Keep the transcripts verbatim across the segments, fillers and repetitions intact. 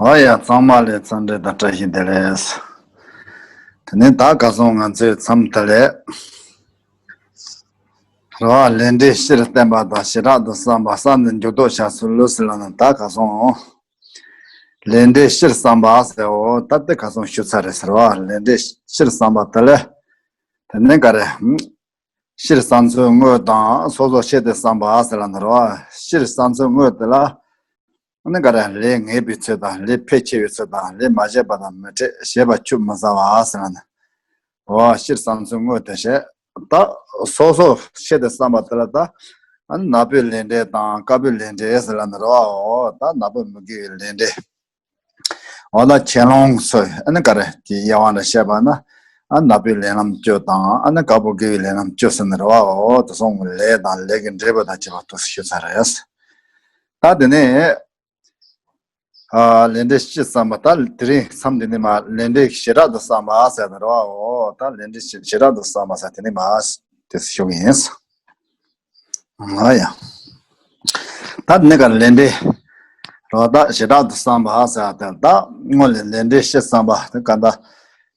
ཨོ་ཡ། ཚང་མ་ལ་འཚམས་འདྲི་དང་བཀྲ་ཤིས་བདེ་ལེགས། དེ་ནས་ད་ག་སོང་ང་ཚོའི་མཚམས་དེ་ལས། རེད་བ། ལས་འབྲས་སྤྱིར་བསྟན་པ་དང་བྱེ་བྲག་ཏུ་བསམ་པ་གསུམ་ནི་འགྱུར་ལྡོག་བྱ་ཚུལ་ལོ་ཟེར་ལ་ན། ད་ག་སོང་། ལས་འབྲས་སྤྱིར་བསམ་པ་ཟེར། འོ་ད་དེ་ག་སོང་ཞུ་ཚར་རེད་ཟེར་བ། ལས་འབྲས་སྤྱིར་བསམ་པ་དེ་ལས། དེ་ནས་ག་རེ། སྤྱིར་བསམ་ཚུལ་དངོས་དང་སོ་སོ་ཆེད་དུ་བསམ་པ་ཟེར་ལ་ན་རེད་བ། སྤྱིར་བསམ་ཚུལ་དངོས་དེ་ལ། ཨ་ནི་ག་རེ། ལས་ངེས་པའི་ཚུལ་དང་ལས་ཕལ་ཆེ་བའི་ཚུལ་དང་ལས་མ་བྱས་པ་དང་མི་འཕྲད་བྱས་པ་ཆུད་མི་ཟ་བ་ཟེར་ལ་ན། འོ་སྤྱིར་བསམ་ཚུལ་དངོས་དེ་བཤད། ད་སོ་སོ་ཆེད་དུ་བསམ་པ་དེ་ལ་ད། ཨ་ནི་ནག་པོའི་ལས་འབྲས་དང་དཀར་པོའི་ལས་འབྲས་ཟེར་ལ་ན་རེད་བ། འོ་ད་ནག་པོ་མི་དགེ་བའི་ལས་འབྲས། འོ་ན་ཆེ་ལོང་སོ། ཨ་ནི་ག་རེ། དེ་དབྱེ་བ་ལ་བཤད་པ་ན། ཨ་ནག་པོའི་ལས་རྣམ་བཅུ་དང་ཨ་ནི་དཀར་པོ་དགེ་བའི་ལས་རྣམ་བཅུ་ཟེར་ནི་རེད་བ། འོ་དེ་སོང་གི་ལས་དང་ལས་ཀྱི་འབྲས་བུ་དང་བཅས་པ་དུ་ཞུ་ཚར་རེད། ད་དེ་ནས། ཨ་ལས་འབྲས་སྤྱིར་བསམ་པ། ད་དེ་རིང་མཚམས་འདི་ནས་མར་ལས་འབྲས་བྱེ་བྲག་ཏུ་བསམ་པ་ཟེར་ནི་རེད་བ། འོ་ད་ལས་འབྲས་བྱེ་བྲག་ཏུ་བསམ་པ་ཟེར་དེ་ནས་མར་དེ་ཞུ་གི་ཡིན། ཨ་ཡ། ད་དེ་ནས་ག་ལས་འབྲས་རོ། ད་བྱེ་བྲག་ཏུ་བསམ་པ་ཟེར་ཏེ། ད་སྔོན་ལ་ལས་འབྲས་སྤྱིར་བསམ་པ་དེ་ག་ད།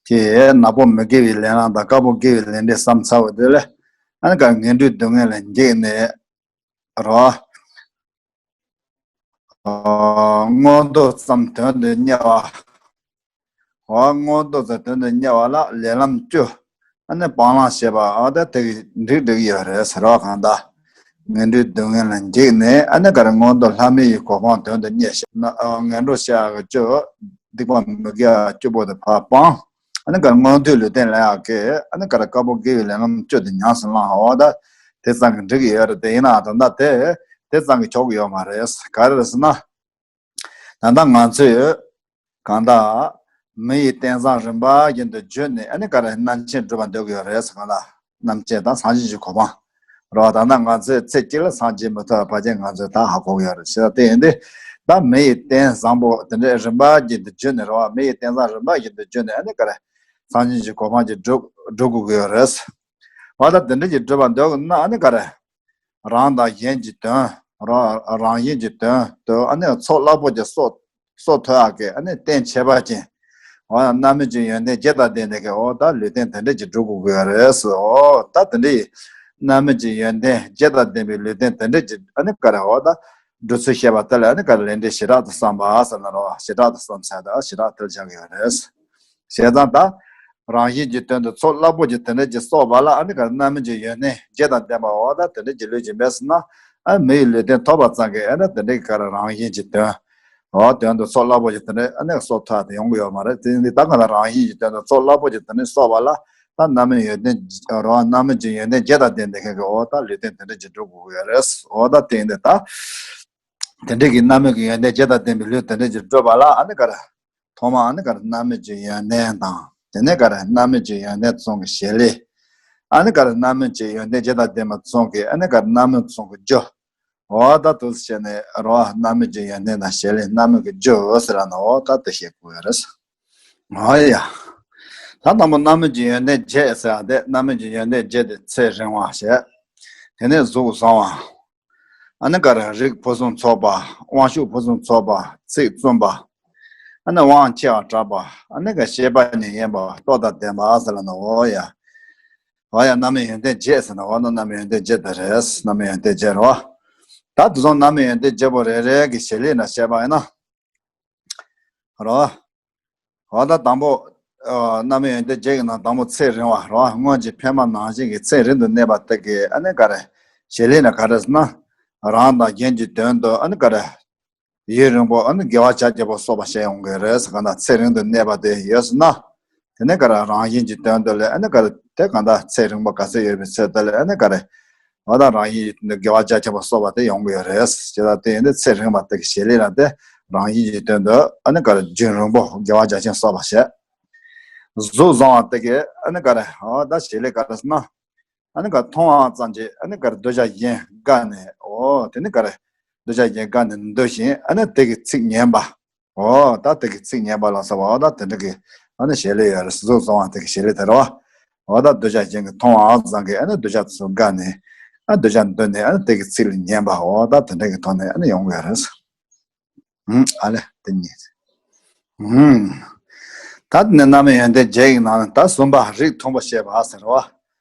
དེ་ནག་པོ་མི་དགེ་བའི་ལས་རྣམ་དང་དཀར་པོ་དགེ་བའི་ལས་འབྲས་བསམ་ཚར་བ་དེ་ལས། ཨ་ནི་ག་ངན་འགྲོའི་སྡུག་བསྔལ་ལ་འཇིགས་ནས་རོ། མངོན་རྟོགས་ཙམ་དོན་དུ་གཉེར་བ། འོ་མངོན་རྟོགས་ཙམ་དོན་དུ་གཉེར་བ་ལ་ལས་རྣམ་བཅུ། ཨ་ནི་སྤང་བླང་བྱེད་པ། འོ་ད་དེ་གི་འགྲིག་འགྲིག་ཡོད་རེད་ཟེར་བ་གང་ལྟར། ངན་འགྲོའི་སྡུག་བསྔལ་ལ་འཇིགས་ནས། ཨ་ནི་ག་རེ། མངོན་མཐོ་ལྷ་མིའི་གོ་འཕང་དོན་དུ་གཉེར་ཞིང་། ཨ་ངན་འགྲོར་སྐྱེ་བ་བཅུ། སྡིག་པ་མི་དགེ་བ་བཅུ་པོ་དེ་ཕར་སྤང་། ཨ་ནི་ག་རེ། མངོན་མཐོའི་ལུས་རྟེན་ལེན་ཡག་གི། ཨ་ནི་ག་རེ། དཀར་པོ་དགེ་བའི་ལས་རྣམ་བཅུ་དེ་ཉམས་སུ་བླང་། འོ་ད་དེ་ཙམ་གྱིས་འགྲིག་གི་ཡོད་རེད། དེ་ཡིན་ན་ད་ལྟ་དེ་དེ་ཙམ་གྱིས་ཆོག་གི་ཡོད་མ་རེད། ག་རེ་རེད་ཟེར་ན། ད་ལྟ་ང་ཚོས་གང་ལྟར་མི་ཡི་རྟེན་བཟང་རིམ་པ་བཞིན་དུ་བརྗོད་ནས། ཨ་ནི་ག་རེ། རྣམ་མཁྱེན་སྒྲུབ་པར་འདོད་ཀྱི་ཡོད་རེད་ཟེར། གང་ལྟར་རྣམ་མཁྱེན་དང་སངས་རྒྱས་ཀྱི་གོ་འཕང་རོ། ད་ལྟ་ང་ཚོས་ཚེ་གཅིག་ལ་སངས་རྒྱས་མི་ཐུབ་པ་ཕལ་ཆེར་ང་ཚོས་ད་ཧ་གོ་གི་ཡོད་རེད། བྱས་ཙང་དེ་ཡིན་དུས་ད་མི་ཡི་རྟེན་བཟང་པོ་དེ་འདྲའི་རིམ་པ་བཞིན་དུ་བརྗོད་ནས་རོ། མི་ཡི་རྟེན་བཟང་རིམ་པ་བཞིན་དུ་བརྗོད་ནས། ཨ་ནི་ག་རེ། སངས་རྒྱས་ཀྱི་གོ་འཕང་ཅིག་སྒྲུབ་སྒྲུབ་དགོས་ཀྱི་ཡོད་རེད། འོ་ད་དེ་འདྲ་ཅིག་སྒྲུབ་པར་འདོད་ན། ཨ་ནི་ག་རེ། རང་དང་གཞན་གྱི་དོན་རོ། རང་བཞིན་གྱི་དོན་དུ། ཨ་ནི་ཚོགས་རླབས་པོ་ཆེ་གསོག་གསོག་ཐུབ་ཡག་གི། ཨ་ནི་རྟེན་ཁྱད་པར་ཅན། འོ་རྣམ་སྨིན་གྱི་ཡོན་ཏན་བརྒྱད་དང་ལྡན་པའི་གི། འོ་ད་ལུས་རྟེན་དེ་འདྲ་ཅིག་སྒྲུབ་དགོས་ཀྱི་ཡོད་རེད་ཟེར། འོ་ད་དེ་འདྲའི་རྣམ་སྨིན་གྱི་ཡོན་ཏན་བརྒྱད་དང་ལྡན་པའི་ལུས་རྟེན་དེ་འདྲ་ཅིག། ཨ་ནི་ག་རེ། འོ་ད་སྒྲུབ་ཚུལ་བཤད་པ་དེ་ལ། ཨ་ནི་ག་རེ། ལས་འབྲས་བྱེ་བྲག་ཏུ་བསམ་པ་ཟེར་ན་རོ། བྱེ་བྲག་ཏུ་བསམ་ཟེར་ད་བྱེ་བྲག་དེ་ལ་བཞག་གི་ཡོད་རེད། བྱས་ཙང་ད་རང་བཞིན་གྱི་དོན་དུ་ཚོགས་རླབས་པོ་ཆེ་དེ་འདྲ་ཅིག་གསོག་པ་ལ། ཨ་ནི་ག་རེ། རྣམ་སྨིན་གྱི་ཡོན་ཏན་བརྒྱད་དང་ལྡན་པ། འོ་ད་དེ་འདྲ་ཅིག་ལུས་ཀྱི་མེད་ཟེར་ན། ཨ་མི་ཡི་ལུས་རྟེན་ཐོབ་པ་ཙམ་གྱིས། ཨ་ནི་དེ་འདྲ་གི་ག་རེ། རང་བཞིན་གྱི་དོན། འོ་དོན་དུ་ཚོགས་རླབས་པོ་ཆེ་དེ་འདྲ་ཨ་ནི་གསོག་ཐུབ་པ་དེ་ཡོང་གི་ཡོད་མ་རེད། དེ་ནི་ད་ག་ལ་རང་བཞིན་གྱི་དོན་དུ་ཚོགས་རླབས་པོ་ཆེ་དེ་འདྲ་གསོག་པ་ལ། ད་རྣམ་སྨིན་ཡོན་ཏན་རོ། རྣམ་སྨིན་གྱི་ཡོན་ཏན་བརྒྱད་དང་ལྡན་པའི་མཁན་གྱི། འོ་ད་ལུས་རྟེན་དེ་འདྲ་ཅིག་སྒྲུབ་དགོས་ཀྱི་ཡོད་རེད། འོ་ད་དེ་ཡིན་དུས་ད་དེ་འདྲ་གི་རྣམ་སྨིན་གྱི་ཡོན་ཏན་བརྒྱད་དང་ལྡན་པའི་ལུས་དེ་འདྲ་ཅིག་སྒྲུབ་པ་ལ། ཨ་ནི་ག་རེ། ཐོག་མ་ཨ་ནི་ག་རེ། རྣམ་སྨིན་གྱི་ཡོན་ཏན་དང་། དེ་ནས་ག་རེ། རྣམ་སྨིན་གྱི་ཡོན་ཏན་ཙམ་གྱི་བྱེད་ལས། ཨ་ནི་ག་རེ། རྣམ་སྨིན་གྱི་ཡོན་ཏན་བརྒྱད་དང་ལྡན་པ་ཙམ་གྱི། ཨ་ནི་ག་རེ། རྣམ་སྨིན་ཙམ་གྱི་རྒྱུ། འོ་ད་དུ་བྱས་ནས་རོ། རྣམ་སྨིན་གྱི་ཡོན་ཏན་དང་བྱེད་ལས། རྣམ་སྨིན་གྱི་རྒྱུ་ཟེར་ན། འོ་ད་དེ་བཤད་དགོས་ཡ་རེད། འོ་ཡ། ད་དང་པོ་རྣམ་སྨིན་གྱི་ཡོན་ཏན་བརྒྱད་ཟེར་ཡ་དེ། རྣམ་སྨིན་གྱི་ཡོན་ཏན་བརྒྱད་དེ་ཚེ་རིང་བ་བྱས། དེ་ནས་གཟུགས་བཟང་བ། ཨ་ནི་ག་རེ། རིགས་ཕུན་སུམ་ཚོགས་པ། དབང་ཕྱུག་ཕུན་སུམ་ཚོགས་པ། ཚིག་བཙུན་པ། ཨ་ནི་དབང་ཆེ་བ་གྲགས་པ། ཨ་ནི་ག་བཤད་པ་ཉན་ཡིན་པ། སྟོབས་དང་ལྡན་པ་ཟེར་ལ་ན། འོ་ཡ། འོ་ཡ། རྣམ་སྨིན་ཡོན་ཏན་བརྒྱད་ཟེར་ན། འོ་ན་རྣམ་སྨིན་ཡོན་ཏན་བརྒྱད་དེ་རེད། རྣམ་སྨིན་ཡོན་ཏན་བརྒྱད་རེད་བ། ད་དེ་ཚོ་རྣམ་སྨིན་ཡོན་ཏན་བརྒྱད་པོ་རེ་རེ་གི་བྱེད་ལས་ན་བཤད་པ་ཡིན་ན། རོ། འོ་ད་དང་པོ། ཨ་རྣམ་སྨིན་ཡོན་ཏན་བརྒྱད་ཀྱི་ནང་དང་པོ་ཚེ་རིང་བ་རོ། སྔོན་གྱི་ཕ་མ་ནང་བཞིན་གྱི་ཚེ་རིང་དུ་གནས་པ་དེ་གི། ཨ་ནི་ག་རེ། བྱེད་ལས་ན་ག་རེ་ཟེར་ན། རང་དང་གཞན་གྱི་དོན་དུ། ཨ་ནི་ག་རེ། ཡུན་རིང་པོ། ཨ་ནི་དགེ་བ་བྱ་རྒྱུ་པོ་གསོག་པ་བྱས་ཡོང་གི་རེད་ཟེར། གང་ལྟར་ཚེ་རིང་དུ་གནས་པ་དེ་ཡོད་ཟེར་ན། དེ་ནས་ག་རེ། རང་བཞིན་གྱི་དོན་དུ་ལས། ཨ་ནི་ག་རེ། དེ་གང་ལྟར་ཚེ་རིང་པོ་ག་ཚོད་ཡོད་པའི་ཚེ་དེ་ལ། ཨ་ནི་ག་རེ། འོ་ད་རང་བཞིན་གྱི་དོན་དུ་དགེ་བ་བྱ་རྒྱུ་པོ་གསོག་པ་དེ་ཡོང་གི་ཡོད་རེད། བྱས་ཙང་དེ་ཡིན་དུས་ཚེ་རིང་བ་དེ་གི་བྱེད་ལས་ལ་དེ་རང་བཞིན་གྱི་དོན་དུ། ཨ་ནི་ག་རེ། རྒྱུན་རིང་པོ་དགེ་བ་བྱ་ཞིང་གསོག་པ་བྱས། གཟུགས་བཟང་བ་དེ་གི་ཨ་ནི་ག་རེ། འོ་ད་བྱེད་ལས་ག་རེ་ཟེར་ན། ཨ་ནི་ག་མཐོང་བ་ཙམ་གྱིས་ཨ་ནི་ག་རེ། འདོད་ཆགས་གཞན་དགའ་ནས། འོ་དེ་ནི་ག་རེ། འདོད་ཆགས་གཞན་དགའ་ནས་འདོད་ཅིང་། ཨ་ནི་དེ་གི་ཚིག་ཉན་པ། འོ་ད་དེ་གི་ཚིག་ཉན་པ་ལ་སོགས་པ། འོ་ད་དེ་འདྲ་གི་ཨ་ནི་བྱེད་ལས་ཡོད་རེད། གཟུགས་བཟང་བ་དེ་གི་བྱེད་ལས་དེ་རེད་བ། འོ་ད་འདོད་ཆགས་གཞན་གྱིས་མཐོང་བ་ཙམ་གྱིས་ཨ་ནི་འདོད་ཆགས་ཚོ་དགའ་ནས། ཨ་འདོད་ཆགས་འདོད་ནས་ཨ་ནི་དེ་གི་ཚིག་ལ་ཉན་པ། འོ་ད་དེ་འདྲ་གི་ཐོག་ནས་ཨ་ནི་ཡོང་གི་ཡོད་རེད། ཨ་ལས་དེ་གཉིས། ཧུམ། ད་ནི་རྣམ་དབྱེ་ཡོན་ཏན་བརྒྱད་ཀྱི་ནང་ནས་ད་གསུམ་པ་རིགས་མཐོན་པོ་བཤད་པ་ཟེར་བ།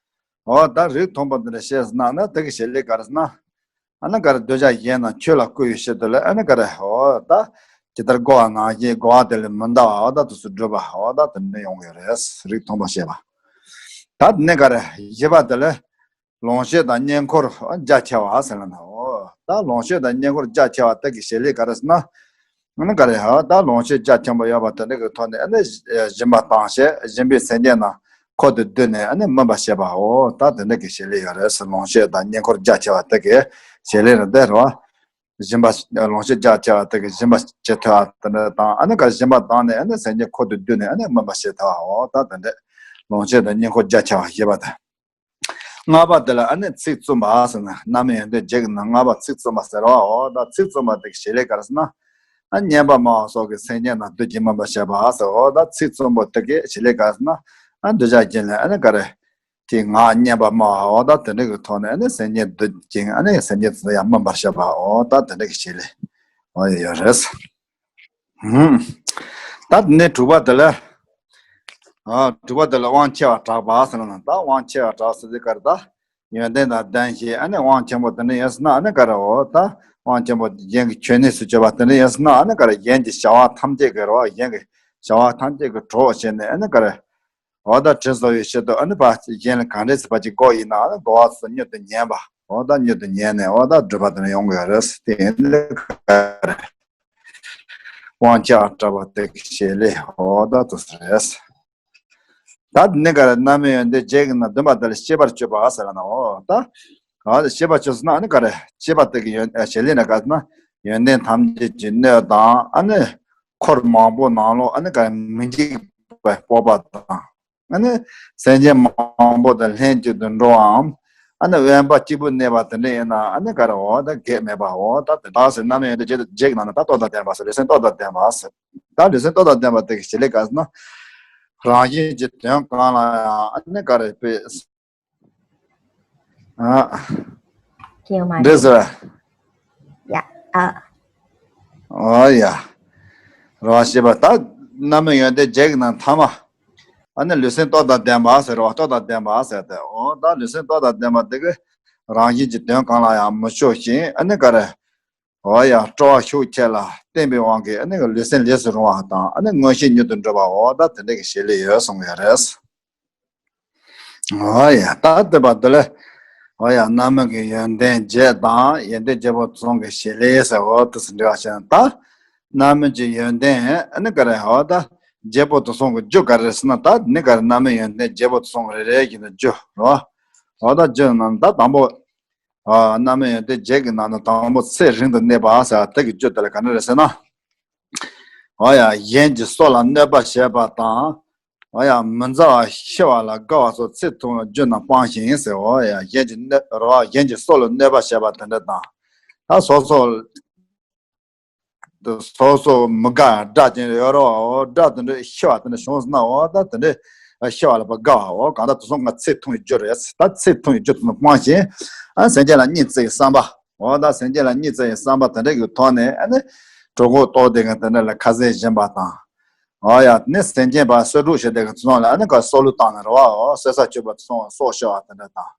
འོ་ད་རིགས་མཐོན་པོ་འདི་འདྲ་བཤད་ཟིན་ན་ན་དེ་གི་བྱེད་ལས་ག་རེ་ཟེར་ན། ཨ་ནི་ག་རེ་འདོད་ཆགས་ཞེ་སྡང་ཆོས་ལ་བསྐུལ་བའི་ཕྱིར་དུ་ལ་ཨ་ནི་ག་རེ་འོ་ད་ཇི་ལྟར་བསྒོ་བ་ནང་བཞིན་བསྒོ་བ་དེ་ལས་མི་འདའ་བ་འོ་ད་དུ་སུ་སྒྲུབ་པ་འོ་ད་དེ་འདྲ་ཡོང་གི་རེད། རིགས་མཐོན་པོ་བཤད་པ། ད་ནི་ག་རེ་བཞི་པ་དེ་ལས། ལོངས་སྤྱོད་དང་བསྙེན་བཀུར་རྒྱ་ཆེ་བ་ཟེར་ལ་ན། འོ་ད་ལོངས་སྤྱོད་དང་བསྙེན་བཀུར་རྒྱ་ཆེ་བ་དེ་གི་བྱེད་ལས་ག་རེ་ཟེར་ན། ཨ་ནི་ག་རེ་ཧ་ད་ལོངས་སྤྱོད་རྒྱ་ཆེན་པོ་ཡོད་པ་དེ་འདྲ་གི་ཐོག་ནས་ཨ་ནི་སྦྱིན་པ་བཏང་བྱས་སྦྱིན་པའི་སེམས་ཅན་རྣམས་འཁོར་དུ་བསྡུས་ནས་ཨ་ནི་སྨིན་པར་བྱེད་པའོ། ད་དེ་འདྲ་གི་བྱེད་ལས་ཡོད་རེད། ལོངས་སྤྱོད་དང་བསྙེན་བཀུར་རྒྱ་ཆེ་བ་དེ་གི་བྱེད་ལས་རེད་དེ་རེད་བ། སྦྱིན་པ་ལོངས་སྤྱོད་རྒྱ་ཆེ་བ་དེ་གི་སྦྱིན་པ་བྱེད་ཐུབ་པ་དེ་འདྲ་དང་ཨ་ནི་ག་རེ་སྦྱིན་པ་བཏང་ནས་ཨ་ནི་སེམས་ཅན་འཁོར་དུ་བསྡུས་ནས་ཨ་ནི་སྨིན་པར་བྱེད་ཐུབ་པའོ། ད་དེ་འདྲ་ལོངས་སྤྱོད་དང་བསྙེན་བཀུར་རྒྱ་ཆེ་བ་ཞེས་པ་དང་། ལྔ་པ་དེ་ལ་ཨ་ནི་ཚིག་བཙུན་པ་ཟེར་ན་རྣམ་དབྱེ་ཡོན་ཏན་བརྒྱད་ཀྱི་ནང་ལྔ་པ་ཚིག་བཙུན་པ་ཟེར་བའོ། ད་ཚིག་བཙུན་པ་དེ་གི་བྱེད་ལས་ག་རེ་ཟེར་ན། ཨ་སྙན་པ་སྨྲ་བ་སོགས་ཀྱི་སེམས་ཅན་རྣམས་འདོད་ཅིང་སྨིན་པར་བྱེད་པ་ཟེར་བའོ། ད་ཚིག་བཙུན་པ་དེ་གི་བྱེད་ལས་ག་རེ་ཟེར་ན། ཨ་འདོད་ཆགས་ཅན་ལ་ཨ་ནི་ག་རེ། དེ་ངག་སྙན་པ་སྨྲ་བའོ། ད་དེ་འདྲ་གི་ཐོག་ནས་ཨ་ནི་སེམས་ཅན་འདོད་ཅིང་ཨ་ནི་སེམས་ཅན་དེ་ཡང་སྨིན་པར་བྱེད་པའོ། ད་དེ་འདྲ་གི་བྱེད་ལས་འོ་ཡོད་རེད། ཧུམ། ད་དེ་ནས་དྲུག་པ་དེ་ལ། ཨ་དྲུག་པ་དེ་ལ་དབང་ཆེ་བ་གྲགས་པ་ཟེར་ན་ད་དབང་ཆེ་བ་གྲགས་ཟེར་དུས་ག་རེ་ད། ཡོན་ཏན་དང་ལྡན་ཞིང་ཨ་ནི་དབང་ཆེན་པོ་དེ་འདྲ་ཡིན་ཟེར་ན་ཨ་ནི་ག་རེ་འོ་ད། དབང་ཆེན་པོ་གཞན་གྱི་མཆོད་གནས་སུ་གྱུར་པ་དེ་འདྲ་ཡིན་ཟེར་ན་ཨ་ནི་ག་རེ་གཞན་གྱི་བྱ་བ་ཐམས་ཅད་ཀྱི་རོ་གཞན་གྱི་བྱ་བ་ཐམས་ཅད་ཀྱི་གྲོགས་བྱས་ནས་ཨ་ནི་ག་རེ། འོ་ད་དྲིན་གཟོ་བའི་ཕྱིར་དུ་ཨ་ནི་ཕར་གཞན་ལ་གང་འདྲས་སུ་ཕར་ཅིག་བསྒོ་ཡིན་ན་ཨ་ནི་བསྒོ་བ་ཚོ་མྱུར་དུ་ཉན་པ། འོ་ད་མྱུར་དུ་ཉན་ནས་འོ་ད་སྒྲུབ་པ་དེ་འདྲ་ཡོང་གི་རེད། དེ་ཡིན་ན་ག་རེ། དབང་ཆེ་བ་གྲགས་པ་དེ་གི་བྱེད་ལས་འོ་ད་དུ་རེད། ད་དེ་ནས་ག་རེ་རྣམ་དབྱེ་ཡོན་ཏན་བརྒྱད་ཀྱི་ནང་བདུན་པ་དེ་ལ་ཤེས་པར་སྤྱོད་པ་ཟེར་ལ་ན་འོ་ད། ག་རེ་ཤེས་པར་སྤྱོད་ཟེར་ན་ཨ་ནི་ག་རེ་ཤེས་པ་དེ་གི་ཡོན་བྱེད་ལས་ན་ག་ཟེར་ན་ཡོན་ཏན་ཐམས་ཅད་ཀྱི་སྣོད་དང་ཨ་ནི་འཁོར་མང་པོ་ནང་ལོགས་ཨ་ནི་ག་རེ་མི་འཇིགས་པའི་སྤོབས་པ་དང་། ཨ་ནི་སེམས་ཅན་མང་པོ་དང་ལྷན་ཅིག་ཏུ་འགྲོ་བའམ། ཨ་ནི་དབེན་པ་གཅིག་པུ་གནས་པ་དེ་འདྲ་ཡིན་ན་ཨ་ནི་ག་རེ་འོ་ད་གེགས་མེད་པའོ། ད་དེ་དག་ཟེར་རྣམ་དབྱེ་ཡོན་ཏན་བརྒྱད་ཀྱི་ནང་ནས་ད་རྟོགས་དང་ལྡན་པ་ཟེར་ལེགས་སེམས་རྟོགས་དང་ལྡན་པ་ཟེར། ད་ལེགས་སེམས་རྟོགས་དང་ལྡན་པ་དེ་གི་བྱེད་ལས་ག་ཟེར་ན། རང་བཞིན་གྱིས་དོན་གང་ལ་ཡང་ཨ་ནི་ག་རེ་དཔེ། ཨ། ཁྱེད་མ་འདྲེ་ཟེར། ཡ། ཨ། ཨོ་ཡ། རང་ཤེས་པ་ད་རྣམ་དབྱེ་ཡོན་ཏན་བརྒྱད་ཀྱི་ནང་ཐ་མ། ཨ་ནི་ལེགས་སེམས་རྟོགས་དང་ལྡན་པ་ཟེར་བ་རྟོགས་དང་ལྡན་པ་ཟེར་ཏེ་འོ་ད་ལེགས་སེམས་རྟོགས་དང་ལྡན་པ་དེ་གི་རང་བཞིན་གྱིས་དོན་གང་ལ་ཡང་མི་སྤྱོད་ཅིང་ཨ་ནི་ག་རེ། འོ་ཡ་སྤྲོ་བ་ཤུགས་ཆེ་ལ་བརྟེན་པའི་དབང་གིས་ཨ་ནི་ལུས་སེམས་ལས་སུ་རུང་བ་དང་ཨ་ནི་མངོན་ཤེས་མྱུར་དུ་འགྲུབ་པ་འོ་ད་དེ་འདྲ་གི་བྱེད་ལས་ཡོད་གསུངས་ཡོད་རེད། འོ་ཡ་ད་དེ་བ་དེ་ལས་འོ་ཡ་རྣམ་སྨིན་གྱི་ཡོན་ཏན་བརྒྱད་དང་ཡོན་ཏན་བརྒྱད་པོ་གསུམ་གྱི་བྱེད་ལས་ཟེར་འོ་དེ་ཚོ་འབྲེལ་བ་བྱས་ན་ད་རྣམ་སྨིན་གྱི་ཡོན་ཏན་ཨ་ནི་ག་རེ་འོ་ད་བརྒྱད་པོ་དེ་གསུམ་གྱི་རྒྱུ་ག་རེ་ཟེར་ན་ད་ནི་ག་རེ་རྣམ་སྨིན་ཡོན་ཏན་བརྒྱད་པོ་དེ་གསུམ་གྱི་རེ་རེ་བཞིན་དུ་རྒྱུ་རོ། འོ་ད་རྒྱུ་རྣམས་ད་དང་པོ། ཨ་རྣམ་སྨིན་ཡོན་ཏན་བརྒྱད་ཀྱི་ནང་ནས་དང་པོ་ཚེ་རིང་དུ་གནས་པ་ཟེར་བ་དེ་གི་རྒྱུ་དེ་ལ་ག་འདྲ་རེད་ཟེར་ན། ཨ་ཡ་གཞན་གྱི་སྲོག་ལ་གནོད་པ་བྱེད་པ་དང་། ཨ་ཡ་མི་མཛའ་བ་ཤི་བ་ལ་དགའ་བ་སོགས་ཚེ་ཐུང་བའི་རྒྱུ་རྣམས་སྤངས་ཤིང་ཟེར། ཨ་ཡ་གཞན་གྱི་གནོད་རོ་གཞན་གྱི་སྲོག་ལ་གནོད་པ་བྱེད་པ་དེ་འདྲ་དང་། ད་སོ་སོ། སོ་སོ་མི་དགའ་དགྲ་ཅན་ཡོད་རོ། དགྲ་དེ་འདྲ་ཤི་བ་དེ་འདྲ་བྱུང་སོང་ན་འོ་ད་དེ་འདྲ་ཤི་བ་ལ་ཕར་དགའ་བ་འོ་གང་ལྟར་དེ་ཚོ་ང་ཚེ་ཐུང་བའི་རྒྱུ་རེད། ད་ཚེ་ཐུང་བའི་རྒྱུ་དེ་ཚོ་སྤངས་ཤིང་ཨ་སེམས་ཅན་ལ་གཉིས་བརྩེ་བའི་བསམ་པ་འོ་ད་སེམས་ཅན་ལ་གཉིས་བརྩེ་བའི་བསམ་པ་དེ་འདྲ་གི་ཐོག་ནས་ཨ་ནི་གྲོད་ཁོག་ལྟོགས་བསྡད་མཁན་དེ་འདྲ་ལ་ཁ་ཟས་སྦྱིན་པ་དང་། འོ་ཡ་ནི་སེམས་ཅན་པ་གསོད་སྒྲུབ་བྱེད་བསྡད་མཁན་དེ་ཚོ་ལ་ཨ་ནི་ག་གསོད་གླུ་བཏང་ནས་རོ་བ་འོ་གསོད་ས་སྤྱོད་པ་དེ་ཚོ་སྲོག་ཤོར་བ་དེ་འདྲ་དང་།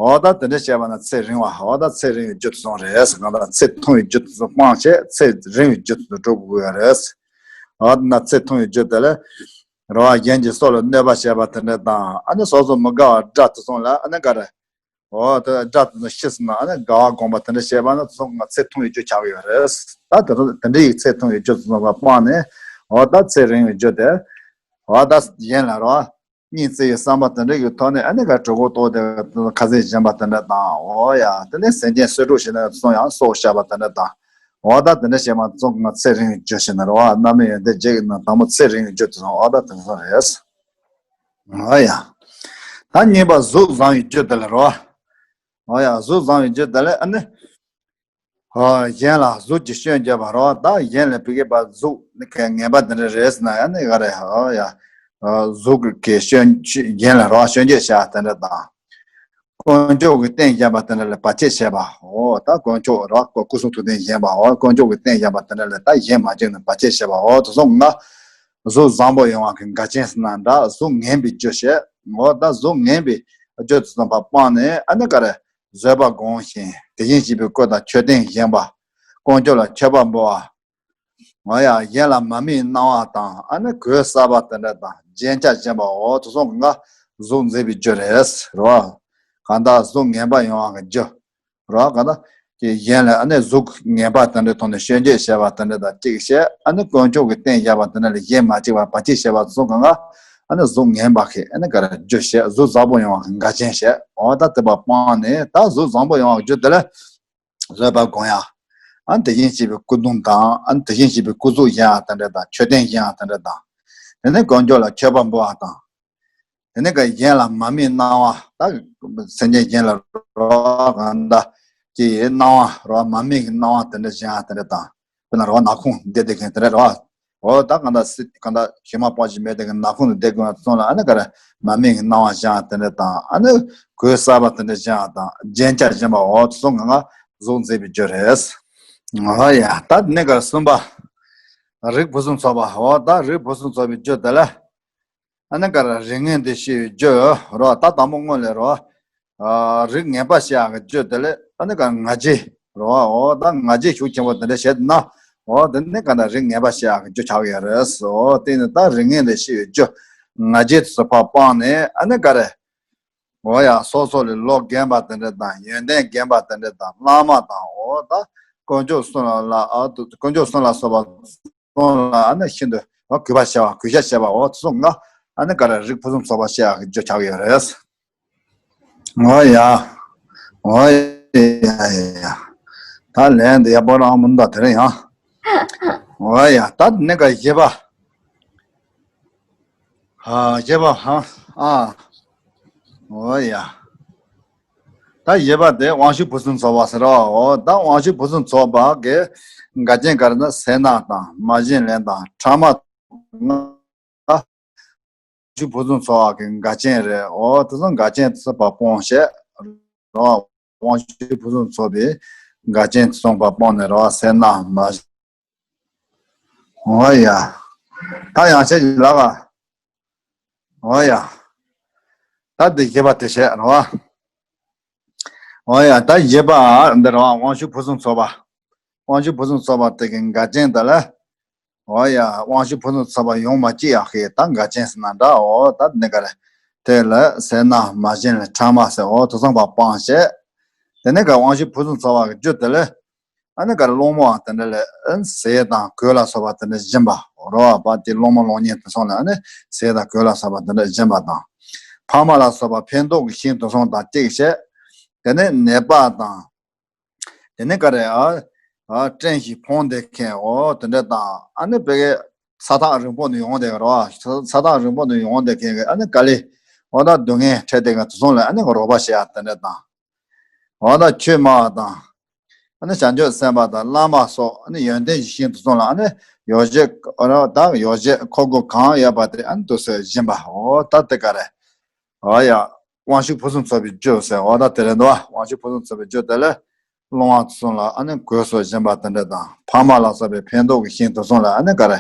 འོ་ད་དེ་འདྲ་བྱས་པ་ན་ཚེ་རིང་བ་འོ་ད་ཚེ་རིང་བའི་རྒྱུ་དེ་ཚོ་རེད། གང་ལྟར་ཚེ་ཐུང་བའི་རྒྱུ་དེ་ཚོ་སྤངས་བྱས་ཚེ་རིང་བའི་རྒྱུ་དེ་ཚོ་སྒྲུབ་དགོས་ཡ་རེད། འོ་ད་ཚེ་ཐུང་བའི་རྒྱུ་དེ་ལ་རེ་བ་གཞན་གྱི་སྲོག་ལ་གནོད་པ་བྱས་པ་དེ་འདྲ་དང་ཨ་ནི་སོ་སོ་མི་དགའ་བ་དགྲ་དེ་ཚོ་ལ་ཨ་ནི་ག་རེ། འོ་ད་དགྲ་དེ་ཚོ་ཤི་སོང་ན་ཨ་ནི་དགའ་བ་སྒོམ་པ་དེ་འདྲ་བྱས་པ་ན་དེ་ཚོ་ང་ཚེ་ཐུང་བའི་རྒྱུ་ཆགས་ཀྱི་ཡོད་རེད། ད་དེ་ཚོ་དེ་འདྲ་ཡི་ཚེ་ཐུང་བའི་རྒྱུ་དེ་ཚོ་ལ་སྤངས་ནས་འོ་ད་ཚེ་རིང་བའི་རྒྱུ་དེ་འོ་ད་གཞན་ལ་རེ་བ། གཉིས་བརྩེ་བའི་བསམ་པ་དེ་འདྲ་གི་ཐོག་ནས་ཨ་ནི་ག་གྲོད་ཁོག་ལྟོགས་ཏེ་ཁ་ཟས་སྦྱིན་པ་དེ་འདྲ་དང་འོ་ཡ་དེ་ནས་སེམས་ཅན་གསོད་སྒྲུབ་བྱས་ན་སོང་ཡང་སྲོག་བཤགས་པ་དེ་འདྲ་དང་འོ་ད་དེ་འདྲ་བྱས་མ་ཚོགས་ང་ཚེ་རིང་བའི་རྒྱུ་བྱས་ན་རེ་བ་རྣམ་སྨིན་ཡོན་ཏན་བརྒྱད་ཀྱི་ནང་དང་པོ་ཚེ་རིང་བའི་རྒྱུ་དེ་སོང་འོ་ད་དེ་ཚོ་རེད། འོ་ཡ། ད་གཉིས་པ་གཟུགས་བཟང་བའི་རྒྱུ་དེ་ལ་རེ་བ། འོ་ཡ་གཟུགས་བཟང་བའི་རྒྱུ་དེ་ལ་ཨ་ནི། ཨོ། གཞན་ལ་གཟུགས་ཀྱི་སྐྱོན་བརྗོད་པ་རོ། ད་གཞན་ལ་ཕ་གི་པ་གཟུགས་ནི་ག་ངན་པ་འདི་འདྲ་རེད་ཟེར་ན་ཡང་ནི་ག་རེ་ཨོ་ཡ། གཟུགས་ཀྱི་སྐྱོན་གཞན་ལ་རོ་སྐྱོན་བརྗོད་བྱ་དེ་འདྲ་དང་། དཀོན་མཆོག་གི་རྟེན་བཞེངས་པ་དེ་འདྲ་ལ་བར་ཆད་བྱེད་པ་ཨོ། ད་དཀོན་མཆོག་རོ་སྐུ་གསུང་ཐུགས་རྟེན་བཞེངས་པ་ཨོ། དཀོན་མཆོག་གི་རྟེན་བཞེངས་པ་དེ་འདྲ་ལ་ད་གཞན་མ་བྱུང་ན་བར་ཆད་བྱེད་པ་ཨོ། དེ་སོང་ང་ གཟུགས་བཟང་པོ་ཡོང་བ་གི་འགལ་རྐྱེན་ཟེར་ན་འདྲ། གཟུགས་ངན་པའི་རྒྱུ་བཤད། འོ་ད་གཟུགས་ངན་པའི་རྒྱུ་དེ་ཚོ་ཕར་སྤངས་ནས་ཨ་ནི་ག་རེ། བཟོད་པ་སྒོམ་ཞིང་དེ་བཞིན་གཤེགས་པའི་སྐུ་དང་མཆོད་རྟེན་བཞེངས་པ། དཀོན་མཆོག་ལ་མཆོད་པ་འབུལ་བ། འོ་ཡ། གཞན་ལ་མ་དམིགས་གནང་བ་དང་ཨ་ནི་གོས་གསར་པ་དེ་འདྲ་དང་རྒྱན་ཆ་བྱིན་པ། འོ་དེ་ཚོ་གང་ག་གཟུགས་མཛེས་པའི་རྒྱུ་རེད་རོ། གང་ལྟར་གཟུགས་ངན་པ་ཡོང་བ་གི་རྒྱུ་རོ། གང་ལྟར་གྱི་གཞན་ལ་ཨ་ནི་གཟུགས་ངན་པ་དེ་འདྲའི་ཐོག་ནས་སྐྱོན་བརྗོད་བྱས་པ་དེ་འདྲ་དང་གཅིག་བྱས། ཨ་ནི་དཀོན་མཆོག་གི་རྟེན་བཞེངས་པ་དེ་འདྲ་ལ་གཞན་མ་གཅིག་པ་བར་ཆད་བྱས་པ་སོགས་གང་ག་ཨ་ནི་གཟུགས་ངན་པ་གི་ཨ་ནི་ག་རེ་རྒྱུ་བྱས། གཟུགས་བཟང་པོ་ཡོང་བ་གི་འགལ་རྐྱེན་བྱས། འོ་ད་དེ་ཕར་སྤངས་ནས་ད་གཟུགས་བཟང་པོ་ཡོང་བ་གི་རྒྱུ་དེ་ལ་བཟོད་པ་སྒོམ་ཡ། ཨ་ནི་དེ་བཞིན་གཤེགས་པའི་སྐུ་གདུང་དང་། ཨ་ནི་དེ་བཞིན་གཤེགས་པའི་སྐུ་གཟུགས་བཞེངས་ཡ་དེ་འདྲ་དང་། མཆོད་རྟེན་བཞེངས་ཡ་དེ་འདྲ་དང་། དེ་ནས་དཀོན་མཆོག་ལ་མཆོད་པ་འབུལ་བ་དང་། དེ་ནས་ག་གཞན་ལ་མ་དམིགས་གནང་བ། ད་སེམས་ཅན་གཞན་ལ་རོ་གང་ལྟར་གྱི་གནང་བ་རོ། མ་དམིགས་གནང་བ་དེ་འདྲ་བྱེད་ཡ་དེ་འདྲ་དང་། དཔེར་ན་རོ་ནག་ཁུང་བསྡད་བསྡད་མཁན་དེ་འདྲ་རོ། འོ་ད་གང་ལྟར་སྲིད་གང་ལྟར་ཞེ་མ་པོ་ཞིག་མེད་དེ་གི་ནག་ཁུང་དུ་བསྡད་དགོས་པ་སོང་ལ་ཨ་ནི་ག་རེ། མ་དམིགས་གནང་བ་བྱེད་ཡ་དེ་འདྲ་དང་། ཨ་ནི་གོས་གསར་པ་དེ་འདྲ་བྱེད་ཡ་དང་རྒྱན་ཆ་བྱིན་པ། འོ་དེ་ཚོ་གང་ག་གཟུགས་མཛེས་པའི་རྒྱུ་རེད། འོ་ཡ། ད་དེ་ནས་ག་རེ་གསུམ་པ། རིགས་ཕུན་སུམ་ཚོགས་པ། འོ་ད་རིགས་ཕུན་སུམ་ཚོགས་པའི་རྒྱུ་དེ་ལ། ཨ་ནི་ག་རེ། རིགས་ངན་དེ་ཤེས་པའི་རྒྱུ་རོ། ད་དང་པོ་སྔོན་ལ་རོ། ཨ་རིགས་ངན་པ་ཤེས་ཡག་གི་རྒྱུ་དེ་ལ་ཨ་ནི་ག་རེ། ང་རྒྱལ་རོ། འོ་ད་ང་རྒྱལ་ཤུགས་ཆེན་པོ་དེ་འདྲ་བྱས་ན། འོ་དེ་ནི་ག་རེ། རིགས་ངན་པ་ཤེས་ཡག་གི་རྒྱུ་ཆགས་ཀྱི་རེད། འོ་དེ་ནི་ད་རིགས་ངན་དེ་ཤེས་པའི་རྒྱུ་ང་རྒྱལ་དེ་ཚོ་ཕར་སྤངས་ནས་ཨ་ནི་ག་རེ། འོ་ཡ། སོ་སོ་ལས་བློ་རྒན་པ་དེ་འདྲ་དང་། ཡོན་ཏན་རྒན་པ་དེ་འདྲ་དང་། བླ་མ་དང་། འོ་ད་དཀོན་མཆོག་གསུམ་ལ་ལ་ཨ་དཀོན་མཆོག་གསུམ་ལ་སོགས་པ་གསུམ་ལ་ཨ་ནི་ཤིན་ཏུ་གུས་པ་བྱ་བ། གུས་ཞབས་བྱེད་པ། འོ་དེ་ཚོ་གང་ག་ཨ་ནི་ག་རེ། རིགས་ཕུན་སུམ་ཚོགས་པ་ཤེས་ཡག་གི་རྒྱུ་ཆགས་ཡོད་རེད། འོ་ཡ། འོ་ཡ་ཡ་ཡ། ད་ལན་འདི་ཡག་པོ་རང་མི་འདུག་དེ་རིང་ཡང་། འོ་ཡ། ད་ནི་ག་བཞི་པ། ཨ་བཞི་པ། ཨ་ཨ། འོ་ཡ། ད་བཞི་པ་དེ་དབང་ཕྱུག་ཕུན་སུམ་ཚོགས་པ་ཟེར་རོ། འོ་ད་དབང་ཕྱུག་ཕུན་སུམ་ཚོགས་པ་གི་འགལ་རྐྱེན་ག་རེ་ན། སེར་སྣ་དང་། མ་བྱིན་ལེན་དང་། ཕྲ་མ། དབང་ཕྱུག་ཕུན་སུམ་ཚོགས་པ་གི་འགལ་རྐྱེན་རེད། འོ་དེ་ཚོ་འགལ་རྐྱེན་དེ་ཚོ་ཕར་སྤོང་བྱས་རོ། དབང་ཕྱུག་ཕུན་སུམ་ཚོགས་པའི་འགལ་རྐྱེན་དེ་ཚོ་ཕར་སྤོང་ནས་རོ། སེར་སྣ་མ། འོ་ཡ། ད་ཡང་ཆད་ཀྱི་ལ་ག་འོ་ཡ། ད་འདི་བཞི་པ་དེ་བྱས་རོ། འོ་ཡ། ད་བཞི་པ་འདི་རོ། དབང་ཕྱུག་ཕུན་སུམ་ཚོགས་པ། དབང་ཕྱུག་ཕུན་སུམ་ཚོགས་པ་དེ་གི་འགལ་རྐྱེན་དེ་ལ། འོ་ཡ། དབང་ཕྱུག་ཕུན་སུམ་ཚོགས་པ་ཡོང་མ་བཅུག་ཡག་གི་ད་འགལ་རྐྱེན་ཟེར་ན་འདྲ། འོ་ད་འདི་ག་རེ། དེ་ལ་སེར་སྣ་མ་བྱིན་ལེན་ཕྲ་མ་ཟེར། འོ་དེ་ཚོ་ཕར་སྤངས་བྱས། དེ་ནས་ག་དབང་ཕྱུག་ཕུན་སུམ་ཚོགས་པ་གི་རྒྱུ་དེ་ལ། ཨ་ནི་ག་རེ། སློང་མོའང་དེ་འདྲ་ལས་ཨ་ནི་ཟས་དང་གོས་ལ་སོགས་པ་དེ་འདྲ་སྦྱིན་པ་རོ། བ་དེ་སློང་མོ་སློང་མཁན་དེ་ཚོ་ལ་ཨ་ནི་ཟས་དང་གོས་ལ་སོགས་པ་དེ་འདྲ་སྦྱིན་པ་དང་། ཕ་མ་ལ་སོགས་པ་ཕན་འདོགས་ཀྱི་ཞིང་དེ་ཚོ་དང་གཅིག་བྱས། དེ་ནས་ནད་པ་དང་། དེ་ནས་ག་རེ། ཨ་ཨ་བཀྲེན་ཞིང་ཕོངས་བསྡད་མཁན། འོ་དེ་འདྲ་དང་། ཨ་ནི་བོད་ཀྱི་ས་ཐག་རིང་པོ་ནས་ཡོང་བསྡད་མཁན་རོ། ས་ས་ཐག་རིང་པོ་ནས་ཡོང་བསྡད་མཁན་གྱི་ཨ་ནི་དཀའ་ལས། འོ་ད་སྡུག་བསྔལ་འཕྲད་བསྡད་མཁན་དེ་ཚོ་ལ་ཨ་ནི་རོགས་པ་བྱེད་ཡ་དེ་འདྲ་དང་། འོ་ད་ཆོས་སྨྲ་བ་དང་། ཨ་ནི་བྱང་ཆུབ་སེམས་དཔའ་དང་བླ་མ་སོགས། ཨ་ནི་ཡོན་ཏན་གྱི་ཞིང་དེ་ཚོ་ལ་ཨ་ནི་ཡོ་བྱད། ཨ་ནི་ད་ཡོ་བྱད་མཁོ་དགུ་གང་ཡོད་པ་དེ་ཨ་ནི་དུས་སུ་སྦྱིན་པ། འོ་ད་དེ་ག་རེ། འོ་ཡ། དབང་ཕྱུག་ཕུན་སུམ་ཚོགས་པའི་རྒྱུ་ཟེར། འོ་ད་དེ་རེད་འདུག་དབང་ཕྱུག་ཕུན་སུམ་ཚོགས་པའི་རྒྱུ་དེ་ལ། སློང་བ་དེ་ཚོ་ལ་ཨ་ནི་གོས་སོགས་སྦྱིན་པ་དེ་འདྲ་དང་། ཕ་མ་ལ་སོགས་པའི་ཕན་འདོགས་ཀྱི་ཞིང་དེ་ཚོ་ལ་ཨ་ནི་ག་རེ།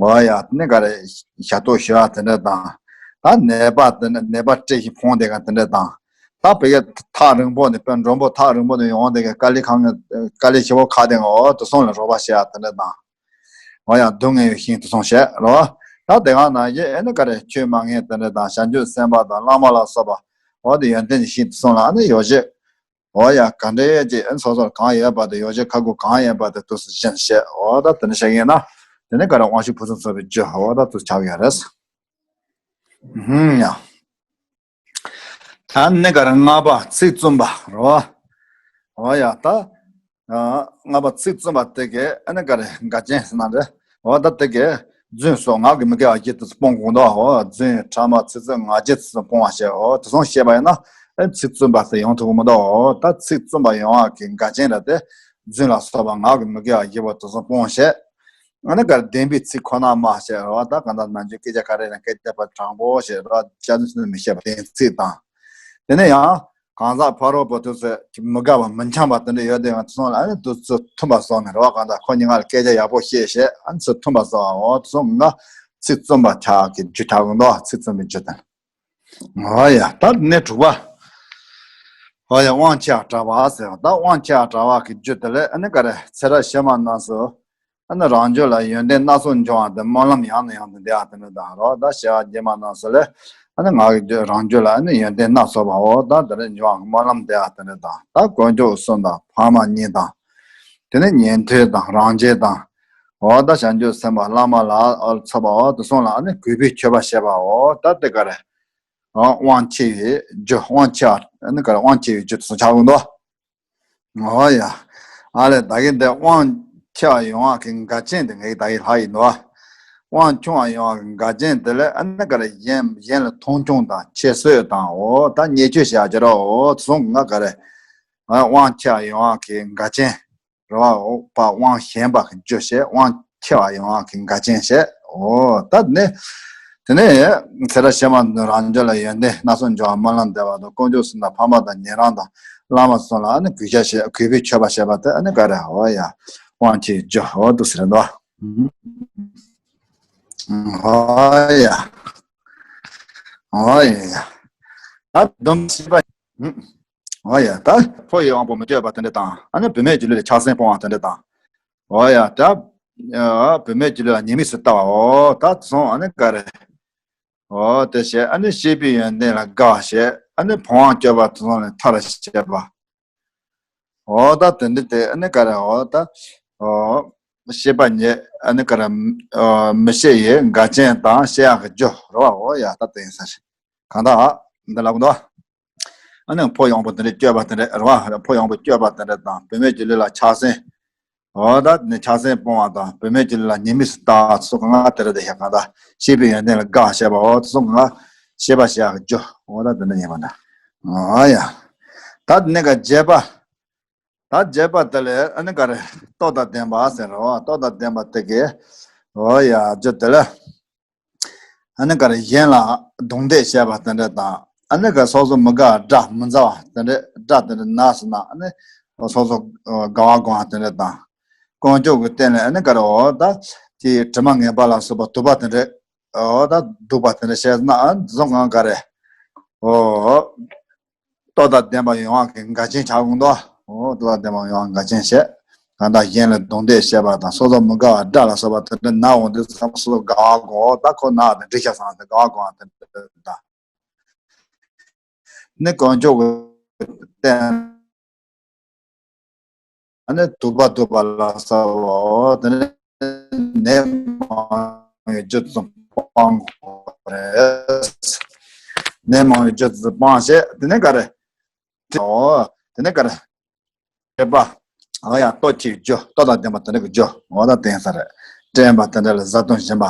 འོ་ཡ། ཨ་ནི་ག་རེ། ཞབས་ཏོག་ཞུ་བ་དེ་འདྲ་དང་། ད་ནད་པ་དེ་འདྲ། ནད་པ་བཀྲེན་ཞིང་ཕོངས་བསྡད་མཁན་དེ་འདྲ་དང་། ད་བོད་ཀྱི་ཐག་རིང་པོ་ནས། དཔེ་མགྲོན་པོ་ཐག་རིང་པོ་ནས་ཡོང་བསྡད་མཁན། དཀའ་ལས་ཁག་མཁན། དཀའ་ལས་ཆེ་པོ་ཁག་བསྡད་མཁན། འོ་དེ་ཚོ་ལ་རོགས་པ་བྱེད་ཡ་དེ་འདྲ་དང་། འོ་ཡ། སྡུག་བསྔལ་བའི་ཞིང་དེ་ཚོ་བྱས་རོ། ད་དེ་ག་ནང་བཞིན་ཨ་ནི་ག་རེ། ཆོས་སྨྲ་མཁན་དེ་འདྲ་དང་། བྱང་ཆུབ་སེམས་དཔའ་དང་བླ་མ་ལ་སོགས་པ། འོ་དེ་ཡོན་ཏན་གྱི་ཞིང་དེ་ཚོ་ལ་ཨ་ནི་ཡོ་བྱད། འོ་ཡ། ག་འདྲ་ཅིག་ཨ་ནི་སོ་སོར་གང་ཡོད་པ་དེ་ཡོ་བྱད་ཁ་ཁུ་གང་ཡོད་པ་དེ་དུས་སུ་སྦྱིན་བྱས། འོ་ད་དེ་འདྲ་བྱེད་ཀྱི་ཡིན་ན། དེ་ནི་ག་རེ། དབང་ཕྱུག་ཕུན་སུམ་ཚོགས་པའི་རྒྱུ། འོ་ད་དུས་ཆགས་ཡོད་རེད། ཧུམ་ཡ། ད་ནི་ག་རེ། ལྔ་པ་ཚིག་བཙུན་པ་རོ། འོ་ཡ། ད་ཨ་ལྔ་པ་ཚིག་བཙུན་པ་དེ་གས་ཨ་ནི་ག་རེ། འགལ་རྐྱེན་ཟེར་ན་རེད། འོ་ད་དེ་གས་རྫུན་སོགས་ངག་གི་མི་དགེ་བ་བཞི་དེ་ཚོ་སྤོང་དགོས་འདུག་འོ་རྫུན། ཕྲ་མ། ཚིག་རྩུབ། ངག་འཁྱལ་དེ་ཚོ་སྤོང་བ་བྱས། འོ་དེ་ཚོ་བཤད་པ་ཡིན་ན་ཨ་ནི་ཚིག་བཙུན་པ་དེ་ཡོང་ཐུབ་ཀྱི་མི་འདུག་འོ་ད་ཚིག་བཙུན་པ་ཡོང་བ་གི་འགལ་རྐྱེན་ར་དེ། རྫུན་ལ་སོགས་པ་ངག་གི་མི་དགེ་བ་བཞི་པོ་དེ་ཚོ་སྤོང་བྱས། ཨ་ནི་ག་རེ། བདེན་པའི་ཚིག་ཁོ་ན་སྨྲ་བྱས་རོ། ད་གང་ལྟར་ནམ་རྒྱུན་སྐད་ཆ་ག་རེ་ཡིན་ན་སྐད་ཆ་ཕར་དྲང་པོ་བྱས་རོ། སྐྱག་རྫུན་མི་བཤད་པ། བདེན་ཚིག་དང་། དེ་ནས་ཡང་གང་ཟག་ཕ་རོལ་པོ་དེ་ཚོ་མི་དགའ་བ་མི་འཆམ་པ་དེ་འདྲ་ཡོད་དེ། ང་ཚོ་ལ་ཨ་ནི་དུས་ཚོད་མཐུན་པ་བཟོ་ནས་རོ། གང་ལྟར་ཁོ་གཉིས་ཀ་ལ་སྐད་ཆ་ཡག་པོ་བཤད་བྱས། ཨ་ནི་ཚོད་མཐུན་པ་བཟོ་བ། འོ་དེ་ཚོ་ང་ ཚིག་རྩོམ་པ་ཆགས་ཀྱི་རྒྱུ་ཆགས་ཀྱི་འདུག་ཚིག་རྩོམ་པའི་རྒྱུ་དང་། འོ་ཡ། ད་ནི་དྲུག་པ། འོ་ཡ། དབང་ཆེ་བ་གྲགས་པ་ཟེར་བ། ད་དབང་ཆེ་བ་གྲགས་པ་གི་རྒྱུ་དེ་ལས་ཨ་ནི་ག་རེ་ཚེ་རབས་ཕྱི་མ་རྣམས་སུ། ཨ་ནི་རང་རྒྱུད་ལ་ཡོན་ཏན་སྣ་ཚོགས་འབྱུང་བ་དེ་སྨོན་ལམ་ཡང་ནས་ཡང་དུ་བཟླས་པ་དེ་འདྲ་དང་རོ། ད་སྐྱེ་བ་རྗེས་མ་རྣམས་སུ་ལས་ཨ་ནི་ང་གི་རང་རྒྱུད་ལ་ཨ་ནི་ཡོན་ཏན་སྣ་ཚོགས་པའོ། ད་དེ་འདྲ་འབྱུང་བ་སྨོན་ལམ་བཟླས་པ་དེ་འདྲ་དང་། ད་དཀོན་མཆོག་གསུམ་དང་ཕ་མ་གཉིས་དང་། དེ་ནས་ཉན་ཐོས་དང་རང་རྒྱལ་དང་། འོ་ད་བྱང་ཆུབ་སེམས་དཔའ་བླ་མ་ལ་ཚོགས་པའོ། དེ་གསུམ་ལ་ཨ་ནི་གུས་པས་མཆོད་པ་བྱེད་པའོ། ད་དེ་ག་རེ། འོ་དབང་ཆེ་བའི་རྒྱུ། དབང་ཆེ་བ་ཨ་ནི་ག་རེ། དབང་ཆེ་བའི་རྒྱུ་དེ་ཚོ་ཆགས་ཀྱི་འདུག་འོ་ཡ། ཨ་ལས་ད་གིན་དེ་དབང་ཆེ་བ་ཡོང་བ་གི་འགལ་རྐྱེན་དེ་ངས་ད་གིན་ལབ་ཡིན་ནོ། དབང་ཆུང་བ་ཡོང་བ་གི་འགལ་རྐྱེན་དེ་ལས་ཨ་ནི་ག་རེ། གཞན་གཞན་ལ་མཐོང་ཆུང་དང་ཁྱད་གསོད་དང་། འོ་ད་བརྙས་བཅོས་བྱ་རྒྱུ་རོ། འོ་དེ་གསུམ་གྱི་ང་ག་རེ། དབང་ཆེ་བ་ཡོང་བ་གི་འགལ་རྐྱེན་རེད་བ། འོ་པ་དབང་ཞན་པ་གི་རྒྱུ་བྱས། དབང་ཆེ་བ་ཡོང་བ་གི་འགལ་རྐྱེན་བྱས། འོ་ད་ནི། དེ་ནས་ཚེ་རབས་ཕྱི་མ་རང་རྒྱུད་ལ་ཡོན་ཏན་སྣ་ཚོགས་འབྱུང་བ་སྨོན་ལམ་བཟླས་པ་དང་། དཀོན་མཆོག་གསུམ་དང་ཕ་མ་དང་ཉན་རང་དང་བླ་མ་གསུམ་ལ་ཨ་ནི་གུས་ཞབས་བྱེད། གུས་པས་མཆོད་པ་བྱེད་པ་དེ་ཨ་ནི་ག་རེ། འོ་ཡ། དབང་ཆེ་རྒྱུ། འོ་འདུག་ཟེར་འདུག་འོ་ཡ། འོ་ཡ་ཡ། ད་སྡོམ་ཤེས་པ། འོ་ཡ། ད་ཕོ་ཡི་དབང་པོ་མི་བསྐྱོད་པ་དེ་འདྲ་དང་། ཨ་ནི་བུད་མེད་ཀྱི་ལུས་ལ་ཆགས་ཞེན་སྤོང་བ་དེ་འདྲ་དང་། འོ་ཡ། ད་བུད་མེད་ཀྱི་ལུས་ལ་ཉེས་དམིགས་སུ་ལྟ་བ། འོ་ད་དེ་གསུམ་ཨ་ནི་ག་རེ། འོ་དེ་བྱས། ཨ་ནི་སྐྱེས་པའི་ཡོན་ཏན་ལ་དགའ་བ་བྱས། ཨ་ནི་བུང་བ་བསྐྱོད་པ་དེ་ཚོ་ལ་ཐར་བྱེད་པ། འོ་ད་དེ་འདྲ་དེ་ཨ་ནི་ག་རེ། འོ་ད་འོ་སྐྱེས་པ་ཉིད་ཨ་ནི་ག་རེ། འོ་མི་སྐྱེ་བའི་འགལ་རྐྱེན་དང་སྐྱེ་ཡག་གི་རྒྱུ་རེད་བ། འོ་ཡ། ད་དེ་ཡིན་ས་རེད། གང་ལྟར་འདི་ལབ་གི་འདུག་ཨ་ནི་ཕོ་ཡི་དབང་པོ་དེ་འདྲ་བསྐྱོད་པ་དེ་འདྲ་རེད་བ། ཕོ་ཡི་དབང་པོ་བསྐྱོད་པ་དེ་འདྲ་དང་། བུད་མེད་ཀྱི་ལུས་ལ་ཆགས་ཞེན། འོ་ད་ནི་ཆགས་ཞེན་སྤོང་བ་དང་། བུད་མེད་ཀྱི་ལུས་ལ་ཉེས་དམིགས་སུ་ལྟ་བ་སོགས་གང་ག་དེ་རེད་དེ། ཡ་གང་ལྟར་སྐྱེས་པའི་ཡོན་ཏན་ལ་དགའ་བ་བྱས་པ། འོ་དེ་སོགས་གང་ག་སྐྱེས་པ་སྐྱེ་ཡག་གི་རྒྱུ། འོ་ད་དེ་འདྲ་ཡིན་པ་འདྲ། འོ་ཡ། ད་དེ་ནས་ག་བརྒྱད་པ། ད་བརྒྱད་པ་དེ་ལས་ཨ་ནི་ག་རེ། སྟོབས་དང་ལྡན་པ་ཟེར་རོ། སྟོབས་དང་ལྡན་པ་དེ་གས། འོ་ཡ། རྒྱུ་དེ་ལ་ཨ་ནི་ག་རེ། གཞན་ལ་རྡུང་རྡེག་བྱས་པ་དེ་འདྲ་དང་། ཨ་ནི་ག་སོ་སོ་མི་དགའ་བ། དགྲ་མི་མཛའ་བ་དེ་འདྲ། དགྲ་དེ་འདྲ་ན་ཟེར་ན་ཨ་ནི་སོ་སོ་དགའ་བ་སྒོམ་པ་དེ་འདྲ་དང་། དཀོན་མཆོག་གི་རྟེན་ལ་ཨ་ནི་ག་རེ། འོ་ད་དེ་དྲི་མ་ངན་པ་ལ་སོགས་པ་དུག་པ་དེ་འདྲ། འོ་ད་དུག་པ་དེ་འདྲ་བྱས་ན་ཨ་ནི་དེ་ཚོ་གང་ག་རེ། འོ། སྟོབས་དང་ལྡན་པ་ཡོང་བ་གི་འགལ་རྐྱེན་ཆགས་ཀྱི་འདུག་འོ་སྟོབས་དང་ལྡན་པ་ཡོང་བ་འགལ་རྐྱེན་བྱས། གང་ལྟར་གཞན་ལ་རྡུང་རྡེག་བྱས་པ་དང་། སོ་སོ་མི་དགའ་བ་དགྲ་ལ་སོགས་པ་དེ་འདྲ་ན་འོང་དུས་ཙམ་སོ་སོ་དགའ་བ་སྒོམ། འོ་ད་ཁོ་ན་དེ་འགྲིག་ཤག་བསམ་སྟེ་དགའ་བ་སྒོམ་པ་དེ་འདྲ་དང་། ནི་དཀོན་མཆོག་གི་རྟེན། ཨ་ནི་དུག་པ་དུག་པ་ལ་སོགས་པ། འོ་དེ་ནི་ནད་མང་བའི་རྒྱུ་དེ་ཚོ་སྤང་དགོས་རེད། ནད་མང་བའི་རྒྱུ་དེ་ཚོ་སྤངས་བྱས། དེ་ནས་ག་རེ། འོ་དེ་ནས་ག་རེ། བརྒྱད་པ། འོ་ཡ། སྟོབས་ཆེ་བའི་རྒྱུ། སྟོབས་དང་ལྡན་པ་དེ་འདྲ་གི་རྒྱུ། འོ་ད་བསྟན་ས་རེད། བཀྲེན་པ་དེ་འདྲ་ལ་བཟའ་བཏུང་སྦྱིན་པ།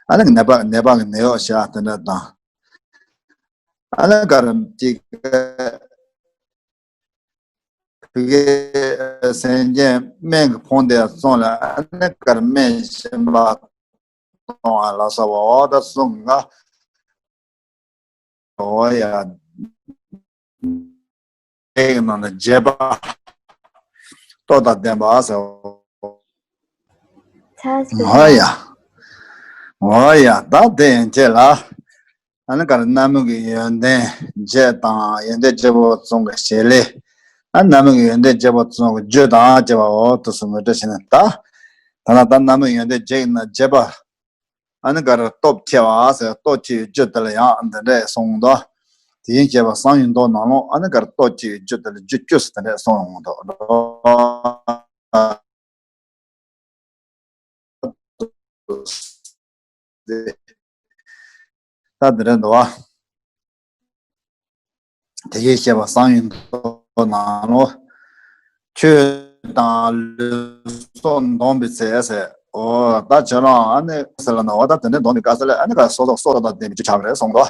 ཨ་ནི་ནད་པ་ནད་པ་གི་ནད་གཡོག་བྱེད་ཡ་དེ་འདྲ་དང་། ཨ་ནི་ག་རེ་ཅིག་ཕ་གི་སེམས་ཅན་སྨན་གྱི་ཕུང་དེ་བཙོང་ལ་ཨ་ནི་ག་རེ་སྨན་གཞན་པ་གཏོང་བ་ལ་སོགས་པ། འོ་ད་གསུམ་ག་འོ་ཡ། དེའི་ནང་ནས་བརྒྱད་པ། སྟོབས་དང་ལྡན་པ་ཟེར། ཚར་སོང་། འོ་ཡ། འོ་ཡ། ད་དེ་ཡན་ཆད་ལ། ཨ་ནི་ག་རེ། རྣམ་སྨིན་གྱི་ཡོན་ཏན་བརྒྱད་དང་། ཡོན་ཏན་བརྒྱད་པོ་བཙོང་གི་བྱེད་ལས། ཨ་རྣམ་སྨིན་གྱི་ཡོན་ཏན་བརྒྱད་པོ་བཙོང་གི་རྒྱུ་དང་བཅས་པ། འོ་དེ་ཚོ་ངོ་སྤྲོད་བྱས་ནས། ད་ད་ན་ད་རྣམ་སྨིན་ཡོན་ཏན་བརྒྱད་ཀྱི་ནང་བརྒྱད་པ། ཨ་ནི་ག་རེ། སྟོབས་ཆེ་བ་ཟེར། སྟོབས་ཆེ་བའི་རྒྱུ་དེ་ལ་ཡང་འདི་འདྲས་གསུངས་འདུག་དེ་བཞིན་གཤེགས་པ་བསམ་ཡས་མདོ་ནང་ལོགས་ཨ་ནི་ག་རེ། སྟོབས་ཆེ་བའི་རྒྱུ་དེ་ལ་རྒྱུ་བཅུ་ཟེར་དེ་འདྲས་གསུངས་ཡོང་འདུག་ད་དེ་འདྲས་འདུག་བ། དེ་བཞིན་གཤེགས་པ་བསམ་ཡས་མདོ་ནང་ལོགས། ཆོས་དང་ལུས་སྲོག་འདོམས་པའི་ཚེ་ཟེར། འོ་ད་ཁྱེད་རང་ཨ་ནི་ཟེར་ལ་ན། འོ་ད་དེ་འདྲའི་འདོམས་པའི་སྐབས་སུ་ལ་ཨ་ནི་ག་སོ་སོ་སྲོག་དང་ལྡན་པའི་རྒྱུ་ཆགས་པ་རེད་གསུངས་འདུག་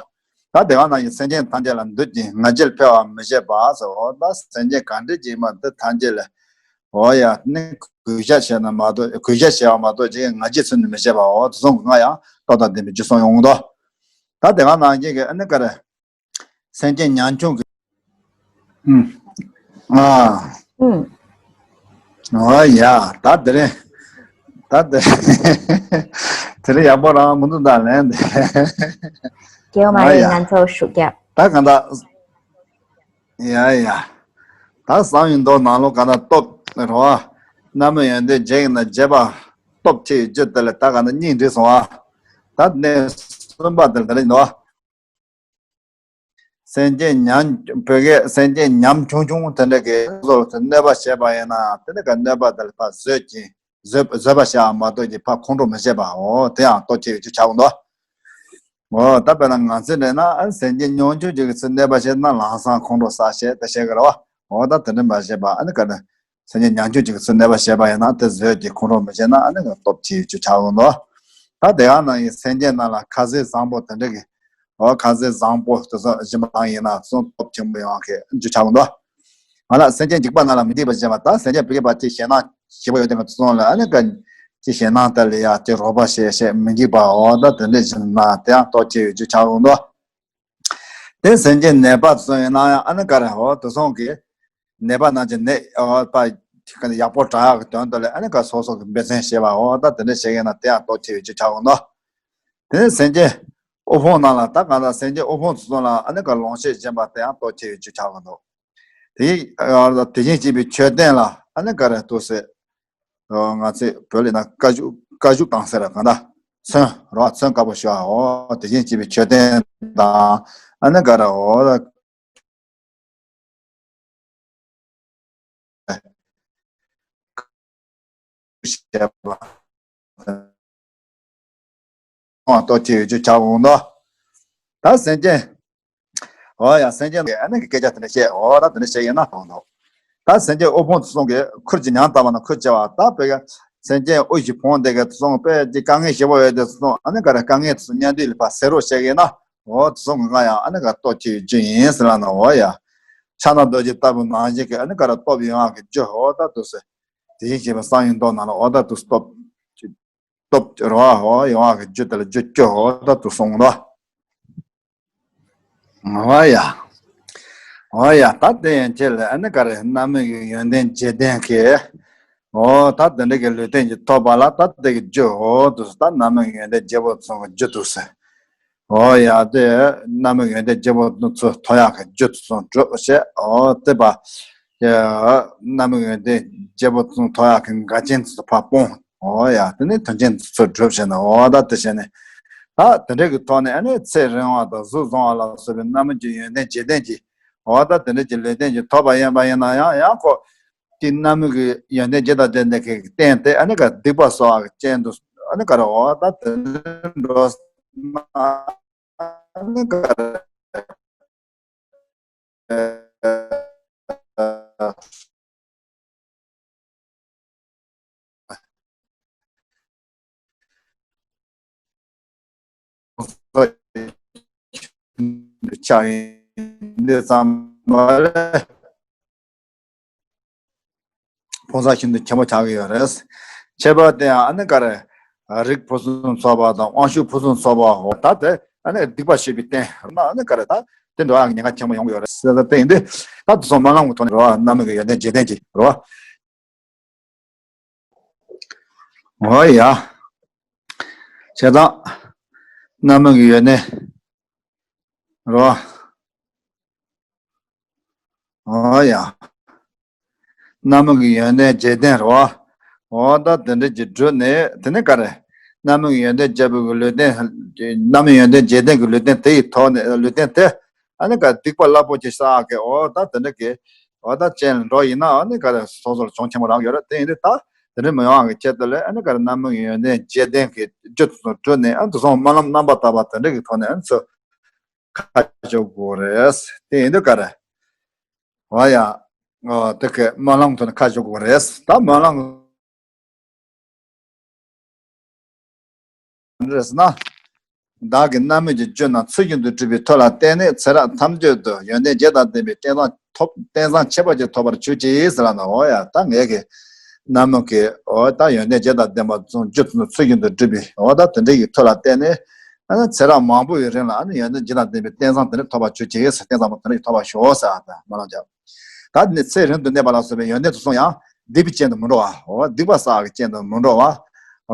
ད་དེ་ག་ནང་བཞིན་སེམས་ཅན་ཐམས་ཅད་ལ་འདུད་ཅིང་ང་རྒྱལ་འཕེལ་བར་མི་བྱེད་པ་ཟེར། འོ་ད་སེམས་ཅན་ག་འདྲ་ཅིག་མ་འདི་ཐམས་ཅད་ལ། འོ་ཡ། ནི་གུས་ཞབས་བྱས་ན་མ་གཏོགས། གུས་ཞབས་བྱས་པ་མ་གཏོགས་ཅིག་ང་རྒྱལ་ཚུལ་ནི་མི་བྱེད་པའོ། དེ་ཚོ་གང་ག་ཡང་སྟོབས་དང་ལྡན་པའི་རྒྱུ་གསུངས་ཡོང་གི་འདུག་ད་དེ་ག་ནང་བཞིན་གྱི་ཨ་ནི་ག་རེ། སེམས་ཅན་ཉམ་ཆུང་གི། ཨུམ། ཨ། ཨུམ། འོ་ཡ། ད་དེ་རིང་། ད་དེ་རིང་། དེ་ལས་ཡག་པོ་རང་མུ་མཐུད་བཏང་ལན་དེ། རྒྱལ་བ་མ་ཨ་རེད། ཡ། ང་ཚོ་ཤུགས་རྒྱབ། ད་གང་ལྟར། ཡ་ཡ། ད་བསམ་ཡས་མདོ་ནང་ལོགས་གང་ལྟར་སྟོབས་རེད་བ། རྣམ་སྨིན་ཡོན་ཏན་བརྒྱད་ཀྱི་ནང་བརྒྱད་པ་སྟོབས་ཆེ་བའི་རྒྱུ་དེ་ལ་ད་གང་ལྟར་སྙིང་འདྲེས་སོང་བ། ད་གནས་གསུམ་པ་དེ་ལ་དེ་འདྲ་ཡིན་ནོ། སེམས་ཅན་ཉམ། བོད་སྐད་སེམས་ཅན་ཉམ་ཆུང་ཆུང་དེ་འདྲ་གི་བཟོ་དེ་གནོད་པ་བྱས་པ་ཡིན་ན་དེ་འདྲ་གི་གནོད་པ་དེ་ལ་ཕར་བཟོད་ཀྱིན་བཟོད་བཟོད་པ་བྱ་བ་མ་གཏོགས་ཀྱི་ཕར་ཁོང་ཁྲོ་མི་བྱེད་པ་འོ་དེ་ཡང་སྟོབས་ཆེ་བའི་རྒྱུ་ཆགས་འདུག་འོ་ད་དཔེར་ན་ང་ཚོའི་འདྲ་ན་ཨ་སེམས་ཅན་ཉམ་ཆུང་ཅིག་གི་ཚུར་གནོད་པ་བྱས་ན་ལམ་སང་ཁོང་ཁྲོ་ཟ་བྱས་དེ་བྱེད་ཀྱི་རེད་བ། འོ་ད་དེ་འདྲ་མ་བྱེད་པ་ཨ་ནི་ག་ནི་སེམས་ཅན་ཉམ་ཆུང་ཅིག་གི་ཚུར་གནོད་པ་བྱས་པ་ཡིན་ན་དེ་བཟོད་ཀྱིས་ཁོང་ཁྲོ་མི་བྱེད་ན་ཨ་ནི་ག་སྟོབས་ཆེ་བའི་རྒྱུ་ཆགས་འོང་དོ། ད་དེ་ཡང་ན་ཡིན་སེམས་ཅན་རྣམས་ལ་ཁ་ཟས་བཟང་པོ་དེ་འདྲ་གི། འོ་ཁ་ཟས་བཟང་པོ་དེ་ཚོ་སྦྱིན་པ་བཏང་ཡིན་ན་སོང་སྟོབས་ཆེན་པོ་ཡོང་གི་རྒྱུ་ཆགས་འོང་དོ། ང་ལ་སེམས་ཅན་འཇིགས་པ་རྣམས་ལ་མི་འཇིགས་པར་བྱེད་པ་ད་སེམས་ཅན་བོད་སྐད་པ་ཅིག་ཞེད་སྣང་ཞེ་པོ་ཡོད་དེ་ང་ཚོ་སོང་ལ་ཨ་ནི་ག་ཅིག་ཞེད་སྣང་དེ་ལ་ཡ་ཅིག་རོགས་པ་བྱེད་བྱེད་མི་འཇིགས་པ་འོ་ད་དེ་འདྲ་བྱེད་ན་དེ་ཡང་སྟོབས་ཆེ་བའི་རྒྱུ་ཆགས་འོང་དོ། དེ་སེམས་ཅན་ནད་པ་ཚོ་ཡིན་ན་ཡང་ཨ་ནི་ག་རེ་འོ་དེ་སོང་གི་ནད་པ་རྣམས་ཀྱི་ནད་འོ་པ་ཡག་པོ་དྲག་ཡག་གི་དོན་དུ་ལ་ཨ་ནི་ག་སོ་སོ་གི་འབད་བརྩོན་བྱེད་པ་འོ་ད་དེ་འདྲ་བྱེད་ཀྱི་ན་དེ་ཡང་སྟོབས་ཆེ་བའི་རྒྱུ་ཆགས་འོང་དོ། དེ་ནས་སེམས་ཅན་དབུལ་ཕོངས་རྣམས་ལ་ད་གང་ལྟར་སེམས་ཅན་དབུལ་ཕོངས་ཚོ་ཚང་ལ་ཨ་ནི་ག་ལོངས་སྤྱོད་སྦྱིན་པ་དེ་ཡང་སྟོབས་ཆེ་བའི་རྒྱུ་ཆགས་ཀྱི་འདུག་དེ་ཡིན་དེ་བཞིན་གཤེགས་པའི་མཆོད་རྟེན་ལ་ཨ་ནི་ག་རེ་འདུག་ཟེར། ང་ཚོས་བོད་ལ་ན་བཀའ་བཞུགས་བཀའ་བཞུགས་བཏང་ཟེར་གང་ལྟར་ཚོན་རོ་ཚོན་དཀར་པོ་ཞུ་བའོ་དེ་བཞིན་གཤེགས་པའི་མཆོད་རྟེན་དང་ཨ་ནི་ག་རེ་འོ། ཞེས་པ། ཨོ་ལྟོ་ཆེ་ཡོད་ཆུ་ཆག་འོང་དོ། ད་སེམས་ཅན། ཨོ་ཡ་སེམས་ཅན་གྱི་ཨ་ནི་གི་སྐད་ཆ་དེ་འདྲ་བཤད་ཨོ་ད་དེ་འདྲ་བཤད་ཡིན་ན་དོན་དོ། ད་སེམས་ཅན་དབུལ་ཕོངས་ཚོ་གི་ཁུར་གྱི་ཉམ་ལྟ་བ་ན་ཁུར་བྱ་བ་ད་བོད་ཀྱི་སེམས་ཅན་དབུལ་ཞིང་ཕོངས་དེ་གི་ཚོ་དཔེ་ཀྱི་དཀའ་ངལ་ཞེ་པོ་ཡོད་དེ་ཚོ་ཨ་ནི་ག་རེ་དཀའ་ངལ་ཚོ་མཉམ་འདུས་ལ་ཕར་སེལ་རོགས་བྱེད་ཀྱི་ཡིན་ན། འོ་དེ་ཚོ་ང་ཡང་ཨ་ནི་ག་ལྟོ་ཆེ་ཡོད་ཆུ་ཡིན་ཟེར་ལ་ན་འོ་ཡ། ཕྱག་ན་རྡོ་རྗེ་ལྟ་བུ་ནང་བཞིན་གྱི་ཨ་ནི་ག་རེ་སྟོབས་ཡོང་བ་གི་རྒྱུ་འོ་ད་དུ་ཟེར། དེ་བཞིན་གཤེགས་པའི་གསང་ཡུམ་མདོ་ནང་ལ་འོ་ད་དུ་སྟོབས། སྟོབས་རོ་འོ་ཡོང་བ་གི་རྒྱུ་དེ་ལ་རྒྱུ་སྐྱོ་འོ་ད་དུ་གསུངས་ལོ། འོ་ཡ། འོ་ཡ་ད་དེ་ཡན་ཆད་ལ་ཨ་ནི་ག་རེ་རྣམ་སྨིན་གྱི་ཡོན་ཏན་བརྒྱད་ལྡན་གྱི། འོ་ད་དེ་འདྲ་གི་ལུས་རྟེན་གྱི་ཐོབ་པ་ལ་ད་དེ་གི་རྒྱུ་འོ་དུ་ད་རྣམ་སྨིན་གྱི་ཡོན་ཏན་བརྒྱད་པོ་ཚང་གི་རྒྱུ་དུ་ཟེར། འོ་ཡ་དེ་རྣམ་སྨིན་ཡོན་ཏན་བརྒྱད་པོ་ཚོ་ཐོབ་ཡག་གི་རྒྱུ་དུ་སོང་གྲུབ་བྱས་འོ་དེ་པ། རྣམ་སྨིན་ཡོན་ཏན་བརྒྱད་པོ་ཚོ་ཐོབ་ཡག་གི་འགལ་རྐྱེན་ཚོ་ཕར་སྤོང་། འོ་ཡ་དེ་ནས་མཐུན་རྐྱེན་ཚོ་གྲུབ་བྱས་ནས་འོ་ད་དེ་བྱས་ནས། ད་དེ་འདྲ་གི་ཐོག་ནས་ཨ་ནི་ཚེ་རིང་བ་དང་གཟུགས་བཟང་བ་ལ་སོགས་པའི་རྣམ་སྨིན་གྱི་ཡོན་ཏན་བརྒྱད་ལྡན་གྱི། འོ་ད་དེ་འདྲ་གྱི་ལུས་རྟེན་གྱི་ཐོབ་པ་ཡིན་པ་ཡིན་ན་ཡང་ཡང་ཁོ། དེ་རྣམ་སྨིན་གྱི་ཡོན་ཏན་བརྒྱད་དང་ལྡན་པའི་གི་རྟེན་དེ་ཨ་ནི་ག་སྡིག་པ་གསོག་པ་གི་རྐྱེན་དུ་ཨ་ནི་ག་རེ་འོ་ད་དེ་འདྲ་འགྲོ་ན་ཨ་ནི་ག་རེ། ཆགས་ཡིན་འདི་ཙམ་པ་རེད། ཕུང་ས་ཤིན་ཏུ་ཆེན་པོ་ཆགས་ཀྱི་ཡོད་རེད། ཁྱད་པར་དེ་ཡང་ཨ་ནི་ག་རེ། རིགས་ཕུན་སུམ་ཚོགས་པ་དང་དབང་ཕྱུག་ཕུན་སུམ་ཚོགས་པའོ་ད་དེ་ཨ་ནི་སྡིག་པ་ཞེས་པའི་རྟེན་ན་ཨ་ནི་ག་རེ་ད་དེ་འགྲོ་ཡག་གི་ཉེན་ཁ་ཆེན་པོ་ཡོང་གི་ཡོད་རེད་ཟེར་ད་དེ་ཡིན་དུས་ད་དེ་ཚོ་སྨོན་ལམ་གྱི་ཐོག་ནས་རོ་རྣམ་སྨིན་གྱི་ཡོན་ཏན་བརྒྱད་ལྡན་གྱི་རོ། འོ་ཡ། བྱས་ཙང་། རྣམ་སྨིན་གྱི་ཡོན་ཏན། རོ། འོ་ཡ། རྣམ་སྨིན་གྱི་ཡོན་ཏན་བརྒྱད་ལྡན་རོ། འོ་ད་དེ་འདྲ་གྱི་བསྒྲུབས་ནས་དེ་ནས་ག་རེ། རྣམ་སྨིན་གྱི་ཡོན་ཏན་བརྒྱད་པོ་གི་ལུས་རྟེན། རྣམ་སྨིན་ཡོན་ཏན་བརྒྱད་ལྡན་གྱི་ལུས་རྟེན་དེ་ཡི་ཐོག་ནས་ལུས་རྟེན་དེ། ཨ་ནི་ག་སྡིག་པ་རླབས་པོ་ཆེ་བསགས་ཀྱི་འོ་ད་དེ་འདྲ་གི། འོ་ད་ཅན་ལ་འགྲོ་ཡིན་ན་ཨ་ནི་ག་རེ་སོ་སོ་ལ་གྱོང་ཆེན་པོ་རག་ཡོད་རེད་དེ་ཡིན་དུས་ད། དེ་འདྲ་མི་ཡོང་བ་གི་ཆེད་དུ་ལས་ཨ་ནི་ག་རེ་རྣམ་སྨིན་ཡོན་ཏན་བརྒྱད་ལྡན་གྱི་རྒྱུ་དེ་ཚོ་བསྒྲུབས་ནས་ཨ་ནི་དེ་ཚོ་སྨོན་ལམ་རྣམ་པར་དག་པ་དེ་འདྲ་གི་ཐོག་ནས་ཨ་ནི་ཚོ་ཁ་ཕྱོགས་དགོས་རེད། དེ་ཡིན་དུས་ག་རེ། འོ་ཡ། འོ་དེ་གི་སྨོན་ལམ་ཐོག་ནས་ཁ་ཕྱོགས་དགོས་རེད། ད་སྨོན་ལམ་རེད་ཟེར་ན། བདག་གིས་རྣམ་སྨིན་གྱི་རྒྱུ་རྣམས་ཚུལ་བཞིན་དུ་བསྒྲུབས་པའི་མཐུ་ལ་བརྟེན་ནས་ཚེ་རབས་ཐམས་ཅད་དུ་ཡོན་ཏན་བརྒྱད་དང་ལྡན་པའི་རྟེན་བཟང་ཐོབ་རྟེན་བཟང་ཁྱད་པར་ཅན་ཐོབ་པར་གྱུར་ཅིག་ཟེར་ལ་ན། འོ་ཡ་ད་ངས་ཀྱི་རྣམ་སྨིན་གྱི་འོ་ད་ཡོན་ཏན་བརྒྱད་དང་ལྡན་པ་ཚོ་རྒྱུ་ཚུལ་བཞིན་དུ་བསྒྲུབས་པའི་འོ་ད་དེ་འདྲ་ཡི་མཐུ་ལ་བརྟེན་ནས་ཨ་ནི་ཚེ་རབས་མང་པོ་ཡི་རིང་ལ་ཨ་ནི་ཡོན་ཏན་བརྒྱད་དང་ལྡན་པའི་རྟེན་བཟང་དེ་འདྲ་ཐོབ་པར་གྱུར་ཅིག་ཟེར་རྟེན་བཟང་པོ་དེ་འདྲ་ཡི་ཐོབ་པར་ཤོག་ཟེར་ཨ་ད་མ་ལ་འཇག་ད་ནི་ཚེ་རིང་དུ་གནས་པ་ལ་སོགས་པའི་ཡོན་ཏན་དུ་སོང་ཡང་སྡིག་པའི་རྐྱེན་དུ་མི་འགྲོ་བ། འོ་སྡིག་པ་བསགས་ཀྱི་རྐྱེན་དུ་མི་འགྲོ་བ།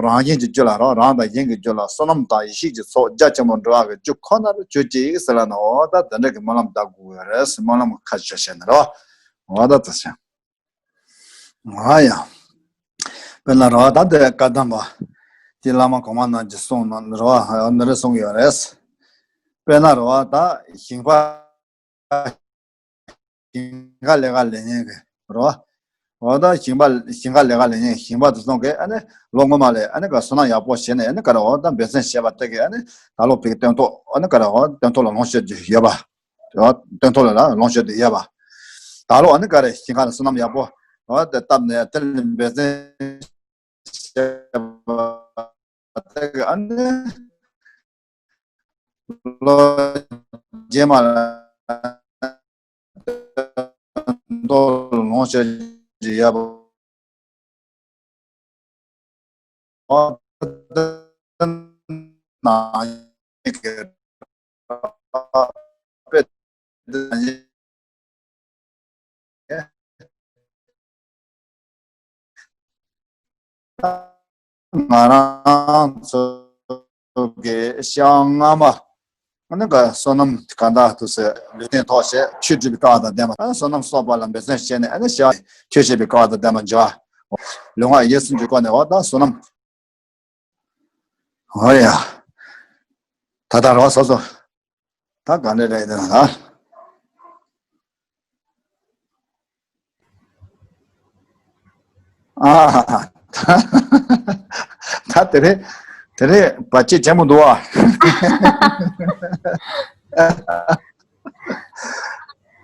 རང་བཞིན་གྱི་རྒྱུད་ལ་རོ། རང་དང་གཞན་གྱི་རྒྱུད་ལ་བསོད་ནམས་དང་ཡེ་ཤེས་ཀྱི་ཚོགས་རྒྱ་ཆེན་པོ་འགྲོ་བ་གི་རྒྱུ་ཁོ་ནར་གྱུར་ཅིག་ཟེར་ལ་ནི། འོ་ད་དེ་འདྲ་གི་སྨོན་ལམ་བཏབ་དགོས་ཀྱི་རེད། སྨོན་ལམ་ཁ་ཤས་བྱས་ནས་རོ། འོ་ད་དེ་བྱས། ང་ཡང་། དཔེར་ན་རོ། ད་དེ་བཀའ་གདམས་པ་དེ་བླ་མ་གོང་མ་རྣམས་ཀྱིས་གསུངས་ན་རོ། འདི་རེ་གསུང་གི་ཡོད་རེད། དཔེར་ན་རོ། ད་ཞིང་པ། ཞིང་ཁ་ལས་ཀ་ལས་མཁན་གྱི་རོ། འོ་ད་ཞིང་པ། ཞིང་ཁ་ལས་ཀ་ལས་མཁན་ཞིང་པ་དེ་ཚོ་གིས་ཨ་ནི་ལོ་སྔོན་མ་ལས་ཨ་ནི་ག་བསོད་ནམས་ཡག་པོ་བྱས་ནས། ཨ་ནི་ག་རེ། འོ་ད་འབད་བརྩོན་བྱས་པ་དེ་གིས་ཨ་ནི་ད་ལོ་བའི་སྟོན་ཐོག་ཨ་ནི་ག་རེ། འོ་སྟོན་ཐོག་ལ་ལོངས་སྤྱོད་ཀྱི་ཡོད་པ། འོ་སྟོན་ཐོག་ལ་ལོངས་སྤྱོད་ཀྱི་ཡོད་པ། ད་ལོ་ཨ་ནི་ག་རེ། ཞིང་ཁ་ལ་བསོད་ནམས་ཡག་པོ་འོ་དེ་བཏབ་ནས། དེ་ལ་འབད་བརྩོན་བྱས་པ་དེ་གིས་ཨ་ནི་ལོ་རྗེས་མ་ལ་ལོངས་སྤྱོད་ཀྱི་ཡོད་པ། དཔེ་དེ་ནང་བཞིན་ང་རང་ཚོ་གི་སྐྱེ་བ་སྔ་མ། ཨ་ནི་ག་བསོད་ནམས་གང་དག་ཏུ་ཟེར། ལུས་རྟེན་ཐོག་བཅད། ཆོས་སྒྲུབ་པའི་སྐལ་བ་དང་ལྡན་པ། ཨ་ནི་བསོད་ནམས་གསོག་པ་ལ་འབད་བརྩོན་བྱས་ནས། ཨ་ནི་བྱ་བ་ཆོས་བྱེད་པའི་སྐལ་བ་དང་ལྡན་པ་འབྱུང་བ། ལུས་ངག་ཡིད་གསུམ་གྱི་སྒོ་ནས། འོ་ད་བསོད་ནམས། འོ་ཡ། ད་ལྟ་རོ་སོ་སོ། ད་ག་འདྲ་རེད་དེ་ན་ད། ཨ། ད་དེ་རེད། དེ་རེད། བར་ཆད་ཆེན་པོ་འདུག་ཨ།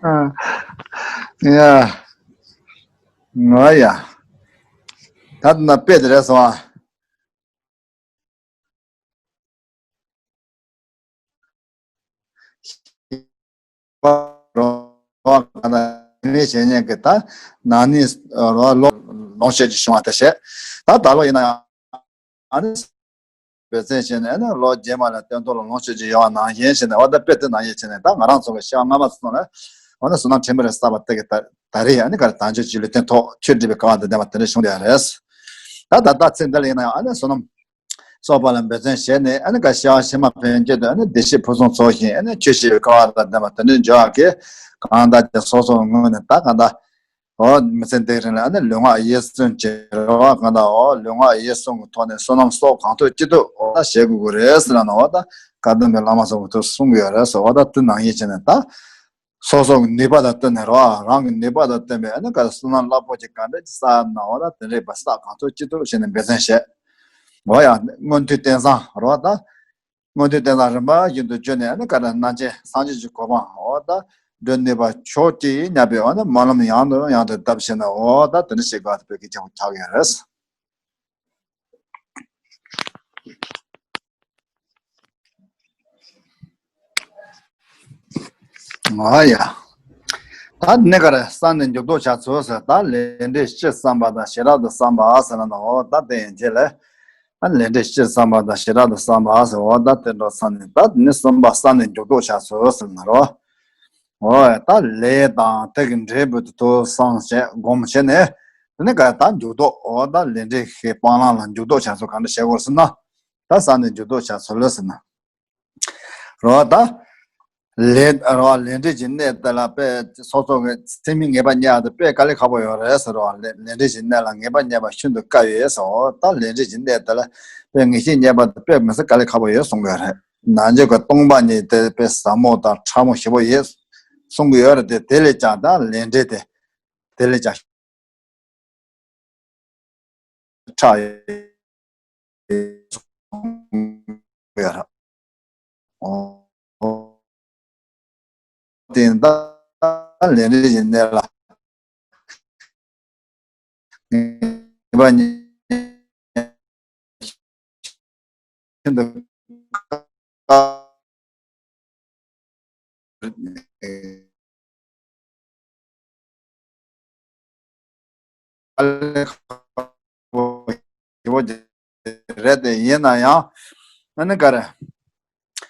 ཨ། ཡ། ང་ཡ། ད་ན་དཔེ་དེ་རེད་སོང་ཨ། རོ། ག་ན་མི་བྱེད་ཉན་གི་ད་ན་ནི་རོ་ལོ་ལོངས་སྤྱོད་ཀྱི་བྱུང་བ་དེ་བྱས། ད་ད་ལོ་ཡིན་ན་ཡང་ཨ་ནི་འབད་བརྩོན་བྱས་ནས། ཨ་ནི་ལོ་རྗེས་མ་ལ་སྟོན་ཐོག་ལ་ལོངས་སྤྱོད་ཀྱི་ཡོད་པ་ནང་བཞིན་བྱས་ནས། འོ་ད་དཔེ་དེ་ནང་བཞིན་བྱས་ནས། ད་ང་རང་ཚོ་གི་སྐྱེ་བ་སྔ་མ་ཚོ་ལ་འོ་ན་བསོད་ནམས་ཕྲན་བུ་རེ་བསགས་པ་དེ་གིས་ད་ད་རེས་ཨ་ནི་ག་རེ། དལ་འབྱོར་གྱི་ལུས་རྟེན་ཐོག་ཆོས་སྒྲུབ་པའི་སྐལ་བ་དང་ལྡན་པ་དེ་འདྲ་བྱུང་བསྡད་ཡོད་རེད། ད་ད་ལྟ་ཚེ་འདི་ལ་ཡིན་ན་ཡང་ཨ་ནི་བསོད་ནམས་གསོག་པ་ལ་འབད་བརྩོན་བྱས་ནས། ཨ་ནི་ག་སྐྱེ་བ་ཕྱི་མ་ཕན་ཆད་དུ་ཨ་ནི་བདེ་གཤེགས་ཕུན་སུམ་ཚོགས་ཤིང་། ཨ་ནི་ཆོས་བྱེད་པའི་སྐལ་བ་དང་ལྡན་པ་དེ་འདྲ་འབྱུང་བ་གིས། གང་ལྟར་ཀྱང་སོ་སོའི་ངོས་ནས་ད་གང་ལྟར་འོ་མི་ཚེ་འདིའི་རིང་ལ་ཨ་ནི་ལུས་ངག་ཡིད་གསུམ་གྱི་རེ་བ་གང་ལྟར། འོ་ལུས་ངག་ཡིད་གསུམ་གྱི་ཐོག་ནས་བསོད་ནམས་གསོག་གང་ཐུབ་ཅི་ཐུབ་འོ་ད་བྱེད་དགོས་ཀྱི་རེད་ཟེར་ལ་ནི། འོ་ད་བཀའ་གདམས་པའི་བླ་མ་ཚོ་གི་ཐུགས་གསུང་གི་ཡོད་རེད་ཟེར། འོ་ད་དེ་ནང་བཞིན་བྱས་ནས་ད། སོ་སོ་གི་ནུས་པ་དང་བསྟུན་ནས་རོ། རང་གི་ནུས་པ་དང་བསྟུན་པའི་ཨ་ནི་ག་བསོད་ནམས་རླབས་པོ་ཆེ་ག་འདྲ་ཅིག་བསགས་ན། འོ་ད་དེ་འདྲའི་བསགས་གང་ཐུབ་ཅི་ཐུབ་བྱས་ནས་འབད་བརྩོན་བྱས། འོ་ཡ། མངོན་མཐོའི་རྟེན་བཟང་རོ། ད་མངོན་མཐོའི་རྟེན་བཟང་རིམ་པ་བཞིན་དུ་བརྗོད་ནས། ཨ་ནི་ག་རེ། རྣམ་མཁྱེན་སངས་རྒྱས་ཀྱི་གོ་འཕང་འོ་ད་བགྲོད་ནུས་པ་མཆོག་ཅིག་བསྙེན་པའི་འོ་ན་སྨོན་ལམ་ཡང་དང་ཡང་དུ་བཏབ་བྱས་ནས། འོ་ད་དེ་འདྲ་ཞིག་ག་དེ་བོད་ཀྱི་ཆེན་པོ་ཆགས་ཡོད་རེད། ཨ་ཡ། ད་ནི་ག་རེ། བསམ་ནས་འཇུག་ལྡོག་བྱ་ཚུལ་ཟེར། ད་ལས་འབྲས་སྤྱིར་བསམ་པ་དང་ཞི་རགས་སུ་བསམ་པ་ཟེར་ན། འོ་ད་དེ་ཡན་ཆད་ལས། ད་ལས་འབྲས་སྤྱིར་བསམ་པ་དང་ཞི་རགས་སུ་བསམ་པ་ཟེར། འོ་ད་དེ་འདྲ་བསམ་ནས། ད་ནི་གསུམ་པ་བསམ་ནས་འཇུག་ལྡོག་བྱ་ཚུལ་ཟེར་ན་རོ། འོ་ད་ལས་དང་དེ་གི་འབྲས་བུ་དེ་ཐོག་བསམ་བྱས་སྒོམ་བྱས་ནས། དེ་ནི་ག་རེ། ད་འཇུག་ལྡོག་འོ་ད་ལས་འབྲས་ཀྱི་སྤང་བླང་ལ་འཇུག་ལྡོག་བྱ་ཚུལ་ག་འདྲ་བྱེད་དགོས་ཟེར་ན། ད་བསམ་ནས་འཇུག་ལྡོག་བྱ་ཚུལ་ཟེར་ན། རོ། ད་ལས་རོ། ལས་འབྲས་ཀྱི་གནས་དེ་ལ་དཔེ་སོ་སོ་གི་སེམས་ཀྱི་ངེས་པ་རྙེད་པ་དེ་དཔེ་དཀའ་ལས་ཁག་པོ་ཡོད་རེད་ཟེར་རོ། ལས་ལས་འབྲས་ཀྱི་གནས་ལ་ངེས་པ་རྙེད་པ་ཤིན་ཏུ་དཀའ་བས་ཟེར། འོ་ད་ལས་འབྲས་ཀྱི་གནས་དེ་ལ་དཔེ་ངེས་ཤེས་རྙེད་པ་དེ་དཔེ་མི་སྲིད་དཀའ་ལས་ཁག་པོ་ཡོད་གསུང་གི་ཡོད་རེད། ནང་ཆོས་ཀྱི་སྟོང་པ་ཉིད་དེ་དཔེ་ཟབ་མོ་དང་ཕྲ་མོ་ཞེ་པོ་ཡོད་གསུང་གི་ཡོད་རེད་དེ། དེ་ལས་ཀྱང་ད་ལས་འབྲས་དེ་དེ་ལས་ཀྱང་ཁྲག་ཡོད་ར། འོ། དེ་ད་ལས་འབྲས་ཀྱི་གནས་ལ་ངེས་པ་རྙེད། ཤིན་ཏུ་དཀའ། དཀའ་ལས་ཁག་པོ་ཞེ་པོ་ཅིག་རེད་དེ། ཡིན་ན་ཡང་ཨ་ནི་ག་རེ།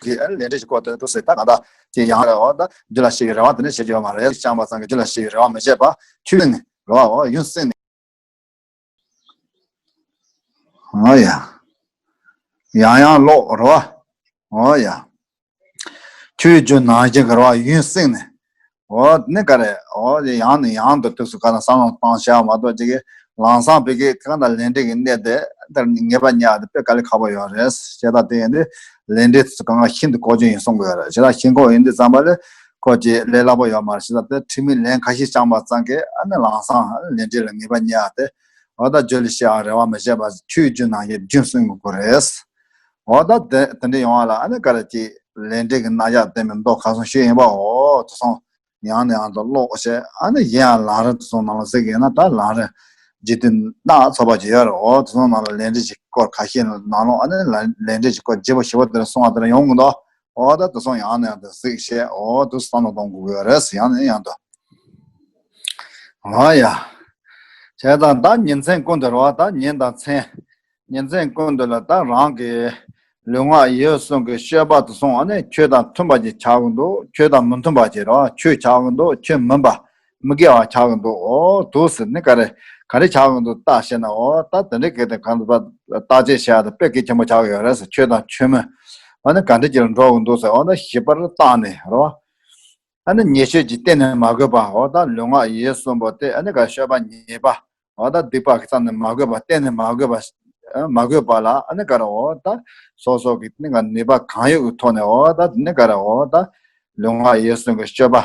གི་ཨ་ནི་ལས་འབྲས་ཀྱི་སྐོར་དེ་འདུག་ཟེར། ད་གང་ལྟར་ཅིག་ཡང་རེད། འོ་ད་རྒྱུད་ལ་སྐྱེ་བའི་རེ་བ་དེ་ནི་བྱེད་རྒྱུ་ཡོད་མ་རེད། བྱམས་པ་ཙམ་གྱིས་རྒྱུད་ལ་སྐྱེ་བའི་རེ་བ་མི་བྱེད་པ། ཆོས་ནི་རེ་བ་འོ་ཡུན་བསྲིངས་ནས། ཨ་ཡ། ཡང་ཡང་ཀློག་རེད་བ། འོ་ཡ། ཆོས་བརྒྱུད་ནང་བཞིན་གྱི་རེད་བ། ཡུན་བསྲིངས་ནས། འོ་ནི་ག་རེ། འོ་ཡང་ནས་ཡང་དུ་དུས་སུ་ག་ན་བསམ་བློ་བཏང་བྱ་མ་གཏོགས་ཅིག་གི་ལམ་སང་བོད་སྐད་གང་དང་ལས་འབྲས་ཀྱི་གནས་དེ་ལྟར་ངེས་པ་རྙེད་དེ་དཔེ་དཀའ་ལས་ཁག་པོ་ཡོད་རེད། བྱས་ཙང་དེ་ཡིན་དུས་ལས་འབྲས་དེ་ཚོ་གང་ག་ཤིན་ཏུ་ལྐོག་གྱུར་ཡིན་གསུང་གི་ཡོད་རེད། བྱས་ཙང་ཤིན་ལྐོག་ཡིན་དུས་ཙམ་པ་ལས་ཁོ་ཅིག་ལས་སླ་པོ་ཡོད་མ་རེད། བྱས་ཙང་དེ་ཁྲིམས་མེད་ལན་ཁ་ཤས་བསྐྱངས་པ་ཙམ་གྱིས་ཨ་ནི་ལམ་སང་ལས་འབྲས་ལ་ངེས་པ་རྙེད་དེ། འོ་ད་བརྗོད་ལས་ཤེས་ཨ་རེ་བ་མི་བྱེད་པ་ཆོས་བརྒྱུད་ནང་བཞིན་རྒྱུན་བསྲིང་དགོས་ཀྱི་རེད། འོ་ད་དེ་དེ་འདྲ་ཡོང་བ་ལ་ཨ་ནི་ག་རེ་ཅིག་ལས་འབྲས་ཀྱི་རྣམ་གཞག་དེ་མིན་མདོ་ཁ་སང་ཞུས་ཡིན་པ། འོ་དེ་སོང་ཡང་ནས་ཡང་དུ་ཀློག་བྱས། ཨ་ནི་གཞན་ཡང་ལམ་རིམ་དེ་སོང་ནང་ལ་གཟིགས་ཡིན་ན་ད་ལམ་རིམ་རྗེས་མཐུན་སྣ་ཚོགས་པ་ཅིག་ཡོད་རེད། འོ་དེ་སོང་ནང་ལ་ལས་འབྲས་ཀྱི་སྐོར་ཁ་ཤས་ནང་ལོགས་ཨ་ནི་ལ་ལས་འབྲས་ཀྱི་སྐོར་རྒྱས་པོ་ཞེ་པོ་དེ་འདྲ་གསུང་བ་དེ་འདྲ་ཡོང་གི་འདུག་འོ་ད་དེ་སོང་ཡང་ནས་ཡང་དུ་གཟིགས་བྱས། འོ་དེ་བསམ་བློ་གཏོང་དགོས་ཀྱི་ཡོད་རེད། ཡང་ནས་ཡང་དུ། ཨོ་ཡ། བྱས་ཙང་ད་ཉིན་མཚན་ཀུན་ཏུ་རེད་བ། ད་ཉིན་དང་མཚན། ཉིན་མཚན་ཀུན་ཏུ་ལ་ད་རང་གི་ལུས་ངག་ཡིད་གསུམ་གྱི་སྤྱོད་པ་དེ་སོང་ཨ་ནི་ཆོས་དང་མཐུན་པ་ཅིག་ཆགས་ཀྱི་འདུག་ཆོས་དང་མི་མཐུན་པ་ཅིག་རེད་བ། ཆོས་ཆགས་ཀྱི་འདུག་ཆོས་མིན་པ་མི་དགེ་བ་ཆགས་ཀྱི་འདུག་འོ་འདུག་ཟེར་ནི་ག་རེ་ག་རེ་ཆགས་ཀྱི་འདུག་བརྟག་ཤེས་ན། འོ་ད་དེ་འདྲའི་སྐད་དེ་གང་དུ་བརྟག་དཔྱད་བྱེད་ཡ་དེ་དཔེ་གལ་ཆེན་པོ་ཆགས་ཀྱི་ཡོད་རེད་ཟེར། ཆོས་དང་ཆོས་མིན་ཨ་ནི་ག་འདྲ་ཅིག་ལ་འགྲོ་གི་འདུག་ཟེར། འོ་ན་ཞིབ་པར་བརྟག་ནས་རེད་བ། ཨ་ནི་ཉེས་སྤྱོད་ཀྱིས་གཏན་ནས་མ་གོས་པ། འོ་ད་ལུས་ངག་ཡིད་གསུམ་པོ་དེ་ཨ་ནི་ག་སྤྱོད་པ་ཉེས་པ། འོ་ད་སྡིག་པ་གི་རྩ་ནས་མ་གོས་པ། གཏན་ནས་མ་གོས་པ། ཨ་མ་གོས་པ་ལ་ཨ་ནི་ག་རེ་འོ་ད་སོ་སོ་གི་ནི་ག་ནུས་པ་གང་ཡོད་ཀྱི་ཐོག་ནས་འོ་ད་ནི་ག་རེ་འོ་ད་ལུས་ངག་ཡིད་གསུམ་གྱི་སྤྱོད་པ་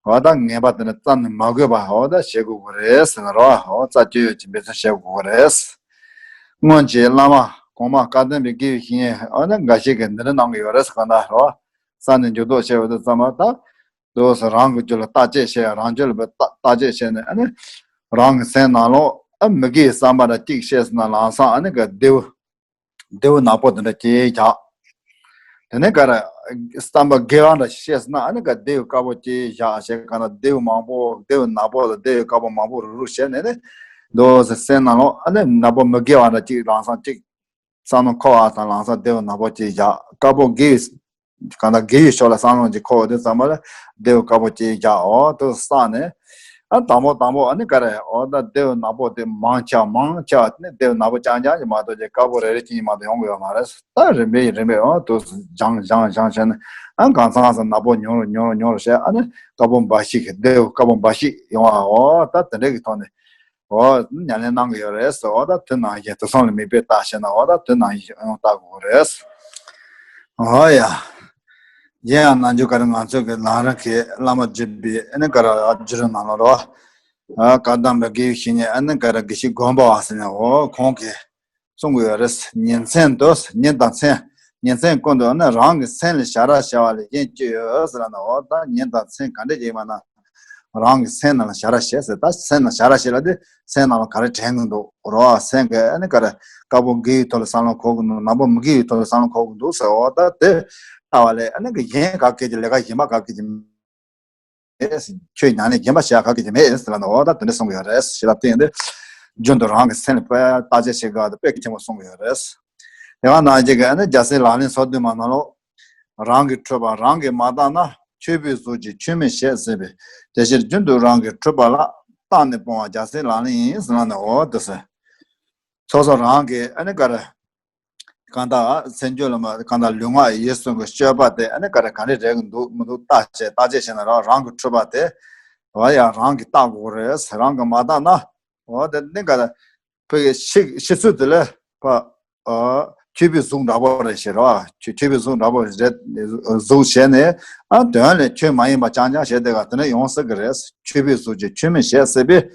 འོ་ད་ངན་པ་དེ་ནི་རྩ་ནས་མ་གོས་པ་འོ་ད་བྱེད་དགོས་ཀྱི་རེད་ཟེར་ན་རོ། འོ་རྩ་བཅོས་ཡོད་ཀྱི་འབད་བརྩོན་བྱེད་དགོས་ཀྱི་རེད། སྔོན་གྱི་བླ་མ་གོང་མ་བཀའ་གདམས་པའི་དགེ་བའི་བཤེས་གཉེན་འོ་ན་འགའ་ཞིག་གིས་འདི་འདྲ་གནང་གི་ཡོད་རེད་ཟེར། གང་ལྟར་རོ། ས་ནས་འཇུག་ལྡོག་བྱས་པ་དེ་ཙམ་པ་དང་། དུས་སུ་རང་གི་རྒྱུད་ལ་བརྟག་དཔྱད་བྱས། རང་རྒྱུད་ལ་བརྟག་བརྟག་དཔྱད་བྱས་ནས་ཨ་ནི་རང་གི་སེམས་ནང་ལོགས་ཨ་མི་དགེ་བའི་བསམ་པ་ར་གཅིག་བྱས་ཟིན་ན་ལམ་སང་ཨ་ནི་ག་བདེ་བོ་བདེ་བོ་ནག་པོ་དེ་འདྲ་སྐྱེ་བཞག་དེ་ནས་ག་རེ་བསམ་པ་དགེ་བ་འདྲ་བྱས་ཟིན་ན་ཨ་ནི་ག་བདེ་བོ་དཀར་པོ་སྐྱེ་བཞག་བྱས། ག་ན་བདེ་བོ་མང་པོ་བདེ་བོ་ནག་པོ་དང་བདེ་བོ་དཀར་པོ་མང་པོ་རུག་རུག་བྱས་ནས་ནི་དུས་སུ་སེམས་ནང་ལོགས་ཨ་ནི་ནག་པོ་མི་དགེ་བ་འདྲ་གཅིག་ལམ་སང་གཅིག་བསམ་བློ་འཁོར་བ་དང་ལམ་སང་བདེ་བོ་ནག་པོ་སྐྱེ་བཞག་དཀར་པོ་དགེ་བའི་གང་ལྟར་དགེ་བའི་ཕྱོགས་ལ་བསམ་བློ་ཅིག་འཁོར་བ་དེ་ཙམ་པ་ལ་བདེ་བོ་དཀར་པོ་སྐྱེ་བཞག་འོ་དེ་བསགས་ནས། ཨ་དང་པོ་དང་པོ་ཨ་ནི་ག་རེ་འོ་ད་བདེ་བོ་ནག་པོ་དེ་མང་ཆེ་བ་མང་ཆེ་བ་དེ་ནི་བདེ་བོ་ནག་པོ་རྐྱང་རྐྱང་ཅིག་མ་གཏོགས་ཅིག་དཀར་པོ་རེ་རེ་གཅིག་མ་གཏོགས་ཡོང་གི་ཡོད་མ་རེད། ད་རིམ་པས་རིམ་པས་འོ་དེ་སྦྱང་སྦྱང་སྦྱང་བྱས་ནས་ཨ་གང་ཚང་ས་ནག་པོ་ཉུང་རུ་ཉུང་རུ་ཉུང་རུ་བྱས། ཨ་ནི་དཀར་པོ་འབའ་ཞིག་བདེ་བོ་དཀར་པོ་འབའ་ཞིག་ཡོང་བ། འོ་ད་དེ་འདྲ་གི་ཐོག་ནས། འོ་ཉམས་ལེན་གནང་གི་ཡོད་རེད་ཟེར། འོ་ད་དེ་ནང་བཞིན་དེ་སོང་ལ་མིག་དཔེ་བལྟ་ཤེས་ན་འོ་ད་དེ་ནང་བཞིན་ཡང་བལྟ་དགོས་རེད། འོ་ཡ། གཞན་ཡང་ནམ་རྒྱུན་ག་རེ་ང་ཚོ་གི་ལམ་རིམ་གྱི་བླ་མ་བརྒྱུད་པའི་ཨ་ནི་ག་རེ་བརྒྱུད་རིམ་ནང་ལོགས་རོ། ཨ་བཀའ་གདམས་པའི་དགེ་བའི་བཤེས་གཉེན་ཨ་ནི་ག་རེ་དགེ་བཤེས་སྒོམ་པ་བ་ཟེར་ནས་འོ་ཁོང་གིས་གསུང་གི་ཡོད་རེད། ཉིན་མཚན་དུ་ཉིན་དང་མཚན། ཉིན་མཚན་ཀུན་ཏུ་ཨ་ནི་རང་གི་སེམས་ལ་བྱ་ར་བྱ་བ་ལས་གཞན་ཅི་ཡོད་ཟེར་ན། འོ་ད་ཉིན་དང་མཚན་ག་འདྲ་ཅིག་ཡིན་པ་ན། རང་གི་སེམས་ནང་ལ་བྱ་ར་བྱེད་ཟེར། ད་སེམས་ནང་བྱ་ར་བྱེད་ལ་དེ་སེམས་ནང་ལ་ག་རེ་དྲན་གྱི་འདུག་རོ། སེམས་ཀྱི་ཨ་ནི་ག་རེ་དཀར་པོ་དགེ་བའི་ཐོག་ལ་བསམ་བློ་འཁོར་གྱི་འདུག་ནག་པོ་མི་དགེ་བའི་ཐོག་ལ་བསམ་བློ་འཁོར་གྱི་འདུག་ཟེར། འོ་ད་དེ་ལྟ་བ་ལས་ཨ་ནི་གི་གཞན་ག་གེ་ཅིག་ལས་ཀ་གཞན་པ་ག་གེ་ཅིག་མེད། ཆོས་ཉམས་ལེན་གཞན་པ་བྱེད་ཡ་ག་གེ་ཅིག་མེད་ཟེར་ལ་ནི། འོ་ད་དེ་འདྲ་གསུང་གི་ཡོད་རེད། ཞེས་ལབ་དེ་ཡིན་དུས་རྒྱུན་དུ་རང་གི་སེམས་ལ་དཔེ་བརྟག་དཔྱད་བྱེད་དགོས་པ་དེ་དཔེ་གལ་ཆེན་པོ་གསུང་གི་ཡོད་རེད། དེ་ག་ནང་བཞིན་གྱི་ཨ་ནི་རྒྱལ་སྲས་ལག་ལེན་སོ་བདུན་མ་ནང་ལོགས། རང་གི་འཁྲུལ་པ་རང་གིས་མ་བརྟགས་ན། ཆོས་པའི་གཟུགས་ཀྱིས་ཆོས་མིན་ཞེས་ཟེར་བས། དེ་ཕྱིར་རྒྱུན་དུ་རང་གི་འཁྲུལ་པ་ལ། བརྟགས་ནས་སྤོང་བ་རྒྱལ་སྲས་ལག་ལེན་ཡིན་ཟེར་ལ་ནི། འོ་དེ་ཟེར། སོ་སོ་རང་གིས་ཨ་ནི་ག་རེ། གང་ལྟར་སེམས་རྒྱུད་ལ་མ་གང་ལྟར་ལུས་ངག་ཡིད་གསུམ་གྱི་སྤྱོད་པ་དེ་ཨ་ནི་ག་རེ་ག་རེ་རེད་གི་འདུག་མི་འདུག་བརྟག་དཔྱད་བརྟག་དཔྱད་བྱས་ན་རང་རང་གི་འཁྲུལ་པ་དེ། འོ་ཡ་རང་གིས་བརྟག་དགོས་རེད། རང་གིས་མ་བརྟགས་ན། འོ་དེ་ནི་ག་རེ། ཕ་གི་ཤི་ཤི་ཚུལ་དེ་ལས་ཕ། ཨ་ཆོས་པའི་གཟུགས་འདྲ་པོ་རེད་ཟེར་རོ། ཆོས་ཆོས་པའི་གཟུགས་འདྲ་པོ་རེད། གཟུགས་བྱས་ནས་ཨ་དོན་ལས་ཆོས་མ་ཡིན་པ་རྐྱང་རྐྱང་བྱས་དེ་ག་དེ་ནས་ཡོང་སྲིད་གི་རེད། ཆོས་པའི་གཟུགས་ཀྱིས་ཆོས་མིན་ཞེས་ཟེར་བས།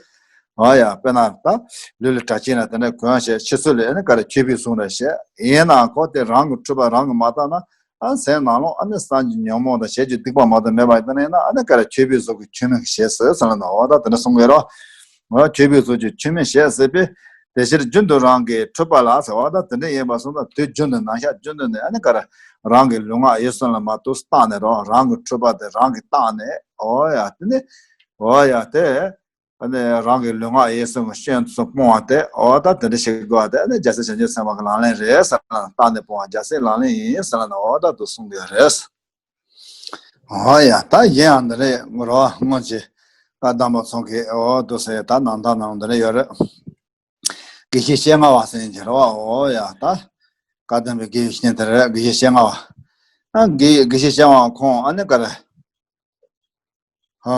ཨ་ཡ་དཔེར་ན་ད་ལུས་ལ་གྲྭ་ཆས་ན་དེ་འདྲ་གོན་བྱས་ཤི་ཚུལ་ལས་ཨ་ནི་ག་རེ་ཆོས་པའི་གཟུགས་འདྲ་བྱས། ཡིན་ནའང་ཁོ་དེ་རང་གི་འཁྲུལ་པ་རང་གིས་མ་བརྟགས་ན། ཨ་སེམས་ནང་ལོགས་ཨ་ནི་བསམ་གྱི་ཉོན་མོངས་དང་བྱེད་ཀྱི་སྡིག་པ་མ་གཏོགས་མེད་པ་ཡིན་ན་ཨ་ནི་ག་རེ་ཆོས་པའི་གཟུགས་ཀྱིས་ཆོས་མིན་ཞེས་ཟེར་ཟེར་ལ་ནི། འོ་ད་དེ་འདྲ་གསུང་གི་རོ། འོ་ཆོས་པའི་གཟུགས་ཀྱིས་ཆོས་མིན་ཞེས་ཟེར་བས། དེ་ཕྱིར་རྒྱུན་དུ་རང་གི་འཁྲུལ་པ་ལ་ཟེར། འོ་ད་དེ་འདྲ་ཡིན་པ་སོང་ཙང་དུས་རྒྱུན་དུ་ནམ་ཞག་རྒྱུན་དུ་ནས་ཨ་ནི་ག་རེ་རང་གི་ལུས་ངག་ཡིད་གསུམ་ལ་མ་གཏོགས་བརྟགས་ནས་རོ། རང་གི་འཁྲུལ་པ་དེ་རང་གིས་བརྟགས་ནས། འོ་ཡ་དེ་ནི། འོ་ཡ་དེ། ཨ་ནི་རང་གི་ལུས་ངག་ཡིད་གསུམ་གྱི་སྐྱོན་དེ་ཚོ་སྤོང་བ་དེ། འོ་ད་དེ་འདྲ་ཞིག་དགོས་པ་དེ་ཨ་ནི་རྒྱལ་སྲས་བྱང་ཆུབ་སེམས་དཔའ་གི་ལག་ལེན་རེད་ཟེར་ལ་ནི། བརྟགས་ནས་སྤོང་བ་རྒྱལ་སྲས་ལག་ལེན་ཡིན་ཟེར་ལ་ནི། འོ་ད་དུ་གསུང་གི་རེད། འོ་ཡ་ད་གཞན་ཡང་འདི་རེད་ངོ་རོ། སྔོན་གྱི་བཀའ་གདམས་པ་ཚོ་གི་འོ་དུ་ཟེར་ད་ནང་ད་ནང་འདི་རེད་ཡོད་རེད། དགེ་བཤེས་སྤྱན་སྔ་བ་ཟེར་གྱི་རེད་བ། འོ་ཡ་ད། བཀའ་གདམས་པའི་དགེ་བའི་བཤེས་གཉེན་དེ་རེད། དགེ་བཤེས་སྤྱན་སྔ་བ། ཨ་དགེ་དགེ་བཤེས་སྤྱན་སྔ་བ་ཁོང་ཨ་ནི་ག་རེ། ཨ།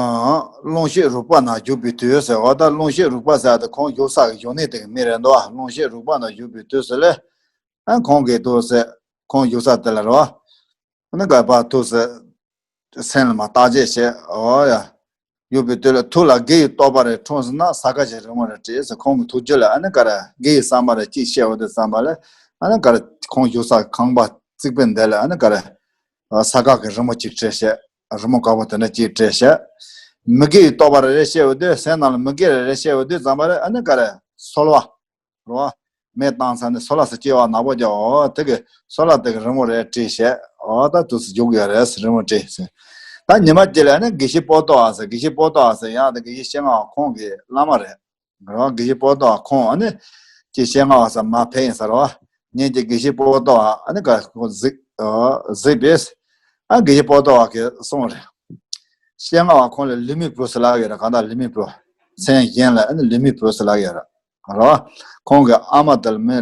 རླུང་ཤེད་རིག་པ་ན་འཇུག་པའི་དུས་ཟེར་བ་དང་། རླུང་ཤེད་རིག་པ་ཟེར་བ་དེ་ཁོང་བཞུགས་ས་གི་བཞུགས་གནས་དེ་གི་མིང་རེད་འདུག་རླུང་ཤེད་རིག་པ་ན་འཇུག་པའི་དུས་ཟེར་ལས། ཨ་ཁོང་གི་དུས་ཟེར་ཁོང་བཞུགས་ས་དེ་ལ་རེད་བ། ཨ་ནི་ག་པ་དུས་ཟེར། སེམས་ལ་མ་བརྟག་དཔྱད་བྱས། འོ་ཡ། ཡོད་པའི་དུས་ལ་ཐུགས་ལ་དགེ་བའི་རྟོགས་པ་རེ་འཁྲུངས་ཟིན་ན། ས་ག་ཞིག་རི་མོ་རེ་བྲིས་ཟེར། ཁོང་གི་ཐུགས་རྒྱུད་ལ་ཨ་ནི་ག་རེ་དགེ་བའི་བསམ་པ་རེ་གཅིག་སྐྱེས་འོང་དུས་ཙམ་པ་ལ། ཨ་ནི་ག་རེ་ཁོང་བཞུགས་ས་ཁང་པ་རྩིག་པའི་འདི་ལ་ཨ་ནི་ག་རེ་ས་ག་གི་རི་མོ་གཅིག་བྲིས་བྱས། རི་མོ་དཀར་པོ་དེ་འདྲ་གཅིག་བྲིས་བྱས། མི་དགེ་བའི་རྟོགས་པ་རེ་རེ་སྐྱེས་འོང་དུས། སེམས་ནང་ལ་མི་དགེ་རེ་རེ་སྐྱེས་འོང་དུས་ཙམ་པ་ལ་ཨ་ནི་ག་རེ་སོལ་བ། རོ། མེ་བཏང་ཚར་ནས་སོལ་བ་སེ་སྐྱེ་བ་ནག་པོ་རྒྱག་འོ་དེ་གི་སོལ་བ་དེ་གི་རི་མོ་རེ་བྲིས་བྱས། འོ་ད་དུས་སུ་འཇུག་ཡོད་རེད། རི་མོ་བྲིས་ཟེར། ད་ཉི་མ་གཅིག་ལ་ནི་དགེ་བཤེས་པོ་ཏོ་བ་ཟེར། དགེ་བཤེས་པོ་ཏོ་བ་ཟེར་ཡང་དེ་དགེ་བཤེས་སྤྱན་སྔ་བ་ཁོང་གི་བླ་མ་རེད། རོ། དགེ་བཤེས་པོ་ཏོ་བ་ཁོང་ཨ་ནི་ཀྱི་སྤྱན་སྔ་བ་ཟེར་མ་ཕེབས་ཡིན་ཟེར་རོ། ངེད་ཀྱི་དགེ་བཤེས་པོ་ཏོ་བ་ཨ་ནི་ག་ཁོང་གཟིགས་གཟིགས་པས། ཨ་དགེ་བཤེས་པོ་ཏོ་བ་གི་གསུང་རེད། སྤྱན་སྔ་བ་ཁོང་ལ་ལི་མི་བུ་ཟེར་ལབ་ཡོད་རེད། གང་ལྟར་ལི་མི་བུ། མཚན་གཞན་ལ་ཨ་ནི་ལི་མི་བུ་ཟེར་ལབ་ཡོད་རེད། རོ། ཁོང་གི་ཨ་མ་དེ་ལ་མི་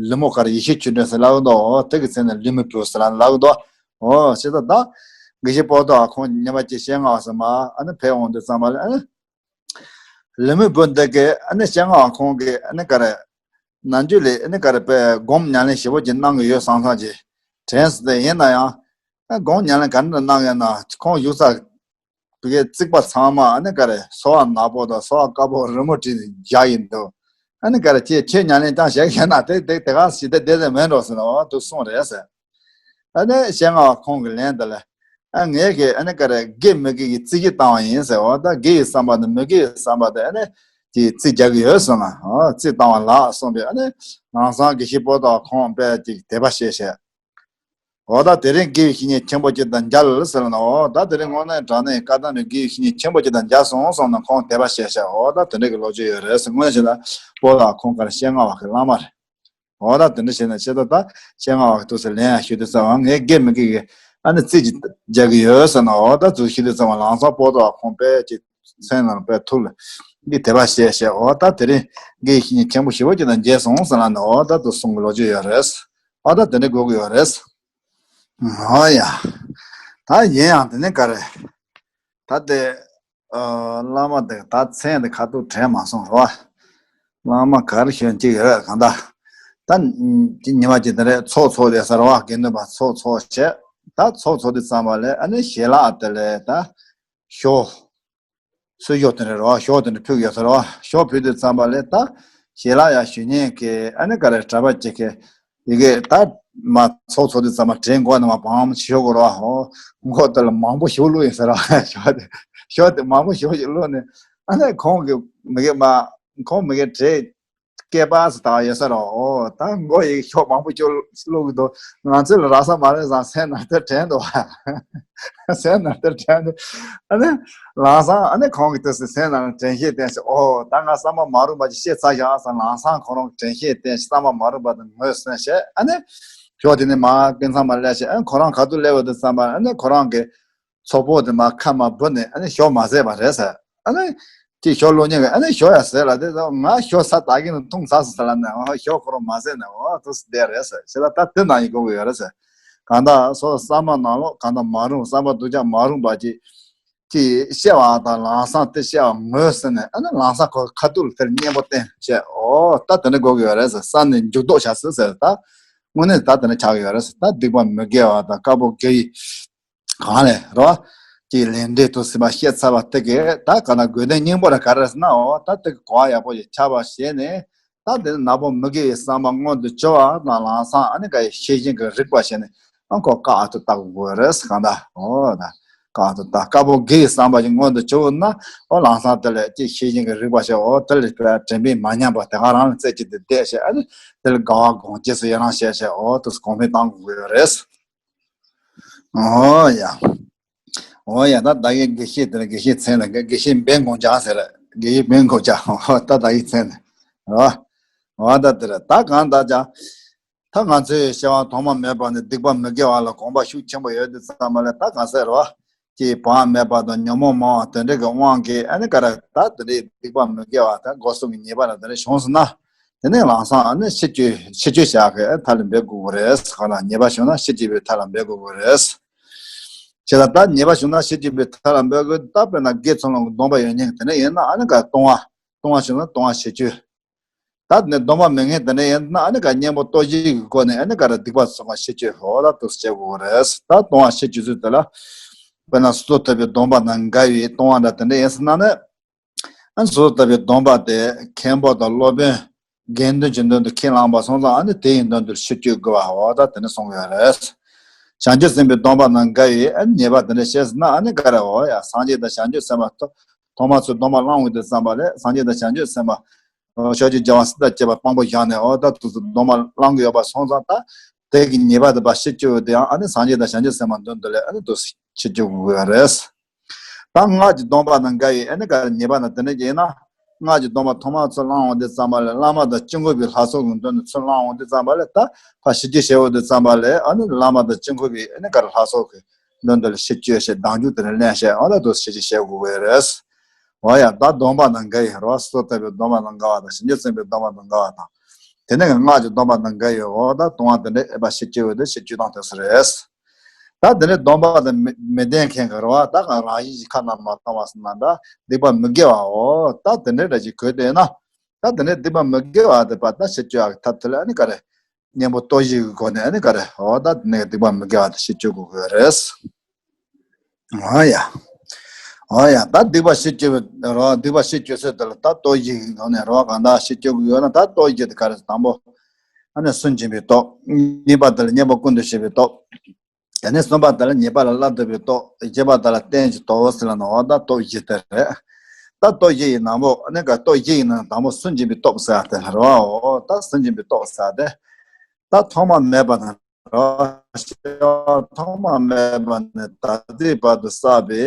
ལི་མོ་དཀར་ཡེ་ཤེས་ཆོས་སྒྲོན་ཟེར་ལབ་འདུག་འོ་དེ་གི་མཚན་ནི་ལི་མི་བུ་ཟེར་ལབ་འདུག་འོ་ཅི་ད་ད་དགེ་བཤེས་པོ་ཏོ་བ་ཁོང་ཉི་མ་གཅིག་སྤྱན་སྔ་བ་ཟེར་མ་ཨ་ནི་ཕེབས་འོང་དུས་ཙམ་པ་ལ་ཨ་ནི་ལི་མི་བུ་འདི་གི་ཨ་ནི་སྤྱན་སྔ་བ་ཁོང་གི་ཨ་ནི་ག་རེ་ནམ་རྒྱུན་ལས་ཨ་ནི་ག་རེ་དཔེ་སྒོམ་ཉམས་ལེན་ཞེ་པོ་ཅིག་གནང་གི་ཡོད་བསམ་བསམ་ཅིག་དྲན་སོང་། དེ་ཡིན་ན་ཡང་ཨ་སྒོམ་ཉམས་ལེན་ག་འདྲ་གནང་ཡོད་ན། ཁོང་བཞུགས་ས་བི་གའི་རྩིག་པ་ཚང་མ་ཨ་ནི་ག་རེ་སོལ་བ་ནག་པོ་དང་སོལ་བ་དཀར་པོ་རི་མོ་བྲིས་ནས་བཞག་ཡིན་འདུག་ཨ་ནི་ག་རེ་ཁྱེད་ཁྱེད་ཉམས་ལེན་ཀྱང་བྱེད་ཀྱི་ཡོད་ན་དེ་དེ་དེ་ག་ཞིག་དེ་བསྡད་ཟེར་མེད་འགྲོ་ཟེར་ནས་འོ་དུ་གསུངས་རེད་ཟེར། ཨ་ནི་སྤྱན་སྔ་བ་ཁོང་གི་ལན་དེ་ལ། ཨ་ངས་ཀྱི་ཨ་ནི་ག་རེ་དགེ་མི་དགེ་གི་རྩིས་ཀྱི་བཏང་བ་ཡིན་ཟེར། འོ་ད་དགེ་ཡི་བསམ་པ་དང་མི་དགེ་ཡི་བསམ་པ་དེ་ཨ་ནི་ཀྱི་རྩིས་རྒྱག་གི་ཡོད་ཟེར་ན། འོ་རྩིས་བཏང་བ་ལགས་གསུངས་པས། ཨ་ནི་ལམ་སང་དགེ་བཤེས་པོ་ཏོ་བ་ཁོང་དཔེ་ཀྱི་དད་པ་བྱས་བྱས། འོ་ད་དེ་རིང་དགེ་བའི་བཤེས་གཉེན་ཆེན་པོ་ཅིག་དང་མཇལ་ཟེར་ན། འོ་ད་དེ་རིང་དངོས་གནས་དྲང་གནས་བཀའ་གདམས་ནས་དགེ་བའི་བཤེས་གཉེན་ཆེན་པོ་ཅིག་དང་མཇལ་སོང་གསུངས་ན་ཁོང་དད་པ་བྱས་བྱས། འོ་ད་དེ་འདྲ་གི་ལོ་རྒྱུས་ཡོད་རེད་ཟེར། དངོས་གནས་བྱས་ན་པོ་ཏོ་བ་ཁོང་ག་རེ་སྤྱན་སྔ་བ་གི་བླ་མ་རེད། འོ་ད་དེ་འདྲ་བྱས་ན་ཆེ་ད་ད་སྤྱན་སྔ་བ་གི་ཐུགས་སུ་ལན་ཡང་ཞུ་དུས་ཙམ་པ་ངས་དགེ་མི་དགེ་གི་ཨ་ནི་རྩིས་ཀྱི་རྒྱག་གི་ཡོད་ཟེར་ན། འོ་ད་དུ་ཞུ་དུས་ཙམ་པ་ལམ་སང་པོ་ཏོ་བ་ཁོང་དཔེ་ཀྱི་མཚན་ནང་དཔེ་ཐུགས་ལ་འདི་དད་པ་བྱས་བྱས། འོ་ད་དེ་རིང་དགེ་བཤེས་གཉེན་ཆེན་པོ་ཞེ་པོ་ཅིག་དང་མཇལ་སོང་ཟེར་ལབ་ནས། འོ་ད་དུ་གསུང་གི་ལོ་རྒྱུས་ཡོད་རེད། འོ་ད་དེ་འདྲ་དགོས་ཀྱི་ཡོད་རེད། འོ་ཡ། ད་ཡིན་ཡང་དེ་ནི་ག་རེ། ད་དེ་ཨ་བླ་མ་དེ་ད་མཚན་དེ་ཁ་ཐུག་དྲན་མ་སོང་རོ། བླ་མ་ག་རེ་ཞུ་ཅིག་ཡོད་གང་ལྟར། ད་ཉི་མ་གཅིག་དེ་རེད། ཚོགས་ཚོགས་དེ་ཟེར་བ་དགེ་འདུན་པ་ཚོགས་ཚོགས་བྱས། ད་ཚོགས་ཚོགས་དུས་ཙམ་པ་ལས་ཨ་ནི་ཞལ་ལག་དེ་ལས་ད་ཞོ། གསོལ་ཞོ་དེ་འདྲ་རེད་བ། ཞོ་དེ་འདྲ་ཕུལ་ཡོད་ས་རེད་བ། ཞོ་ཕུལ་དུས་ཙམ་པ་ལས་ད་ཞལ་ལག་ཡར་ཞུ་མཁན་གྱི་ཨ་ནི་ག་རེ་གྲྭ་པ་ཅིག་གིས་ཡི་གེ་ད་མ་ཚོགས་ཚོགས་དུས་ཙམ་པ་དྲན་གོ་ནས་མ་བང་ཞོ་གོ་རེད་བ། ཧོ་མགོ་དེ་ལ་མང་པོ་ཞིག་བླུགས་ཡོད་ས་རེད་བ། ཞོ་དེ་ཞོ་དེ་མང་པོ་ཞིག་བླུགས་ནས་ཨ་ནི་ཁོང་གི་མི་གེ་མ་ཁོང་མི་གེ་བྲེ་སྐེད་པ་ཟེར་ད་ཡོད་ས་རེད། འོ་ད་མགོ་ཡི་ཞོ་མང་པོ་ཅིག་བླུགས་འདུག་ང་ཚོ་ལ་རག་ས་མ་རེད་བསམ་སེམས་ནང་དེ་དྲན་འདུག་བ། སེམས་ནང་དེ་དྲན་འདུག་ཨ་ནི་ལམ་སང་ཨ་ནི་ཁོང་གིས་དེ་སེམས་ནང་དྲན་ཤེས་བསྟེན་ཞིག་འོ་ད་ང་བསམ་པ་མ་རུངས་པ་ཅིག་བཤད་ཚར་བཞག་བསམ། ལམ་སང་ཁོ་རང་གིས་དྲན་ཤེས་བསྟེན་ཞིག་བསམ་པ་མ་རུངས་པ་དེ་ངོས་ཟིན་བྱས། ཨ་ནི་ཞོ་དེ་ནི་མ་ཀུན་ཚང་མ་སླེབས་བྱས། ཨ་ནི་ཁོ་རང་ག་དུས་སླེབས་པ་དེ་བསམ་པ་ཨ་ནི་ཁོ་རང་གི་ཚོགས་པོ་དེ་མ་ཁ་མ་བུད་ནས་ཨ་ནི་ཞོ་མ་ཟས་པ་རེད་ཟེར། ཨ་ནི་ཅིག་ཞོ་བླུགས་མཁན་གྱིས་ཨ་ནི་ཞོ་ཡ་ཟས་ལ་དེ་ང་ཞོ་ས་ད་གིན་ནས་འཐུང་ཚར་སོང་ཟེར་ལབ་ནས། ཨ་ཞོ་ཁོ་རང་མ་ཟས་ནས་འོ་དུ་བསྡད་རེད་ཟེར། བྱས་ད་ད་དེ་ནང་ཡིན་དགོས་ཀྱི་ཡོད་རེད་ཟེར། གང་ལྟར་སོ་བསམ་པ་ནང་ལོགས་གང་ལྟར་མ་རུངས་བསམ་པ་སྡུག་ཅག་མ་རུངས་པ་ཅིག་ཅིག་བཤད་པ་དང་ལམ་སང་དེ་བཤད་པ་ངོས་ཟིན་ནས་ཨ་ནི་ལམ་སང་ཁོ་ཁ་ཐུག་ལ་དེར་གཉེན་པོ་བསྟེན་བྱས། འོ་ད་དེ་འདྲ་དགོས་ཀྱི་ཡོད་རེད་ཟེར། བསམ་ནས་འཇུག་ལྡོག་བྱ་ཟེར་ཟེར། ད་དངོས་གནས་ད་དེ་འདྲ་ཆགས་ཀྱི་ཡོད་རེད་ཟེར། ད་སྡིག་པ་མི་དགེ་བ་དང་དཀར་པོ་དགེ་བའི་གང་ལས་རོ། ཀྱི་ལས་འབྲས་དུ་ཟིན་པ་བཤད་ཚར་བ་དེ་གས་ད་ག་ན་དགོས་དོན་སྙིང་པོ་ར་ག་རེ་ཟེར་ན། འོ་ད་དེ་གི་གོ་བ་ཡག་པོ་ཞིག་ཆགས་པ་བྱས་ནས། ད་དེ་ནི་ནག་པོ་མི་དགེ་བའི་བསམ་པ་མངོན་དུ་གྱུར་བ་དང་ལམ་སང་ཨ་ནི་ག་ཡི་ཤེས་བཞིན་གྱི་རིག་པ་བྱས་ནས་ཨ་ཁོ་བཀག་ཏུ་བཏགས་དགོས་རེད་ཟེར། གང་ལྟར་འོ་ད་བཀག་ཏུ་བཏགས། དཀར་པོ་དགེ་བའི་བསམ་པ་ཞིག་མངོན་དུ་གྱུར་ན་འོ་ལམ་སང་དེ་ལ་ཅིག་ཤེས་བཞིན་གྱི་རིག་པ་བྱས། འོ་དེ་ལ་དྲན་པས་མ་ཉམས་པ་དེ་ག་རང་ལ་རྩེ་གཅིག་ཏུ་བསྡད་བྱས། ཨ་ནི་དེ་ལ་དགའ་བ་སྒོམ་རྗེས་སུ་ཡི་རང་བྱས་བྱས། འོ་དེ་གོང་འཕེལ་གཏང་དགོས་རེད། ཨོ་ཡ། ཨོ་ཡ། ད་ད་གི་དགེ་བཤེས་དེ་ལ་དགེ་བཤེས་མཚན་ལ་དགེ་བཤེས་འབེན་གོང་ཇག་ཟེར། དགེ་བཤེས་འབེན་གོང་ཇག་ཨོ་ད་ད་གི་མཚན་ལ། ཨོ། ཨོ་ད་དེ་ར་ད་གང་ད་ཅག་ད་ང་ཚོའི་བྱ་བ་ཐོག་མ་མེད་པ་ནས་སྡིག་པ་མི་དགེ་བ་ལ་གོམས་པ་ཤུགས་ཆེན་པོ་ཡོད་དུས་ཙམ་པ་ལ་ད་གང་ཟེར་བ། ཀྱི་བག་མེད་པ་དང་ཉོན་མོངས་མང་བ་དེ་འདྲ་གི་དབང་གིས་ཨ་ནི་ག་ར་ད་དེ་འདྲའི་སྡིག་པ་མི་དགེ་བ་ད་སྒོ་གསུམ་གྱི་ཉེས་པ་ལ་དེ་འདྲ་བྱུང་སོང་ན། དེ་ནས་ལམ་སང་ཨ་ནི་ཕྱིར་བཅོས་ཕྱིར་བཅོས་བྱ་གི་ཐབས་ལ་འབད་དགོས་ཀྱི་རེད། གང་ལ་ཉེས་པ་བྱུང་ན་ཕྱིར་བཅོས་པའི་ཐབས་ལ་འབད་དགོས་ཀྱི་རེད། བྱས་ཙང་ད་ཉེས་པ་བྱུང་ན་ཕྱིར་བཅོས་པའི་ཐབས་ལ་འབད་དགོས། ད་དཔེར་ན་དགེ་ཚུལ་སློང་གི་སྡོམ་པ་ཡོད་མཁན་དེ་འདྲ་ཡིན་ན་ཨ་ནི་ག་ལྟུང་བ་ལྟུང་བ་བྱུང་ན་ལྟུང་བ་ཕྱིར་བཅོས། ད་དེ་ནས་སྡོམ་པ་མེད་མཁན་དེ་འདྲ་ཡིན་ན་ཨ་ནི་ག་གཉེན་པོ་ལྟོ་བཞི་གི་སྒོ་ནས་ཨ་ནི་ག་ར་སྡིག་པ་སོགས་པ་ཕྱིར་བཅོས། འོ་ད་འདུག་སེ་བྱེད་དགོས་ཀྱི་རེད། ད་ལྟུང་བ་ཕྱིར་བཅོས་ཚུལ་དེ་ལ་དཔེར་ན་སོ་སོར་ཐར་པའི་སྡོམ་པ་དང་འགལ་བའི་ལྟུང་བ་འདྲ་དེ་འདྲ་ཡིན་སོང་ན་ནི། ཨ་ནི་སོ་སོར་ཐར་པའི་སྡོམ་པ་དེ་མཁན་པོ་དང་སློབ་དཔོན་དགེ་འདུན་གྱི་མདུན་དུ་ཁས་བླངས་པ་སོང་ཙང་ཨ་ནི་དེ་ཡི་མདུན་དུ་ཕྱིར་བཅོས་དགོས་པ། འོ་ད་དེ་ནི་གསུངས་ཡོད་རེད། བྱང་ཆུབ་སེམས་དཔའི་སྡོམ་པ་དང་འགལ་བའི་ཨ་ནི་ཉེས་པ་དེ་འདྲ་བྱས་ཟིན་ན་ཨ་ནི་ག་རེ། འོ་ཡ། སངས་རྒྱས་དང་བྱང་ཆུབ་སེམས་དཔའ་ཐོག་མ་ཚོས་སྡོམ་པ་བླངས་འོང་དུས་ཙམ་པ་ལས་སངས་རྒྱས་དང་བྱང་ཆུབ་སེམས་དཔའ་ཕྱོགས་བཅུའི་རྒྱལ་བ་སྲས་དང་བཅས་པ་དཔང་པོ་བཞག་ནས་འོ་ད་དུ་སྡོམ་པ་བླང་གི་ཡོད་པ་སོང་ཙང་ད་དེ་གི་ཉེས་པ་དེ་ཕར་ཕྱིར་བཅོས་དེ་ཡང་ཨ་ནི་སངས་རྒྱས་དང་བྱང་ཆུབ་སེམས་དཔའི་མདུན་དུ་ལས་ཨ་ནི་དུ་ཕྱིར་བཅོས་དགོས་ཀྱི་རེད། ད་སྔགས་ཀྱི་སྡོམ་པ་དང་འགལ་བའི་ཨ་ནི་ག་རེ་ཉེས་པ་ན་དེ་འདྲ་ཅིག་ཡིན་ན། སྔགས་ཀྱི་སྡོམ་པ་ཐོག་མ་ཚོས་བླང་འོང་དུས་ཙམ་པ་ལས་བླ་མ་དང་དཀྱིལ་འཁོར་པའི་ལྷ་ཚོགས་ཀྱི་མདུན་དུ་ཚུར་བླང་འོང་དུས་ཙམ་པ་ལས་ད་ཕར་ཕྱིར་བཅོས་བྱེད་འོང་དུས་ཙམ་པ་ལས་ཨ་ནི་བླ་མ་དང་དཀྱིལ་འཁོར་པའི་ཨ་ནི་ག་རེ་ལྷ་ཚོགས་ཀྱི་མདུན་དུ་ལ་ཕྱིར་བཅོས་བྱེད་སྡང་འཇུག་དེ་འདྲ་ལེན་བྱེད། འོ་ད་དུ་ཕྱིར་བཅོས་བྱེད་དགོས་ཀྱི་རེད། འོ་ཡ། ད་སྡོམ་པ་དང་འགལ་བའི་རོ། སོ་སོར་ཐར་པའི་སྡོམ་པ་དང་འགལ་བ་དང་བྱང་ཆུབ་སེམས་དཔའི་སྡོམ་པ་དང་འགལ་བ་དང་། དེ་ནས་སྔགས་ཀྱི་སྡོམ་པ་དང་འགལ་བའི་འོ་ད་ལྟུང་བ་དེ་འདྲ་ཨེ་ཕར་ཕྱིར་བཅོས་འོང་དུས་ཕྱིར་བཅོས་སྟངས་དེ་ཚོ་རེད། ད་དེ་འདྲའི་སྡོམ་པ་དང་མི་མི་ལྡན་མཁན་གྱི་རོ། ད་གང་རང་བཞིན་གྱིས་ཁ་ནང་མ་བཏང་བ་སོང་ན་འདྲ་སྡིག་པ་མི་དགེ་བའོ། ད་དེ་འདྲའི་འདྲ་ཞིག་གོས་དེ་ན། ད་དེ་འདྲའི་སྡིག་པ་མི་དགེ་བ་དེ་པ་ད་ཕྱིར་བཅོས་ཡག་གི་ཐབས་དེ་ལ་ཨ་ནི་ག་རེ། གཉེན་པོ་ལྟོ་བཞི་གི་སྒོ་ནས་ཨ་ནི་ག་རེ། འོ་ད་དེ་ནས་སྡིག་པ་མི་དགེ་བ་དེ་ཕྱིར་བཅོས་དགོས་ཀྱི་རེད། འོ་ཡ། འོ་ཡ། ད་སྡིག་པ་ཕྱིར་བཅོས་པའི་རོ། སྡིག་པ་ཕྱིར་བཅོས་ཚུལ་དེ་ལ་ད་ལྟོ་བཞི་གི་སྒོ་ནས་རོ། གང་ལྟར་ཕྱིར་བཅོས་དགོས་ཡོད་ན་ད་ལྟོ་བཞི་དེ་ག་རེ། དང་པོ་ཨ་ནི་སུན་འབྱིན་པའི་སྟོབས། གཉིས་པ་དེ་ལ་གཉེན་པོ་ཀུན་ཏུ་སྤྱོད་པའི་སྟོབས། དེ་ནས་གསུམ་པ་དེ་ལ་ཉེས་པ་ལ་སླར་ལྟོས་པའི་སྟོབས། བཞི་པ་དེ་ལ་རྟེན་གྱི་སྟོབས་ཟེར་ལ་ནོ། འོ་ད་སྟོབས་བཞི་དེ་རེད། ད་སྟོབས་བཞི་ཡི་ནང་པོ་ཨ་ནི་ག་སྟོབས་བཞི་ཡི་ནང་དང་པོ་སུན་འབྱིན་པའི་སྟོབས་ཟེར་བ་དེ་ལ་རོ། འོ་ད་སུན་འབྱིན་པའི་སྟོབས་ཟེར་བ་དེ། ད་ཐོག་མ་མེད་པ་དང་རོ། ཐོག་མ་མེད་པ་ནས་ད་ལྟའི་བར་དུ་བསགས་པའི་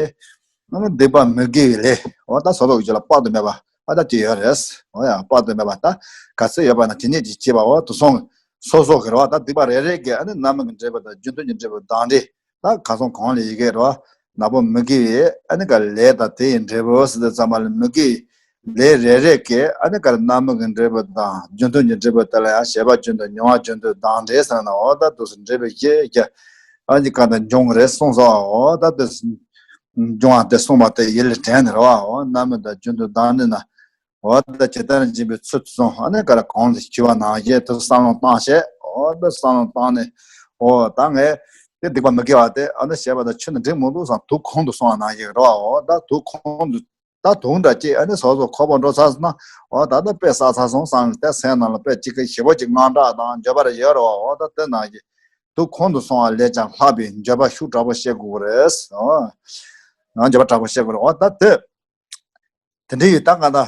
ཨ་ནི་སྡིག་པ་མི་དགེ་བའི་ལས། འོ་ད་སོ་སོ་གི་རྒྱུད་ལ་དཔག་ཏུ་མེད་པ་ཨ་ད་ཅི་ཡོད་རེད། འོ་ཡ། དཔག་ཏུ་མེད་པ་ད་ག་ཚོད་ཡོད་པ་ན་ཇི་སྙེད་ཅིག་བྱས་པ། འོ་དེ་སོང་། སོ་སོ་གི་རེད་བ། ད་སྡིག་པ་རེ་རེ་གིས་ཨ་ནི་རྣམ་སྨིན་གྱི་འབྲས་བུ་དང་རྒྱུ་མཐུན་གྱི་འབྲས་བུ་དང་འབྲས། ད་ག་སོང་གང་ལ་ཡི་གེ་རེད་བ། ནག་པོ་མི་དགེ་བའི་ཨ་ནི་ག་ལས་དང་དེ་ཡི་འབྲས་བུ་ཟེར་དུས་ཙམ་པ་ལ་མི་དགེ་བའི་ལས་རེ་རེ་གིས་ཨ་ནི་ག་རྣམ་སྨིན་གྱི་འབྲས་བུ་དང་རྒྱུ་མཐུན་གྱི་འབྲས་བུ་དེ་ལ་ཡང་བྱེད་པ་རྒྱུ་མཐུན་མྱོང་བ་རྒྱུ་མཐུན་དང་འབྲས་ཟེར་ན། འོ་ད་དུ་འབྲས་བུ་བཞི་བཞི་ཨ་ནི་ག་ད་འབྱུང་རེད་གསུངས་སོ། འོ་ད་དུ་འབྱུང་བ་དེ་གསུངས་པ་དེ་ཡིད་ལ་དྲན་ནས་རེད་བ། འོ་རྣམ་སྨིན་དང་རྒྱུ་མཐུན་དང་འབྲས་ན། འོ་ད་ཇི་ལྟར་འབྱིན་པའི་ཚུལ་དུ་སོང་། ཨ་ནི་ག་རེ་གོང་དུ་ཞུས་པ་ནང་བཞིན་དུ་བསམ་བློ་བཏང་བྱས། འོ་ད་བསམ་བློ་བཏང་ནས་འོ་ད་ངས་དེ་སྡིག་པ་མི་དགེ་བ་དེ་ཨ་ནི་བྱས་པ་དང་ཆུ་ནི་འགྲིག་མི་འདུག་བསམ། དུག་གོང་དུ་སོང་བ་ནང་བཞིན་རེད་བ། འོ་ད་དུག་གོང་དུ་ད་དུག་འདྲ་ཅིག་ཨ་ནི་སོ་སོ་ཁོག་པ་འགྲོ་ཚར་སོང་ན། འོ་ད་ད་དཔེ་བསགས་ཚར་སོང་བསམ་ནས་དེ་སེམས་ནང་ལ་དཔེ་ཅིག་གི་ཞེ་པོ་ཅིག་དངངས་སྐྲག་དང་འགྱོད་པ་རེ་ཡོད་རེད་བ། འོ་ད་དེ་ནང་བཞིན་དུག་གོང་དུ་སོང་བ་ལས་ཀྱང་ལྷག་པའི་འགྱོད་པ་ཤུགས་དྲག་པོ་བཤད་དགོས་རེད། འོ་ང་འགྱོད་པ་དྲག་པོ་བཤད་དགོས་རེད། འོ་ད་དེ། དེ་འདྲ་ཡི་ད་ག་ད་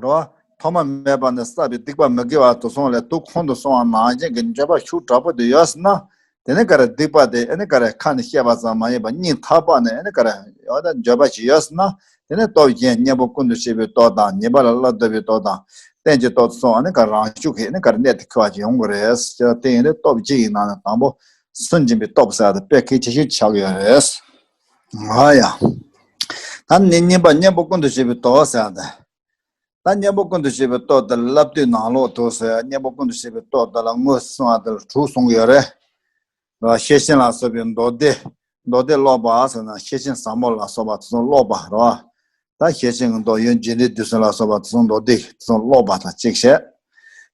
རོ། ཐོག་མ་མེད་པ་ནས་བསགས་པའི་སྡིག་པ་མི་དགེ་བ་དེ་སོང་ལས་དུག་གོང་དུ་སོང་བ་ནང་བཞིན་གྱི་འགྱོད་པ་ཤུགས་དྲག་པོ་དེ་ཡོད་ཟེར་ན། དེ་ནི་ག་རེ་སྡིག་པ་དེ་ཨ་ནི་ག་རེ་ཁ་ནས་བཤད་པ་ཙམ་མ་ཡིན་པར་སྙིང་ཐག་པ་ནས་ཨ་ནི་ག་རེ་ཡོད་ད་འགྱོད་པ་ཞིག་ཡོད་ཟེར་ན། དེ་ནི་སྟོབས་གཞན་གཉེན་པོ་ཀུན་ཏུ་སྤྱོད་པའི་སྟོབས་དང་ཉེས་པ་ལ་སླར་ལྟོས་པའི་སྟོབས་དང་རྟེན་གྱི་སྟོབས་དེ་སོང་ཨ་ནི་ག་རང་ཤུགས་ཀྱིས་ཨ་ནི་ག་རེ་གནད་དུ་འཁེལ་བ་ཞིག་ཡོང་གི་རེད་ཟེར། དེ་ཡིན་དུས་སྟོབས་གཅིག་ཡིན་ན་ནི་དང་པོ་སུན་འབྱིན་པའི་སྟོབས་ཟེར་བ་དེ་དཔེ་གལ་ཆེ་ཤོས་ཆགས་ཀྱི་ཡོད་རེད། ཨ་ཡ། ད་ནི་གཉིས་པ་གཉེན་པོ་ཀུན་ཏུ་སྤྱོད་པའི་སྟོབས་ཟེར་བ་དེ། ད་གཉེན་པོ་ཀུན་ཏུ་སྤྱོད་པའི་སྟོབས་དེ་ལ་བསླབ་བཏུས་ནང་ལོགས་དུ་ཟེར། གཉེན་པོ་ཀུན་ཏུ་སྤྱོད་པའི་སྟོབས་དེ་ལ་དངོས་སུ་གསུངས་པ་དེ་ལ་དྲུག་གསུང་གི་ཡོད་རེད། ར་ཤེར་ཕྱིན་ལ་སོགས་པའི་མདོ་སྡེ། མདོ་སྡེ་ཀློག་པ་ཟེར་ན་ཤེར་ཕྱིན་ཟབ་མོ་ལ་སོགས་པ་དེ་ཚོ་ཀློག་པ་རེད་བ། ད་ཤེར་ཕྱིན་གྱི་མདོ་ཡོན་རྒྱས་འབྲིང་བསྡུས་གསུམ་ལ་སོགས་པ་དེ་ཚོ་མདོ་སྡེ་དེ་ཚོ་ཀློག་པ་དང་གཅིག་བྱས།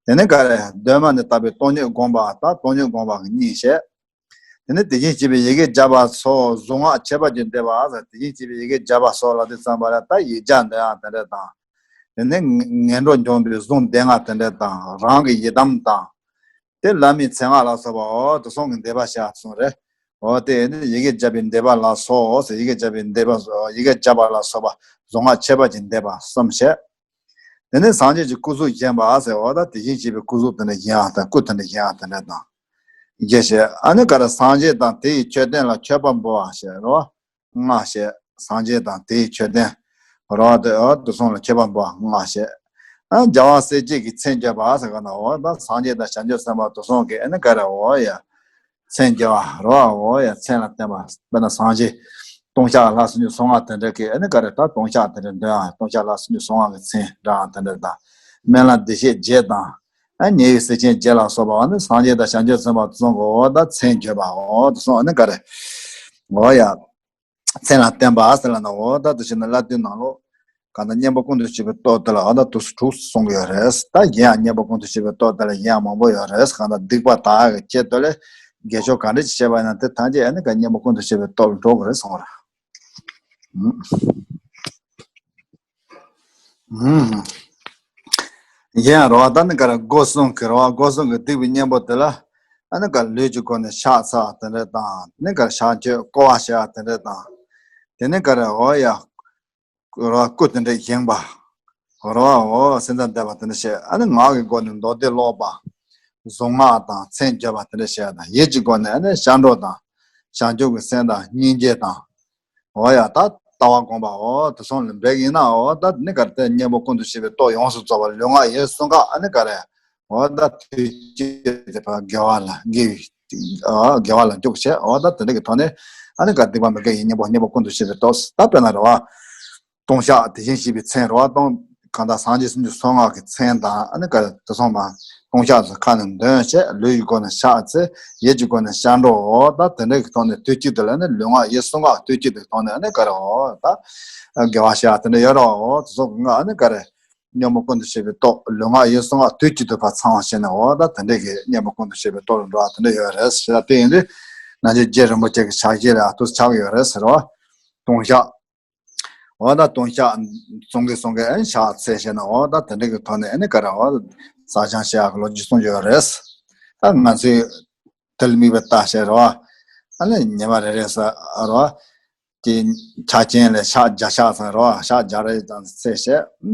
དེ་ནས་ག་རེ་གདོད་མ་ནས་དག་པའི་སྟོང་ཉིད་སྒོམ་པ། ད་སྟོང་ཉིད་སྒོམ་པ་གཉིས་བྱས། དེ་ནས་དེ་བཞིན་གཤེགས་པའི་ཡི་གེ་བརྒྱ་པ་སོགས་གཟུངས་སྔགས་ཁྱད་པར་གྱིས་བསྡུས་པ་ཟེར། དེ་བཞིན་གཤེགས་པའི་ཡི་གེ་བརྒྱ་པ་སོགས་ལ་དེ་ཙམ་པ་ལ་ད་ཡིག་བརྒྱ་འདོན་ཡག་དེ་འདྲ་དང་། དེ་ནས་ངན་འགྲོར་འཇོམས་པའི་གཟུངས་སྡེ་ལྔ་དེ་འདྲ་དང་། རང་གི་ཡི་དམ་དང་། དེ་བླ་མའི་མཚན་སྔགས་ལ་སོགས་པ་འོ་དེ་ཚོ་གི་བཟླས་པ་བྱ་གསུངས་རེད། འོ་དེ་ནི་ཡི་གེ་བརྒྱ་པའི་བཟླས་པ་ལ་སོགས་ཟེར། ཡི་གེ་བརྒྱ་པའི་བཟླས་པ་སོགས། ཡི་གེ་བརྒྱ་པ་ལ་སོགས་པ་གཟུངས་སྔགས་ཁྱད་པར་གྱིས་བཟླས་པ་གསུམ་བྱས། དེ་ནས་སངས་རྒྱས་ཀྱི་སྐུ་གཟུགས་བརྒྱན་པ་ཟེར། འོ་ད་དེ་བཞིན་གཤེགས་པའི་སྐུ་གཟུགས་དེ་འདྲ་བཞེངས་ཡག་དང་སྐུ་དེ་འདྲ་བཞེངས་ཡག་དེ་འདྲ་དང་། བརྒྱད་བྱས། ཨ་ནི་ག་རེ་སངས་རྒྱས་དང་དེ་ཡི་མཆོད་རྟེན་ལ་མཆོད་པ་འབུལ་བ་ཞེས་རོ། ལྔ་བྱས། སངས་རྒྱས་དང་དེ་ཡི་མཆོད་རྟེན་རོ། དེ་འོ་དེ་ཚོ་ལ་མཆོད་པ་འབུལ་བ་ལྔ་བྱས། ཨ་རྒྱལ་བ་སྲས་བཅས་ཀྱི་མཚན་བརྗོད་པ་ཟེར་ག་ན་འོ་ད་སངས་རྒྱས་དང་བྱང་ཆུབ་སེམས་དཔའ་དེ་ཚོ་གི་ཨ་ནི་ག་རེ་འོ་ཡ། མཚན་བརྗོད་པ་རོ། འོ་ཡ་མཚན་ལ་བརྟེན་པ། དཔེར་ན་སངས་རྒྱས་ལྟུང་བཤགས་ལྷ་སུམ་ཅུ་སོ་ལྔ་དེ་འདྲ་གི་ཨ་ནི་ག་རེ་ད་ལྟུང་བཤགས་དེ་འདྲ་འདོན་ཡག་ལྟུང་བཤགས་ལྷ་སུམ་ཅུ་སོ་ལྔ་གི་མཚན་བགྲང་ཡག་དེ་འདྲ་དང་། སྨན་བླ་བདེ་གཤེགས་བརྒྱད་དང་། ཨ་ཉེ་བའི་སྲས་ཆེན་བརྒྱད་ལ་སོགས་པ་འོ་ན་སངས་རྒྱས་དང་བྱང་ཆུབ་སེམས་དཔའ་ཚོ་གི་འོ་ད་མཚན་བརྗོད་པ་འོ་དེ་སོང་ཨ་ནི་ག་རེ། འོ་ཡ། མཚན་ལ་བརྟེན་པ་ཟེར་ལ་ན་འོ་ད་དེ་བཞིན་དུ་བསླབ་བཏུས་ནང་ལོགས་གང་ལྟར་གཉེན་པོ་ཀུན་ཏུ་སྤྱོད་པའི་སྟོབས་དེ་ལ་འོ་ད་དུས་སུ་དྲུག་གསུང་གི་ཡོད་རེད། ད་གཞན་ཡང་གཉེན་པོ་ཀུན་ཏུ་སྤྱོད་པའི་སྟོབས་དེ་ལ་གཞན་ཡང་མང་པོ་ཡོད་རེད། གང་ལྟར་སྡིག་པ་དག་གི་ཆེད་དུ་ལས་དགེ་ཕྱོགས་གང་འདྲ་ཞིག་བྱས་པ་ཡིན་ན་དེ་ཐམས་ཅད་ཨ་ནི་ག་གཉེན་པོ་ཀུན་ཏུ་སྤྱོད་པའི་སྟོབས་ལ་འགྲོ་དགོས་རེད་གསུངས་པ་རེད། ཨུམ། གཞན་རོ་ད་ནི་ག་རེ་སྒོ་གསུམ་གི་རོ་སྒོ་གསུམ་གི་སྡིག་པའི་གཉེན་པོ་དེ་ལ་ཨ་ནི་ག་ལུས་ཀྱི་སྒོ་ནས་ཕྱག་འཚལ་བ་དེ་འདྲ་དང་ནི་ག་ཕྱག་མཆོད་བསྐོར་བ་བྱེད་པ་དེ་འདྲ་དང་། དེ་ནི་ག་རེ་འོ་ཡ་རོ་སྐུ་དེ་འདྲ་བཞེངས་པ། རོ་འོ་སེམས་ཙམ་བསྡད་པ་དེ་འདྲ་བྱས་ཨ་ནི་ངག་གི་སྒོ་ནས་མདོ་སྡེ་ཀློག་པ། གཟུངས་སྔགས་དང་མཚན་བརྗོད་པ་དེ་འདྲ་བྱས་དང་ཡིད་ཀྱི་སྒོ་ནས་ཨ་ནི་སྐྱབས་འགྲོ་དང་། བྱང་ཆུབ་ཀྱི་སེམས་དང་སྙིང་རྗེ་དང་། འོ་ཡ་ད་ལྟ་བ་སྒོམ་པ་འོ་དེ་སོང་ལ་འབད་ཀྱི་ཡིན་ན་འོ་ད་ནི་ག་རེ་གཉེན་པོ་ཀུན་ཏུ་སྤྱོད་པའི་སྟོབས་ཡོངས་སུ་རྫོགས་པ་ལུས་ངག་ཡིད་གསུམ་ཀ་ཨ་ནི་ག་རེ་འོ་ད་དུས་གཅིག་དེ་ཕར་དགེ་བ་ལ་དགེ་བའི་དགེ་བ་ལ་འཇུག་བྱས་འོ་ད་དེ་འདྲ་གི་ཐོག་ནས་ཨ་ནི་ག་སྡིག་པ་མི་དགེ་བའི་གཉེན་པོ་གཉེན་པོ་ཀུན་ཏུ་སྤྱོད་པའི་སྟོབས་ད་དཔེར་ན་རེད་བ། ལྟུང་བཤགས་དེ་བཞིན་གཤེགས་པའི་མཚན་རེད་བ། ལྟུང་གང་ལྟར་སངས་རྒྱས་སུམ་ཅུ་སོ་ལྔ་གི་མཚན་དང་ཨ་ནི་ག་རེ་དེ་སོང་མ་ལྟུང་བཤགས་སུ་ཁ་ནས་འདོན་བྱས་ལུས་ཀྱི་སྒོ་ནས་ཕྱག་འཚལ། ཡིད་ཀྱི་སྒོ་ནས་སྐྱབས་འགྲོ་འོ་ད་དེ་འདྲ་གི་ཐོག་ནས་དུས་གཅིག་ཏུ་ལ་ནི་ལུས་ངག་ཡིད་གསུམ་ཀ་དུས་གཅིག་ཏུ་ཐོག་ནས་ཨ་ནི་ག་རེ་འོ་ད་དགེ་བ་བྱས་དེ་འདྲ་ཡོད་རེད་བ། འོ་དེ་སོང་གི་ང་ཨ་ནི་ག་རེ་གཉེན་པོ་ཀུན་ཏུ་སྤྱོད་པའི་སྟོབས་ལུས་ངག་ཡིད་གསུམ་ཀ་དུས་གཅིག་ཏུ་ཕར་ཚང་བ་བྱས་ནས་འོ་ད་དེ་འདྲ་གི་གཉེན་པོ་ཀུན་ཏུ་སྤྱོད་པའི་སྟོབས་ལ་འགྲོ་བ་དེ་འདྲ་ཡོད་རེད་ཟེར་ད་དེ་ཡིན་དུས་ན་ཆོས་རྗེ་རིན་པོ་ཆེ་གི་ཕྱག་བཞེས་ལ་ཡང་དུས་ཆགས་ཡོད་རེད་ཟེར་བ། ལྟུང་བཤགས། འོ་ད་ལྟུང་བཤགས་གསུང་གི་གསུང་གི་ཨ་ནི་ཕྱག་འཚལ་བྱས་ན་འོ་ད་དེ་འདྲ་གི་ཐོག་ནས་ཨ་ནི་ག་རེ་འོ་བསགས་སྦྱང་བྱེད་ཡག་གི་ལོ་རྒྱུས་གསུངས་ཡོད་རེད། ད་ང་ཚོས་དེ་ལ་དམིགས་པ་ལྟ་བྱས་རོ། ཨ་ནི་ཉི་མ་རེ་རེ་ས་རོ། དེ་ཕྱག་ཆེན་ལས་ཕྱག་བརྒྱ་ཕྱག་ཚང་རོ་ཕྱག་བརྒྱ་རེ་ཙམ་འཚལ་བྱས་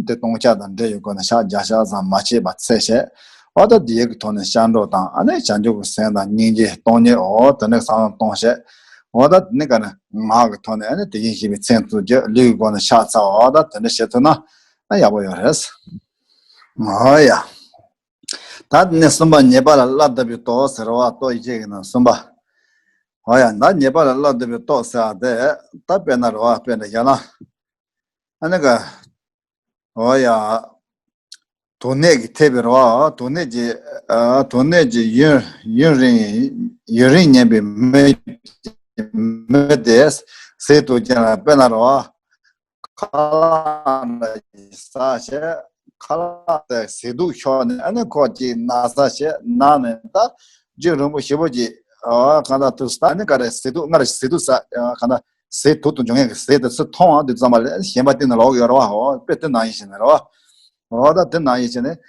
དེ་ལྟུང་བཤགས་དང་འབྲེལ་ཡོད་སྒོ་ནས་ཕྱག་བརྒྱ་ཕྱག་ཙམ་མ་བྱས་པ་འཚལ་བྱས། འོ་ད་དེ་ཡི་གི་ཐོག་ནས་སྐྱབས་འགྲོ་དང་ཨ་ནི་བྱང་ཆུབ་ཀྱི་སེམས་དང་སྙིང་རྗེ་སྟོང་ཉིད་འོ་དེ་ནས་བསམ་བློ་གཏོང་བྱས། འོ་ད་དེ་ནས་ག་ནས་ངག་གི་ཐོག་ནས་ཨ་ནི་དེ་བཞིན་གཤེགས་པའི་མཚན་ཚུལ་བརྗོད་ལུས་ཀྱི་སྒོ་ནས་ཕྱག་འཚལ་བ་འོ་ད་དེ་འདྲ་བྱེད་ཐུབ་ན་ཨ་ཡག་པོ་ཡོད་རེད། འོ་ཡ། ད་དེ་ནས་གསུམ་པ་ཉེས་པ་ལ་སླར་བསྡུ་བའི་སྟོབས་ཟེར་བ་སྟོབས་ཡིད་ཆེས་ཀྱི་ནང་གསུམ་པ། འོ་ཡ་ད་ཉེས་པ་ལ་སླར་བསྡུ་བའི་སྟོབས་ཟེར་བ་དེ་ད་དཔེར་ན་རེད་བ་དཔེར་ན་བཞག་ན། ཨ་ནི་ག་འོ་ཡ། དུག་ནད་ཀྱིས་ཐེབས་པའི་རོ། དུག་ནད་ཀྱིས་ཨ་དུག་ནད་ཀྱིས་ཡུན་ཡུན་རིང་ཡུན་རིང་ཉེན་པའི་མི་མི་དེ་ཟས་དུག་ཅན་ལ་དཔེར་ན་རོ། ཁ་ལག་འདྲ་ཞིག་ཟ་བྱས་ཁ་ལག་དེ་ཟས་དུག་ཤོར་ནས་ཨ་ནི་ཁོ་ཅིག་ན་ཚ་བྱས་ན་ནས་ད་རྒྱུན་རིང་པོ་ཞེ་པོ་ཅིག་ཨ་གང་ལྟར་དུ་ཟ་ནི་ག་རེ་ཟས་དུག་སྔར་ཟས་དུག་ཟ་གང་ལྟར། ཟས་དུག་ཏུ་འཇོག་མཁན་གྱི་ཟས་དེ་ཚོ་མཐོང་བ་འདི་ཙམ་པ་ལས་གཞན་པ་སྟེང་ནས་ལོག་ཡོད་རེད་བ། འོ་དཔེ་དེ་ནང་བཞིན་བྱས་ནས་རེད་བ། འོ་ད་དེ་ནང་བཞིན་བྱས་ནས་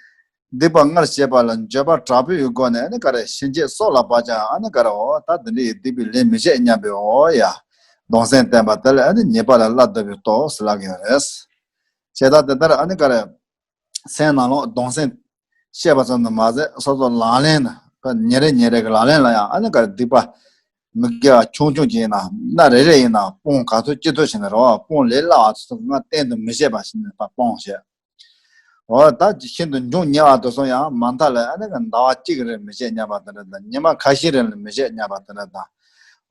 སྡིག་པ་སྔར་བྱས་པ་ལ་འགྱོད་པ་དྲག་པོའི་སྒོ་ནས་ཨ་ནི་ག་རེ་ཕྱིན་ཆད་སྲོག་ལ་བབ་ཀྱང་ཨ་ནི་ག་རེ་འོ་ད་དེ་འདྲའི་སྡིག་པའི་ལས་མི་བྱེད་སྙམ་པའི་འོ་ཡ། གདུང་སེམས་བརྟན་པ་དེ་ལ་ཨ་ནི་ཉེས་པ་ལ་སླར་བསྡུ་བའི་སྟོབས་ཟེར་ལབ་ཀྱི་ཡོད་རེད། བྱས་ཙང་དེ་ལྟར་ཨ་ནི་ག་རེ། སེམས་ནང་ལོགས་གདུང་སེམས་བཤད་པ་ཙམ་དུ་མ་ཟད་སོ་སོ་ལག་ལེན་ལ་ཉིན་རེ་ཉིན་རེ་གི་ལག་ལེན་ལ་ཡང་ཨ་ནི་ག་རེ་སྡིག་པ་མི་དགེ་བ་ཆུང་ཆུང་ཅིག་ཡིན་ན་སྣ་རེ་རེ་ཡིན་ན་སྤོང་ག་ཚོད་ཅི་ཐུབ་བྱས་ནས་རེད་བ། སྤོང་ལས་སླ་བ་ཚོ་ང་གཏན་དུ་མི་བྱེད་པ་ཞིག་ནས་ད་སྤོང་བྱས། འོ་ད་ཤིན་ཏུ་འབྱུང་ཉེ་བ་དེ་ཚོ་ཡང་མ་མཐའ་ལ་ཨ་ནི་ག་ཟླ་བ་གཅིག་རེ་མི་བྱེད་སྙམ་པ་དེ་འདྲ་དང་ཉི་མ་ཁ་ཤས་རེ་ལ་མི་བྱེད་སྙམ་པ་དེ་འདྲ་དང་།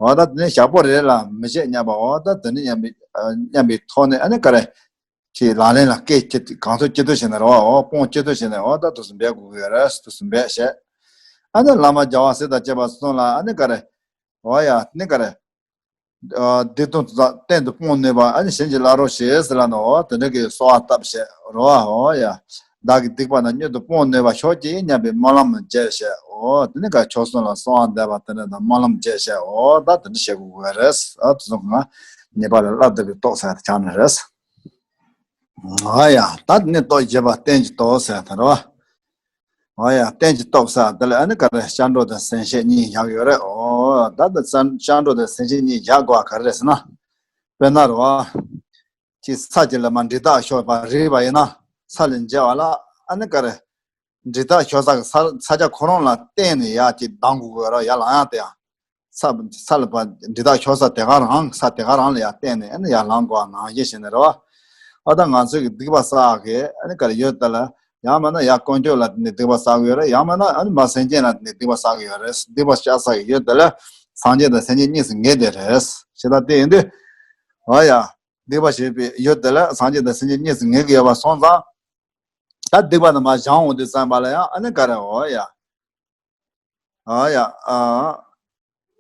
འོ་ད་དེ་ནས་ཞག་པོ་རེ་ལ་མི་བྱེད་སྙམ་པ་འོ་ད་དེ་ནས་སྙམ་པའི་སྙམ་པའི་ཐོག་ནས་ཨ་ནི་ག་རེ། ཀྱི་ལག་ལེན་ལ་སྐད་ཅིག་གང་ཐུབ་ཅི་ཐུབ་བྱས་ནས་རེད་བ། འོ་སྤོང་ཅི་ཐུབ་བྱས་ནས་འོ་ད་དུས་སུ་འབད་དགོས་ཀྱི་ཡོད་རེད། དུས་སུ་འབད་བྱས། ཨ་ནི་བླ་མ་རྒྱལ་བ་སྲས་དང་བཅས་པ་གསུམ་ལ་ཨ་ནི་ག་རེ། འོ་ཡ་ནི་ག་རེ། སྡིག་ལྟུང་དེ་དག་གཏན་དུ་སྤོང་ནུས་པ་ཨ་ནི་བྱིན་གྱིས་བརླབ་རོགས་ཞེས་ཟེར་ལབ་ནས་འོ་དེ་འདྲ་གི་གསོལ་བ་བཏབ་བྱས་རེད་བ། འོ་ཡ། བདག་གི་སྡིག་པ་རྣམས་མྱུར་དུ་སྤོང་ནུས་པར་ཤོག་ཅིག་སྙམ་པའི་སྨོན་ལམ་བརྒྱབ་བྱས། འོ་དེ་ནི་ག་མཆོག་གསུམ་ལ་གསོལ་བ་འདེབས་པ་དེ་འདྲ་དང་སྨོན་ལམ་བརྒྱབ་བྱས། འོ་ད་དེ་འདྲ་བྱེད་དགོས་ཀྱི་ཡོད་རེད། ཨ་དེ་ཚོ་གང་ཉེས་པ་ལས་སླར་བསྡུ་བའི་སྟོབས་ཟེར་བ་དེ་ཆགས་ནི་རེད། ཨ་ཡ་ད་ནི་སྟོབས་བཞི་པ་རྟེན་གྱི་སྟོབས་ཟེར་དེ་རེད་བ། ཨ་ཡ་རྟེན་གྱི་སྟོབས་ཟེར་དེ་ལ་ཨ་ནི་ག་རེ་སྐྱབས་འགྲོ་དང་སེམས་བསྐྱེད་གཉིས་བཞག་ཡོད་རེད། ཨོ་ད་ལྟ་སྐྱབས་འགྲོ་དང་སེམས་བསྐྱེད་གཉིས་བཞག་དགོས་པ་ག་རེ་རེད་ཟེར་ན། དཔེར་ན་རེད་བ། ཅིག་ས་ཅིག་ལ་མར་འབྲས་རྟགས་ཤོར་བ་རིག་པ་ཡིན་ན་ས་ལ་འཇལ་བ་ལ་ཨ་ནི་ག་རེ། འབྲས་རྟགས་ཤོར་ས་གི་ས་ས་ཆ་ཁོ་རང་ལ་བརྟེན་ནས་ཡར་ཅིག་ལྡང་དགོས་ཀྱི་རེད། ཡར་ལངས་ཡག་དེ་ཡང་། ས་ས་ལ་བ་འབྲས་རྟགས་ཤོར་ས་དེ་ག་རང་ས་དེ་ག་རང་ལ་ཡར་བརྟེན་ནས་ཨ་ནི་ཡར་ལངས་དགོས་པ་ནང་བཞིན་བྱས་ནས་རེད་བ། ཨ་ད་ང་ཚོས་ཀྱི་སྡིག་པ་བསགས་ཀྱི་ཨ་ནི་ག་རེ་ཡོད་དེ་ལ་ཡང་མིན་ན་ཡར་དཀོན་མཆོག་ལ་ནི་སྡིག་པ་བསགས་ཀྱི་ཡོད་རེད། ཡང་མིན་ན་ཨ་ནི་མར་སེམས་ཅན་ལ་ནི་སྡིག་པ་བསགས་ཀྱི་ཡོད་རེད། སྡིག་པ་བཤགས་ས་ཀྱི་ཡོད་དེ་ལ་སངས་རྒྱས་དང་སེམས་ཅན་གཉིས་སུ་ངེས་དེ་རེད། ཞེ་ད་དེ་ཡིན་དུས། ཨ་ཡ། སྡིག་པ་བྱས་པའི་ཡོད་དེ་ལ་སངས་རྒྱས་དང་སེམས་ཅན་གཉིས་སུ་ངེས་ཀྱི་ཡོད་པ་སོང་ཙང་། ད་སྡིག་པ་དེ་མར་སྦྱང་འོང་དུས་ཙམ་པ་ལ་ཡང་ཨ་ནི་ག་རེ། འོ་ཡ། འོ་ཡ། ཨ།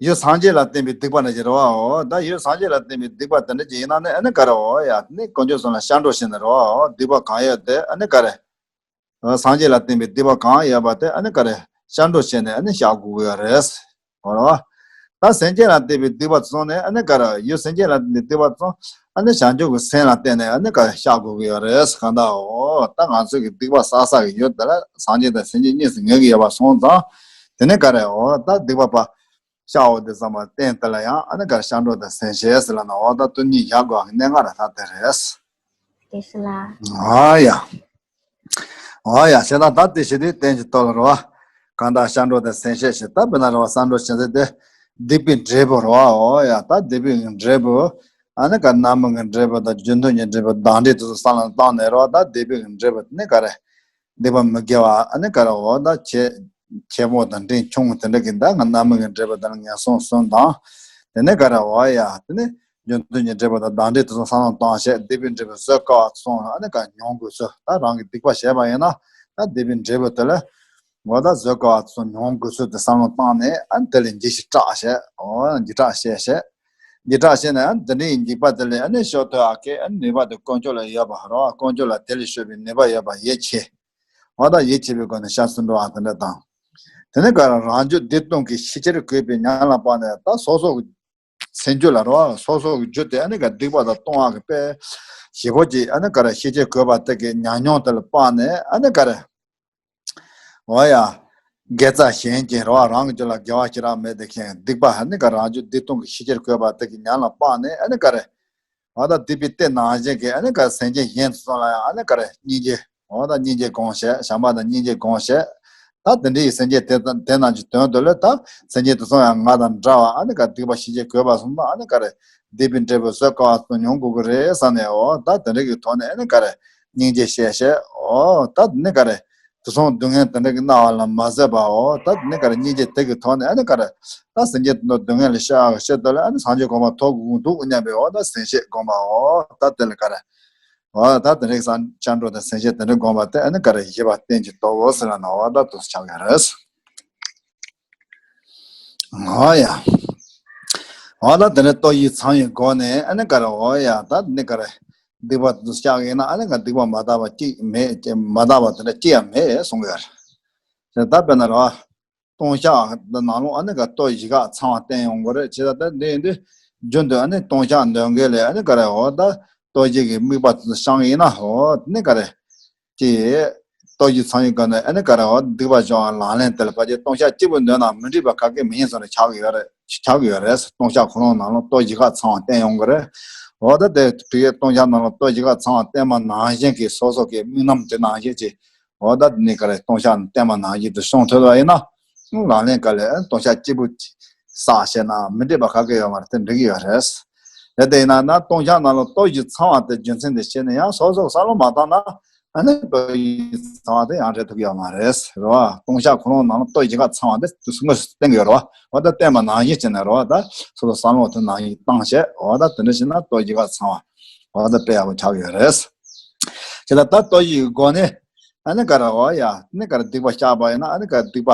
ཡུལ་སངས་རྒྱས་ལ་བརྟེན་པའི་སྡིག་པ་ནི་ཞེས་རེད་བ། འོ་ད་ཡུལ་སངས་རྒྱས་ལ་བརྟེན་པའི་སྡིག་པ་དེ་འདྲ་ཅིག་ཡིན་ན་ནི་ཨ་ནི་ག་རེ། འོ་ཡ། ནི་དཀོན་མཆོག་གསུམ་ལ་སྐྱབས་འགྲོ་བྱས་ནས་རེད་བ། འོ་སྡིག་པ་གང་ཡོད་དེ་ཨ་ནི་ག་རེ། འོ་སངས་རྒྱས་ལ་བརྟེན་པའི་སྡིག་པ་གང་ཡོད་པ་དེ་ཨ་ནི་ག་རེ། སྐྱབས་འགྲོ་བྱས་ནས་ཨ་ནི་བཤགས་དགོས་ཀྱི་ཡོད་རེད། འོ་རེད་བ། ད་སེམས་ཅན་ལ་བརྟེན་པའི་སྡིག་པ་ཚོ་ནི་ཨ་ནི་ག་རེ། ཡུལ་སེམས་ཅན་ལ་བརྟེན་པའི་སྡིག་པ་ཚོ་ཨ་ནི་བྱང་ཆུབ་ཀྱི་སེམས་ལ་བརྟེན་ནས་ཨ་ནི་ག་རེ་བཤགས་དགོས་ཀྱི་ཡོད་རེད། གང་ལྟར་འོ་ད་ང་ཚོ་གི་སྡིག་པ་བསགས་བསགས་ཀྱི་ཡུལ་དེ་ལ་སངས་རྒྱས་དང་སེམས་ཅན་གཉིས་སུ་ངེས་ཀྱི་ཡོད་པ་སོང་ཙང་། དེ་ནི་ག་རེ། འོ་ད་སྡིག་པ་པ། བཤགས་འོང་དུས་ཙམ་པ་རྟེན་དེ་ལ་ཡང་ཨ་ནི་ག་རེ། སྐྱབས་འགྲོ་དང་སེམས་བསྐྱེད་ཟེར་ལབ་ན་འོ་ད་དོན་གཉིས་བཞག་དགོས་ཀྱི་གནད་འགག་ར་ད་དེ་རེད། དེ་ཤི་ལ། ཨ་ཡ། ཨ་ཡ། བྱས་ན་ད་དེ་བྱེད་དུས་རྟེན་གྱི་སྟོབས་ལ་རེད་བ། གང་ལྟར་སྐྱབས་འགྲོ་དང་སེམས་བསྐྱེད་ཞེས་ད་དཔེར་ན་རེད་བ། བསམ་གྲུབ་ཆེན་ཟེར་དེ། སྡིག་པའི་འབྲས་བུ་རེད་བ། འོ་ཡ། ད་སྡིག་པའི་འབྲས་བུ། ཨ་ནི་ག་རྣམ་སྨིན་གྱི་འབྲས་བུ་དང་རྒྱུ་མཐུན་གྱི་འབྲས་བུ་བདག་འབྲས་དེ་ཚོ་བསམ་བློ་བཏང་ནས་རེད་བ། ད་སྡིག་པའི་འབྲས་བུ་དེ་ནི་ག་རེ། སྡིག་པ་མི་དགེ་བ་ཨ་ནི་ག་རེ། འོ་ད་ཆེ་ཆེན་མོ་དང་འབྲིང་ཆུང་དེ་འདྲ་གི་ད་ང་རྣམ་སྨིན་གྱི་འབྲས་བུ་དང་ངན་སོང་གསུམ་དང་། དེ་ནས་ག་རེ། འོ་ཡ། དེ་ནས་རྒྱུ་མཐུན་གྱི་འབྲས་བུ་དང་བདག་འབྲས་དེ་ཚོ་བསམ་བློ་བཏང་བྱས། སྡིག་པའི་འབྲས་བུ་བཟོད་དཀའ་བ་ཚོ་ཨ་ནི་ག་མྱོང་དགོས་ཚུལ། ད་རང་གི་སྡིག་པ་བྱས་པ་ཡིན་ན་ད་སྡིག་པའི་འབྲས་བུ་དེ་ལ་འོ་ད་བཟོད་དཀའ་བ་ཚོ་མྱོང་དགོས་ཚུལ་དེ་བསམ་བློ་བཏང་ནས་ཨ་ནི་དེ་ལ་འཇིགས་ཤིང་སྐྲག་བྱས། འོ་འཇིགས་སྐྲག་བྱས་བྱས། འདི་དྲག་ཤེས་ན་ཡང་འདི་འདྲའི་འཇིགས་པ་དེ་ལས་ཨ་ནི་སྐྱོབ་ཐུབ་ཡག་གི་ཨ་ནི་ནུས་པ་དེ་དཀོན་མཆོག་ལ་ཡོད་པ་རེད་བ། དཀོན་མཆོག་ལ་དེ་ལས་སྐྱོབ་པའི་ནུས་པ་ཡོད་པ་ཡིད་ཆེས། འོ་ད་ཡིད་ཆེས་པའི་སྒོ་ནས་སྐྱབས་སུ་འགྲོ་བ་དེ་འདྲ་དང་། དེ་ནས་ག་རེ། རང་རྒྱུད་བདེ་སྟོང་གི་ཤེས་བྱར་གོས་པའི་ཉམས་ལ་དཔག་ནས། ད་སོ་སོ་གི་སེམས་རྒྱུད་ལ་རེད་བ། སོ་སོ་གི་རྒྱུད་དེ་ཨ་ནི་ག་སྡིག་པ་དང་སྟོང་བ་གི་དཔེ་ཞེ་པོ་ཅིག་ཨ་ནི་ག་རེ། ཤེས་བྱར་གོས་པ་དེ་གི་ཉམས་མྱོང་དེ་ལ་དཔག་ནས་ཨ་ནི་ག་རེ། འོ་ཡ། དགེ་རྩ་གཞན་གྱི་རེད་བ། རང་གི་རྒྱུད་ལ་དགེ་བ་ཞིག་རག་མེད་དེ་མཁན་སྡིག་པ་ཨ་ནི་ག་རང་རྒྱུད་བདེ་སྟོང་གི་ཤེས་བྱར་གོས་པ་དེ་གི་ཉམས་ལ་དཔག་ནས་ཨ་ནི་ག་རེ། འོ་ད་སྡིག་པའི་དེ་ནང་བཞིན་གྱི་ཨ་ནི་ག་སེམས་ཅན་གཞན་དུ་སོང་ལ་ཡང་ཨ་ནི་ག་རེ་སྙིང་རྗེ། འོ་ད་སྙིང་རྗེ་སྒོམ་བྱས། བྱམས་པ་དང་སྙིང་རྗེ་སྒོམ་བྱས། ད་དེ་འདྲའི་སེམས་ཅན་དེ་དང་དེ་རྣམས་ཀྱི་དོན་དུ་ལ་ད་སེམས་ཅན་དུ་སོང་ཡང་ང་དང་འདྲ་བ་ཨ་ནི་ག་སྡིག་པ་ཤེས་བྱར་གོས་པ་སོང་ན་ཨ་ནི་ག་རེ། སྡིག་པའི་འབྲས་བུ་བཟོད་དཀའ་བ་སོགས་མྱོང་དགོས་ཀྱི་རེད་བསམ་ནས། འོ་ད་དེ་འདྲ་གི་ཐོག་ནས་ཨ་ནི་ག་རེ། སྙིང་རྗེ་བཤད་བཤད། འོ་ད་དེ་ནི་ག་རེ། དུག་གསུམ་སྡུག་བསྔལ་དེ་འདྲ་གི་མནར་བ་ལ་མ་བཟོད་པའོ། ད་དེ་ནི་ག་རེ། སྙིང་རྗེ་དེ་གི་ཐོག་ནས་ཨ་ནི་ག་རེ། ད་སེམས་ཅན་དེ་ཚོ་སྡུག་བསྔལ་ལས་སྐྱོབ་ཡག་གི་ཆེད་དུ་ལ་ཨ་ནི་སངས་རྒྱས་གོ་འཕང་ཐོབ་དགོས་འདུག་སྙམ་པའི་འོ་ད་སེམས་བསྐྱེད་སྒོམ་པའོ། ད་དེ་ལ་ག་རེ། འོ་ད་དེ་འདྲ་གི་སངས་སྐྱབས་འགྲོ་དང་སེམས་བསྐྱེད་དེ་འདྲ་སྒོམ་པ་དེ་ཨ་ནི་ག་རེ། བཞི་པ་རྟེན་གྱི་སྟོབས་ཟེར་ན་འོ་ད་དེ་ཆགས་ཡོད་རེད། འོ་ཡ། འོ་ད་དེ་ནས་སྟོབས་བཞི་ཚང་བའི་སྒོ་ནས་ཨ་ནི་ག་རེ། འོ་ཡ། ད་དེ་ནི་ག་རེ། སྡིག་པ་དེ་ཚོ་བཤགས་ཡིན་ན་ཨ་ནི་ག་སྡིག་པ་མ་དག་པ་གཅིག་མེད། མ་དག་པ་དེ་འདྲ་གཅིག་ཡང་མེད་གསུང་གི་ཡོད་རེད། ད་དཔེར་ན་རེད་བ། ལྟུང་བཤགས་དེ་ནང་ལོགས་ཨ་ནི་ག་སྟོབས་བཞི་ཁག་ཚང་བ་བསྟན་ཡོང་གི་རེད། བྱས་ཙང་ད་འདི་ཡིན་དུས་རྒྱུན་དུ་ཨ་ནི་ལྟུང་བཤགས་འདོན་མཁན་ལ་ཨ་ནི་ག་རེ། འོ་ད་སྟོབས་བཞི་གི་དམིགས་པ་དེ་ཚོ་བཤམས་ཡིན་ན་འོ་དེ་ནི་ག་རེ། ཀྱི། སྟོབས་བཞི་ཚང་བའི་སྒོ་ནས་ཨ་ནི་ག་རེ། འོ་སྡིག་པ་སྦྱོང་བའི་ལག་ལེན་དེ་ལ་ཕལ་ཆེར་ལྟུང་བཤགས་གཅིག་པུ་འདོན་ན་མི་འགྲིག་པ་ག་གེ་མི་ཡིན་བཟོ་འདྲ་ཆགས་ཀྱི་ཡོད་རེད། ཆགས་ཀྱི་ཡོད་རེད། ལྟུང་བཤགས་ཁོ་རང་ནང་ལོགས་སྟོབས་བཞི་ཁག་ཚང་བ་བསྟན་ཡོང་གི་རེད། འོ་ད་དེ་དུས་ཀྱི་ལྟུང་བཤགས་ནང་ལོགས་སྟོབས་བཞི་ཁག་ཚང་བ་བསྟན་པ་ནང་བཞིན་གྱི་སོ་སོ་གི་དམིགས་རྣམ་དེ་ནང་བཞིན་གྱི། འོ་ད་དེ་ནི་ག་རེ། ལྟུང་བཤགས་བསྟན་པ་ནང་བཞིན་དུ་སྦྱོང་ཐུབ་པ་ཡིན་ན། ལག་ལེན་ག་ལས་ཨ་ལྟུང་བཤགས་གཅིག་པུ་བསགས་བྱས་ན་མི་འགྲིག་པ་ག་གེ་ཡོད་མ་རེད། དེ་འགྲིག་གི་ཡོད་རེད། དེ་དེ་ཡིན་ན་ན་ལྟུང་བཤགས་ནང་ལོགས་སྟོབས་བཞི་ཚང་བ་དེ་རྒྱུ་མཚན་དེ་བྱས་ནས་ཡང་སོ་སོ་བསམ་བློ་མ་བཏང་ན། ཨ་ནི་སྟོབས་བཞི་ཚང་བ་དེ་ཡང་རེད་ཐུབ་ཀྱི་ཡོད་མ་རེད། རེད་བ། ལྟུང་བཤགས་ཁོ་རང་ནང་ལ་སྟོབས་བཞི་ཁག་ཚང་བ་དེ་དུས་སུ་དངོས་སུ་བསྟན་གྱི་ཡོད་རེད་བ། འོ་ད་བསྟན་པ་ནང་བཞིན་བྱས་ནས་རེད་བ། ད་སོ་སོ་བསམ་བློ་དེ་ནང་བཞིན་བཏང་བྱས། འོ་ད་དེ་འདྲ་བྱས་ན་སྟོབས་བཞི་ཁག་ཚང་བ། འོ་ད་དཔེ་ཡག་པོ་ཆགས་ཡོད་རེད། བྱས་ད་ད་སྟོབས་བཞིའི་སྒོ་ནས་ཨ་ནི་ག་རེ། འོ་ཡ། ཨ་ནི་ག་རེ། སྡིག་པ་བཤགས་པ་ཡིན་ན་ཨ་ནི་ག་རེ། སྡིག་པ་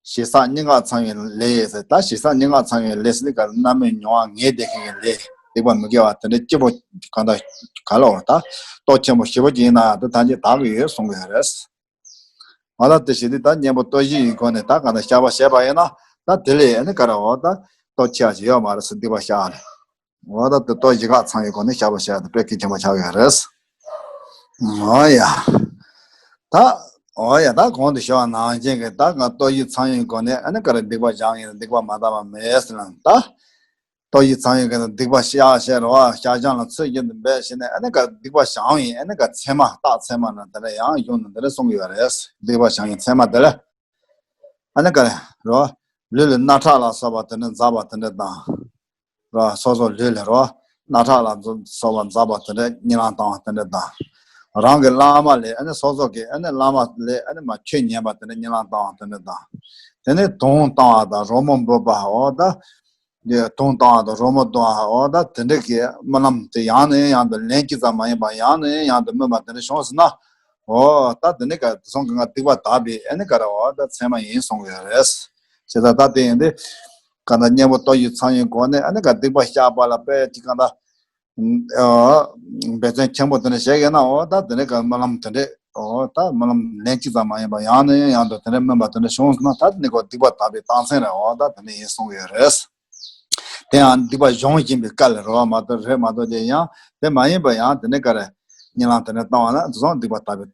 ཞེ་ས་སྙིང་ག་ཚང་བའི་ལས་ཟེར། ད་ཞེ་ས་སྙིང་ག་ཚང་བའི་ལས་ཟེར་ནི་ག་རེ། རྣམ་སྨིན་མྱོང་བ་ངེས་བསྡད་མཁན་གྱི་ལས། སྡིག་པ་མི་དགེ་བ་དེ་འདྲ་སྐྱེ་བོ་གང་དག་ག་ལ་འོ་ད་སྟོབས་ཆེན་པོ་ཞེ་པོ་ཅིག་ཡིན་ན་ཡང་དེ་ཐམས་ཅད་དག་གི་ཡོད་གསུང་གི་ཡོད་རེད། འོ་ད་དེ་བྱེད་དུས་ད་གཉེན་པོ་སྟོབས་བཞི་ཡི་སྒོ་ནས་ད་གང་ལྟར་བཤགས་པ་བྱས་པ་ཡིན་ན་ད་དེ་ལས་ཨ་ནི་ག་རེ། འོ་ད་སྟོབས་ཆེ་བ་ཞིག་ཡོད་མ་རེད་ཟེར། སྡིག་པ་བཤགས་ནས། འོ་ད་དེ་སྟོབས་བཞི་ཁག་ཚང་བའི་སྒོ་ནས་བཤགས་པ་བྱས་ཏེ་དཔེ་གལ་ཆེན་པོ་ཆགས་ཡོད་རེད། འོ་ཡ། ད། འོ་ཡ། ད་གོང་དུ་ཞུས་པ་ནང་བཞིན་གྱི་ད་གང་སྟོབས་བཞི་ཚང་བའི་སྒོ་ནས་ཨ་ནི་ག་རེ། སྡིག་པ་སྦྱང་ཡིན། སྡིག་པ་མ་དག་པ་མེད་ཟེར་ན་ད། སྟོབས་བཞི་ཚང་བའི་སྒོ་ནས་སྡིག་པ་བཤགས་བཤགས་རེད་བ། བཤགས་སྦྱང་ལ་ཚུལ་བཞིན་དུ་འབད་བྱས་ནས་ཨ་ནི་ག་རེ། སྡིག་པ་སྦྱང་ཡིན། ཨ་ནི་ག་རེ། མཚན་མ་རྟགས་མཚན་མ་ནང་དེ་འདྲ་ཡང་གཞུང་ནང་དེ་འདྲ་གསུངས་ཡོད་རེད། སྡིག་པ་སྦྱང་ཡིན། མཚན་མ་དེ་ལ། ཨ་ནི་ག་རེ་རོ། ལུས་ལ་རྣག་ཁྲག་ལ་སོགས་པ་དེ་འདྲ་འཛག་པ་དེ་འདྲ་དང་། རོ། སོ་སོ་ལུས་ལ་རོ། རྣག་ཁྲག་ལ་སོགས་པ་འཛག་པ་དེ་འདྲ་གཉིད་ལམ་བཏང་བ་དེ་འདྲ་དང་། རང་གི་བླ་མ་ལ་ཨ་ནི་སོ་སོ་གི་ཨ་ནི་བླ་མ་ལ་ཨ་ནི་མ་ཆོས་ཉན་པ་དེ་འདྲ་གཉིད་ལམ་བཏང་བ་དེ་འདྲ་དང་། དེ་ནས་དུང་བཏང་བ་དང་རོལ་མོ་འབོད་པ། འོ་ད། དུང་བཏང་བ་དང་རོལ་མོ་བཏང་བ། འོ་ད་དེ་འདྲ་གི་རྨི་ལམ་དེ་ཡང་ནས་ཡང་དུ་ལན་གཅིག་ཙམ་མ་ཡིན་པར་ཡང་ནས་ཡང་དུ་རྨིས་པ་དེ་འདྲ་བྱུང་ཟིན་ན། འོ་ད་དེ་ནས་ག་དེ་སོང་གི་ང་སྡིག་པ་དག་པའི་ཨ་ནི་ག་རེ་འོ་ད་མཚན་མ་ཡིན་གསུང་གི་ཡོད་རེད། བྱས་ཙང་ད་དེ་ཡིན་དུས་གང་ལྟར་གཉེན་པོ་ལྟོ་ཡི་ཚང་ཡི་སྒོ་ནས་ཨ་ནི་ག་སྡིག་པ་བཤགས་པ་ལ་དཔེ་ཅིག་གང་ལྟར་འབད་བརྩོན་ཆེན་པོ་དེ་འདྲ་བྱས་ཡོད་ན་འོ་ད་དེ་འདྲ་ག་སྨོན་ལམ་དེ་འདྲ་འོ་ད་སྨོན་ལམ་ལན་གཅིག་ཙམ་མ་ཡིན་པ་ཡང་ནས་ཡང་དུ་དེ་འདྲ་སྨོན་པ་དེ་འདྲ་བྱུང་སོང་ན་ད་དེ་ནས་ག་སྡིག་པ་དག་པའི་རྟགས་མཚན་རེད་འོ་ད་དེ་འདྲ་ཡིན་གསུང་གི་ཡོད་རེད། དེ་ཡང་སྡིག་པ་གཞོམ་བཞིན་པའི་སྐད་ལ་རེད་བ་མ་གཏོགས་རེད་མ་གཏོགས་ཀྱི་ཡང་དེ་མ་ཡིན་པ་ཡང་དེ་ནས་ག་རེ་གཉིད་ལམ་དེ་ནས་བཏང་བ་ན་དེ་སོང་སྡིག་པ་དག་པའི་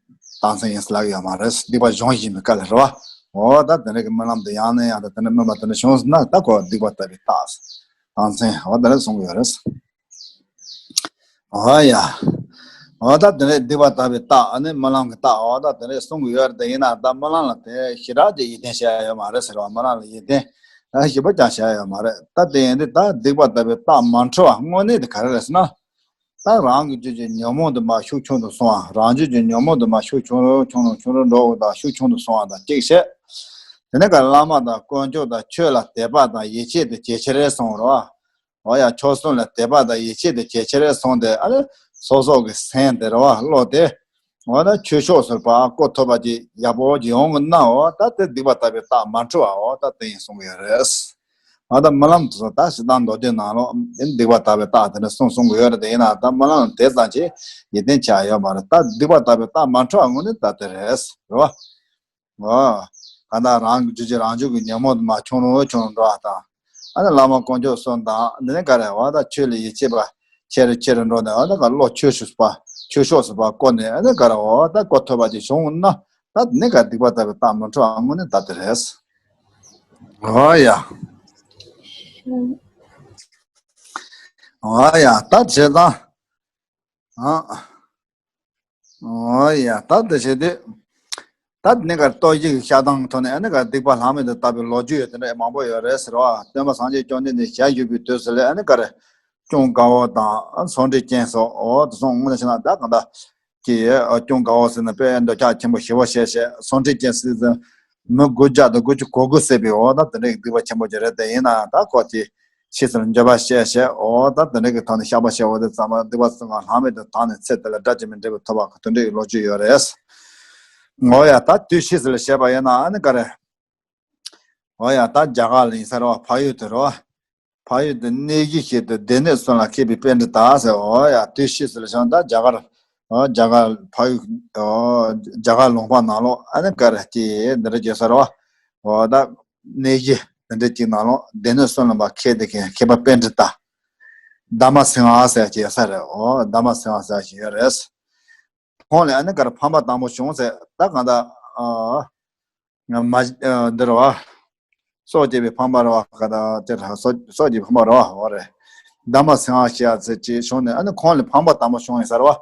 རྟགས་མཚན་ཡིན་ཟེར་ལབ་ཡོད་མ་རེད། སྡིག་པ་གཞོམ་བཞིན་པའི་སྐད་ལ་རེད་བ། འོ་ད་དེ་འདྲ་གི་སྨོན་ལམ་དེ་ཡང་ནས་ཡང་དུ་དེ་འདྲ་སྨོན་པ་དེ་འདྲ་བྱུང་སོང་ན་ད་ཁོ་སྡིག་པ་དག་པའི་རྟགས་རྟགས་མཚན་འོ་དེ་འདྲ་གསུང་གི་ཡོད་རེད། འོ་ཡ། འོ་ད་དེ་འདྲ་སྡིག་པ་དག་པའི་རྟགས་ཨ་ནི་སྨོན་ལམ་གྱི་རྟགས་འོ་ད་དེ་འདྲ་གསུང་གི་ཡོད་རེད་དེ་ཡིན་ན་ད་སྨོན་ལམ་ལ་དེ་ཞེ་དྲག་ཅིག་ཡིད་བརྟན་བྱས་ཡོད་མ་རེད་ཟེར་བ་སྨོན་ལམ་ལ་ཡིད་བརྟན་ཞེ་པོ་ཀྱང་བྱས་ཡོད་མ་རེད། ད་དེ་ཡིན་དུས་ད་སྡིག་པ་དག་པའི་རྟགས་མ་འཁྲུལ་བ་དངོས་གནས་དེ་ག་རེ་རེད་ཟེར་ན། ད་རང་གི་རྒྱུད་ཀྱི་ཉོན་མོངས་དུ་མ་ཤུགས་ཆུང་དུ་སོང་བ། རང་རྒྱུད་ཀྱི་ཉོན་མོངས་དུ་མ་ཤུགས་ཆུང་རུ་ཆུང་རུ་ཆུང་རུ་འགྲོ་བ་དང་ཤུགས་ཆུང་དུ་སོང་བ་དང་གཅིག་བྱས། དེ་ནས་ཀ་བླ་མ་དང་དཀོན་མཆོག་དང་ཆོས་ལ་དད་པ་དང་ཡིད་ཆེས་དེ་ཇེ་ཆེར་སོང་རོ། འོ་ཡ་མཆོག་གསུམ་ལ་དད་པ་དང་ཡིད་ཆེས་དེ་ཇེ་ཆེར་སོང་སྟེ་ཨ་ནི་སོ་སོ་གི་སེམས་དེ་རོ་བློ་དེ། འོ་ན་ཆོས་ཕྱོགས་སུ་ཕར་གོ་ཐུབ་པ་ཅིག་ཡག་པོ་ཅིག་ཡོང་གི་ན་འོ་ད་དེ་སྡིག་པ་དག་པའི་རྟགས་མ་འཁྲུལ་བ་འོ་ད་དེ་ཡིན་གསུང་གི་ཡོད་རེད། ང་ད་སྨོན་ལམ་དུ་ད་ཞེ་སྡང་མདོ་སྡེ་ནང་ལོགས་སྡིག་པ་དག་པའི་རྟགས་དེ་འདྲ་གསུངས་གསུང་གི་ཡོད་རེད་དེ་ཡིན་ན་ད་སྨོན་ལམ་དེ་ཙམ་ཅིག་ཡིད་བརྟན་བྱ་ཡོད་མ་རེད། ད་སྡིག་པ་དག་པའི་རྟགས་མ་འཁྲུལ་བ་དངོས་གནས་ད་དེ་རེད་རོ། ཨོ། གང་ལྟར་རང་གི་རྒྱུད་ཀྱི་རང་རྒྱུད་ཀྱི་ཉོན་མོངས་དུ་མ་ཆུང་རུ་ཆུང་རུ་འགྲོ་བ་དང་། ཨ་ནི་བླ་མ་དཀོན་མཆོག་གསུམ་དང་འདི་ནི་ག་རེ་བ་ད་ཆོས་ལ་ཡིད་ཆེས་པ་ཆེ་རུ་ཆེ་རུ་འགྲོ་ནས་ཨ་ནི་ག་བློ་ཆོས་ཕྱོགས་སུ་ཕར་ཆོས་ཕྱོགས་སུ་ཕར་བཀོད་ནས་ཨ་ནི་ག་རེ་བ་ད་གོ་ཐུབ་པ་ཅིག་བྱུང་ན་ད་འདི་ནི་ག་སྡིག་པ་དག་པའི་རྟགས་མ་འཁྲུལ་བ་དངོས་གནས་ད་དེ་རེད། ཨོ་ཡ། ཨོ་ཡ་ད་བྱས་ཙང་། ཨ། ཨོ་ཡ་ད་དེ་བྱས་དུས། ད་ནི་ག་ལྟོ་གཞི་གི་ཤ་སྟག་ཐོག་ནས་ཨ་ནི་ག་སྡིག་པ་ལྷག་མེད་དུ་བཏབ་པའི་ལོ་རྒྱུས་ཡོད་དེ་འདྲ་མང་པོ་ཡོད་རེད་ཟེར་བ། སྟོན་པ་སངས་རྒྱས་བཅོམ་ལྡན་འདས་ཞལ་བཞུགས་པའི་དུས་སུ་ལས་ཨ་ནི་ག་རེ། ཅུང་དགའ་བོ་དང་ཚོང་འབྲེལ་ཅན་སོགས་འོ་དེ་སོང་དངོས་གནས་བྱས་ན་ད་གང་ལྟར་གྱི་ཅུང་དགའ་བོ་ཟེར་ན་དཔེ་འདོད་ཆགས་ཆེན་པོ་ཞེ་བོ་བྱས་བྱས་ཚོང་འབྲེལ་ཅན་ཟེར་ཟིན་མི་དགུ་བརྒྱ་དང་དགུ་བཅུ་གོ་དགུ་བསད་པའི་འོ་ད་དེ་འདྲའི་སྡིག་པ་ཆེན་པོ་ཅིག་རེད་དེ་ཡིན་ན་ད་ཁོ་ཅི། ཕྱིས་སུ་འགྱོད་པ་བཤད་བཤད་འོ་ད་དེ་འདྲ་གི་ཐོག་ནས་བཤགས་པ་བྱས་འོ་དེ་ཚང་མ་སྡིག་པ་ཚང་མ་ལྷག་མེད་དུ་དག་ནས་ཚེ་འདི་ལ་དགྲ་བཅོམ་པའི་འབྲས་བུ་ཐོབ་པ་དེ་འདྲ་ཡི་ལོ་རྒྱུས་ཡོད་རེད། འོ་ཡ་ད་དུས་ཕྱིས་སུ་ལ་བཤད་པ་ཡིན་ན་ཨ་ནི་ག་རེ། འོ་ཡ་ད་རྒྱ་གར་ལ་ཡིན་ས་རེད་བ། ཕ་ཡུལ་དུ་རེད་བ། ཕ་ཡུལ་དུ་གནས་གཞི་ཞིག་ཏུ་སྡེ་སྣོད་གསུམ་ལ་མཁས་པའི་པཎྜི་ཏ་ཟེར། འོ་ཡ་དུས་ཕྱིས་སུ་ལ་བྱུང་ད་རྒྱ་གར། འོ་རྒྱ་གར་ཕ་ཡུལ། འོ་རྒྱ་གར་ལུང་པ་ནང་ལོགས་ཨ་ནི་ག་རེ་ཅི་འདི་འདྲ་བྱེད་ས་རེད་བ། འོ་ད། གནས་གཞི་དེ་འདྲ་ཅིག་ནང་ལོགས་སྡེ་སྣོད་གསུམ་ལ་མཁས་ཏེ་མཁས་མཁས་པ་པཎྜི་ཏ། དྷརྨ་སིང་ཧ་ཟེར་ཅིག་ཡོད་ས་རེད། འོ་དྷརྨ་སིང་ཧ་ཟེར་ཅིག་ཡོད་རེད། ཁོང་ལ་ཨ་ནི་ག་རེ་ཕམ་པ་དང་པོ་བྱུང་ཟེར་ད་གང་ལྟར་ཨ། མ་འདི་རེད་བ། སྲོག་བཅད་པའི་ཕམ་པ་རེད་བ་ག་ད་དེ་ར་སྲོག་སྲོག་གི་ཕམ་པ་རེད་བ་འོ་རེད། དྷརྨ་སིང་ཧ་ཟེར་ཅིག་བྱུང་ནས་ཨ་ནི་ཁོང་ལ་ཕམ་པ་དང་པོ་བྱུང་ཡིན་ས་རེད་བ།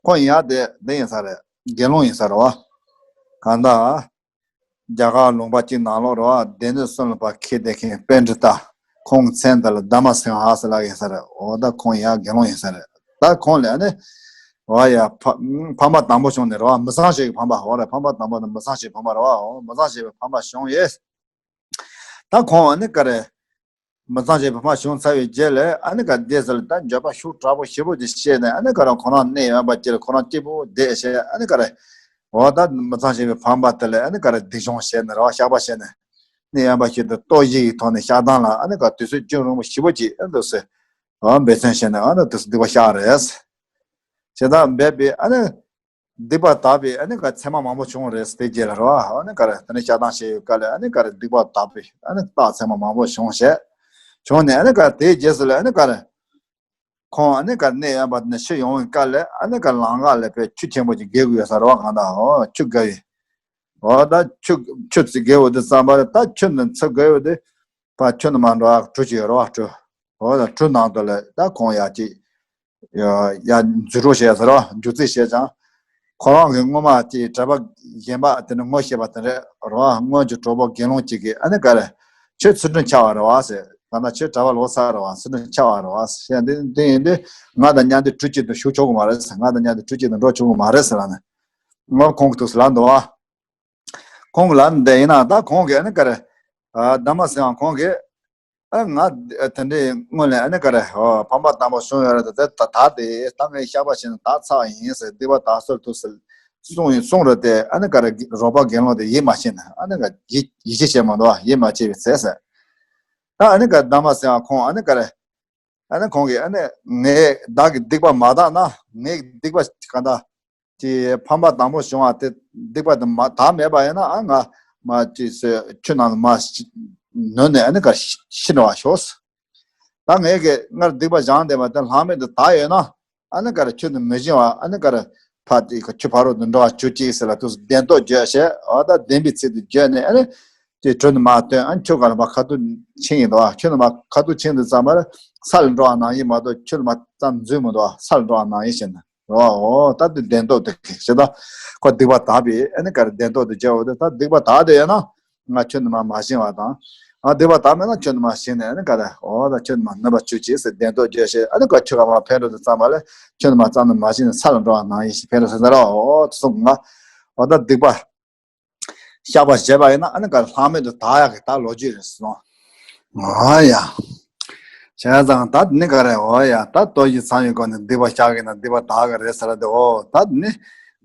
ཁོང་ཡང་དེ་འདི་ཡིན་ས་རེད། དགེ་སློང་ཡིན་ས་རེད་བ། གང་ལྟར། རྒྱ་གར་ལུང་པ་གཅིག་ནང་ལོགས་རེད་བ། སྡེ་སྣོད་གསུམ་ལ་མཁས་ཏེ་མཁས་པཎྜི་ཏ། ཁོང་མཚན་དེ་ལ་དྷརྨ་སིང་ཧ་ཟེར་ལབ་ཡིན་ས་རེད། འོ་ད་ཁོང་ཡང་དགེ་སློང་ཡིན་ས་རེད། ད་ཁོང་ལ་ཨ་ནི། འོ་ཡ་ཕ་ཕམ་པ་དང་པོ་བྱུང་ནས་རེད་བ། མི་གཙང་བྱེད་ཀྱི་ཕམ་པ་འོ་རེད། ཕམ་པ་དང་པོ་ནི་མི་གཙང་བྱེད་ཀྱི་ཕམ་པ་རེད་བ། འོ་མི་གཙང་བྱེད་ཀྱི་ཕམ་པ་བྱུང་ཡོད། ད་ཁོང་ཨ་ནི་ག་རེ། མི་གཙང་བྱེད་ཀྱི་ཕམ་པ་བྱུང་ཚར་བའི་རྗེས་ལ་ཨ་ནི་ག་དེ་ཟེར་ལ་ད་འགྱོད་པ་ཤུགས་དྲག་པོ་ཞེ་པོ་ཅིག་བཤད་ནས་ཨ་ནི་ག་རེ་ཁོ་རང་གནས་དབེན་པ་ཅིག་ལ་ཁོ་རང་སྐྱིད་པོ་བསྡད་བྱས་ཨ་ནི་ག་རེ། འོ་ད་མི་གཙང་བྱེད་ཀྱི་ཕམ་པ་དེ་ལ་ཨ་ནི་ག་རེ་སྡིག་སྦྱོང་བྱས་ནས་རེད་བ། བཤགས་པ་བྱས་ནས། གནས་དབེན་པ་ཞིག་ཏུ་ལྟོ་བཞེས་ཀྱི་ཐོག་ནས་བཤགས་སྟངས་ལ་ཨ་ནི་ག་དུས་ཚོད་རྒྱུན་རིང་པོ་ཞེ་པོ་ཅིག་ཨ་འདུག་སེ། འོ་འབད་བརྩོན་བྱས་ནས་ཨ་ནི་དུས་སུ་སྡིག་པ་བཤགས་རེད། བྱས་ཙང་འབད་པས་ཨ་ནི། སྡིག་པ་དག་པའི་ཨ་ནི་ག་མཚན་མ་མང་པོ་བྱུང་རེད། དེ་རྗེས་ལ་རེད་བ། ཨ་ནི་ག་རེ་དེ་ནས་བཤགས་སྟངས་བྱས་ཡོད་སྐབས་ལ་ཨ་ནི་ག་རེ་སྡིག་པ་དག་པའི་ཨ་ནི་རྟགས་མཚན་མ་མང་པོ་བྱུང་བྱས། བྱུང་ནས་ཨ་ནི་ག་རེ་དེའི་རྗེས་སུ་ལ་ཨ་ནི་ག་རེ། ཁོང་ཨ་ནི་ག་རེ་གནས་དབེན་པ་ནས་ཕྱིར་ཡོང་བའི་སྐབས་ལ་ཨ་ནི་ག་རེ་ལམ་ཁ་ལ་དཔེ་ཆུ་ཆེན་པོ་ཅིག་བརྒལ་དགོས་ཡོད་ས་རེད་བ། གང་ལྟར་འོ་ཆུ་བརྒལ་བའི། འོ་ད་ཆུ་ཆུ་ཚིག་བརྒལ་བ་དེ་བསམ་པ་རེད། ད་ཆུ་འདི་ཚུར་བརྒལ་བ་དེ་ཕར་ཆུ་ནང་མར་འགྲོ་ཡག་གྲུ་ཅིག་ཡོད་རེད་བ། གྲུ། འོ་ད་གྲུ་ནང་དུ་ལ་ད་ཁོང་ཡ་ཅིག་ཡ་ཡ་འཛུལ་རོགས་བྱས་ཟེར་རོ། རྒྱུག་རྩིས་བྱས་ཙང་། ཁོ་རང་གི་སྔོན་མ་ཅིག་གྲྭ་པ་གཞན་པ་དེ་ནི་ངོ་ཤེས་པ་དེ་རེད་རོ། སྔོན་གྱི་གྲོགས་པོ་དགེ་སློང་ཅིག་གིས་ཨ་ནི་ག་རེ། ཁྱོད་ཚུལ་ཁྲིམས་འཆལ་བ་རེད་བ་ཟེར། གང་ལྟར་ཁྱོད་གྲྭ་པ་ལོག་ཚར་རེད་བ། ཚུལ་ཁྲིམས་འཆལ་བ་རེད་བ་ཟེར། དེ་དེ་ཡིན་དུས་ང་དང་མཉམ་དུ་གྲུ་གཅིག་ཏུ་ཞུགས་ཆོག་གི་མ་རེད་ཟེར། ང་དང་མཉམ་དུ་གྲུ་གཅིག་ཏུ་འགྲོ་ཆོག་གི་མ་རེད་ཟེར་ལབ་ནས། ངོ་ཁོང་གི་ཐུགས་སུ་ལབ་འདུག་བ། ཁོང་གི་ལབ་འདི་ཡིན་ན་ད་ཁོང་གིས་ཨ་ནི་ག་རེ། ཨ་དྷརྨ་སེང་ཁོང་གིས། ཨ་ང་དེ་འདྲའི་སྔོན་ལ་ཨ་ནི་ག་རེ། ཨོ་ཕམ་པ་དང་པོ་བྱུང་ཡོད་རེད། དེ་ད་ད་དེ་ད་ངས་བཤགས་པ་བྱས་ནས་ད་ཚར་བ་ཡིན་ཟེར། སྡིག་པ་དག་སོང་ཐུགས་སུ་ གསུང་གསུང་རོགས་དེ་ཨ་ནི་ག་རེ་རོགས་པ་དགེ་སློང་དེ་ཡིད་མ་ཆེས་ན་ཨ་ནི་ག་ཡིད་ཡིད་ཆེས་བྱེད་མ་འདུག་ཡིད་མ་ཆེས་པའི་ཚེ་ཟེར། ད་ཨ་ནི་ག་གདམས་པ་སེང་བ་ཁོང་ཨ་ནི་ག་རེ་ཨ་ནི་ཁོང་གིས་ཨ་ནི་ངས་བདག་གི་སྡིག་པ་མ་དག་ན་ངའི་སྡིག་པ་ག་འདྲ་ཅི་ཕམ་པ་དང་པོ་བྱུང་བ་དེ་སྡིག་པ་དེ་མ་དག་མེད་པ་ཡིན་ན་ཨ་ང་མ་ཅི་ཟེར་ཆུ་ནང་ལ་མ་ནུར་ནས་ཨ་ནི་ག་ཤི་འགྲོ་བ་ཤོག་ད་ངས་གི་སྔར་སྡིག་པ་སྦྱངས་བསྡད་པ་དེ་ལྷག་མེད་དུ་དག་ཡོད་ན་ཨ་ནི་ག་རེ་ཆུ་དེ་མི་བྱིང་བ་ཨ་ནི་ག་རེ་ཕ་དེ་ག་ཆུ་ཕ་རོལ་དུ་འགྲོ་བ་གྱུར་ཅིག་ཟེར་ལ་དུས་སུ་བདེན་སྟོབས་བརྗོད་བྱས་ཨ་ད་བདེན་པའི་ཚིག་དེ་བརྗོད་ནས་ཨ་ནི་དེ་གྲུ་ནི་མ་བཏོན་ཨ་ནི་ཆུ་ག་ལ་མ་ཁ་ཐུག་ཕྱིན་ཡིན་དོ་ཆུ་ནི་མ་ཁ་ཐུག་ཕྱིན་དུས་ཙམ་པར་ས་ལ་འགྲོ་བ་ནང་བཞིན་མ་གཏོགས་ཆུ་ལ་མ་ཙམ་འཛུལ་མི་འདུག་ས་ལ་འགྲོ་བ་ནང་བཞིན་བྱས་ན། རོ། ད་དེ་བདེན་སྟོབས་དེ་ཞེ་ད། ཁོ་སྡིག་པ་དག་པས་ཨ་ནི་ག་རེ་བདེན་སྟོབས་དེ་བརྗོད་འོ་དེ་ད་སྡིག་པ་དག་དེ་ཡོད་ན། ང་ཆུ་ནི་མ་མ་བྱིང་བ་དང་། ཨ་སྡིག་པ་དག་མེད་ན་ཆུ་ནི་མ་བྱིང་ནས་ཨ་ནི་ག་རེ་འོ་ད་ཆུ་ནི་མ་ནུབ་པ་ཆུ་ཅིག་ཟེར་བདེན་སྟོབས་བརྗོད་བྱས་ཨ་ནི་ཁོ་ཆུ་ག་མ་ཕན་འགྲོ་དུ་བརྩམས་པ་ལས་ཆུ་ནི་མ་བརྩམས་ནི་མ་བྱིང་ནས་ས་ལ་འགྲོ་བ་ནང་བཞིན་ཕན་འགྲོ་ཟེར་ཟེར་རོ་འོ་དེ་གསུང་ང་། འོ་ད་སྡིག་པ། བཤགས་པ་བྱས་པ་ཡིན་ན་ཨ་ནི་ག་རེ་ལྷག་མེད་དུ་དག་ཡག་གི་ད་ལོ་རྒྱུས་རེད་གསུངས། ཨོ་ཡ། བྱས་ཙང་ད་དེ་ནི་ག་རེ་འོ་ཡ་ད་ལྟོ་བཞི་ཚང་བའི་སྒོ་ནས་སྡིག་པ་བཤགས་ཀྱི་ན་སྡིག་པ་དག་གི་རེད་ཟེར་ཏེ་འོ་ད་དེ་ནི་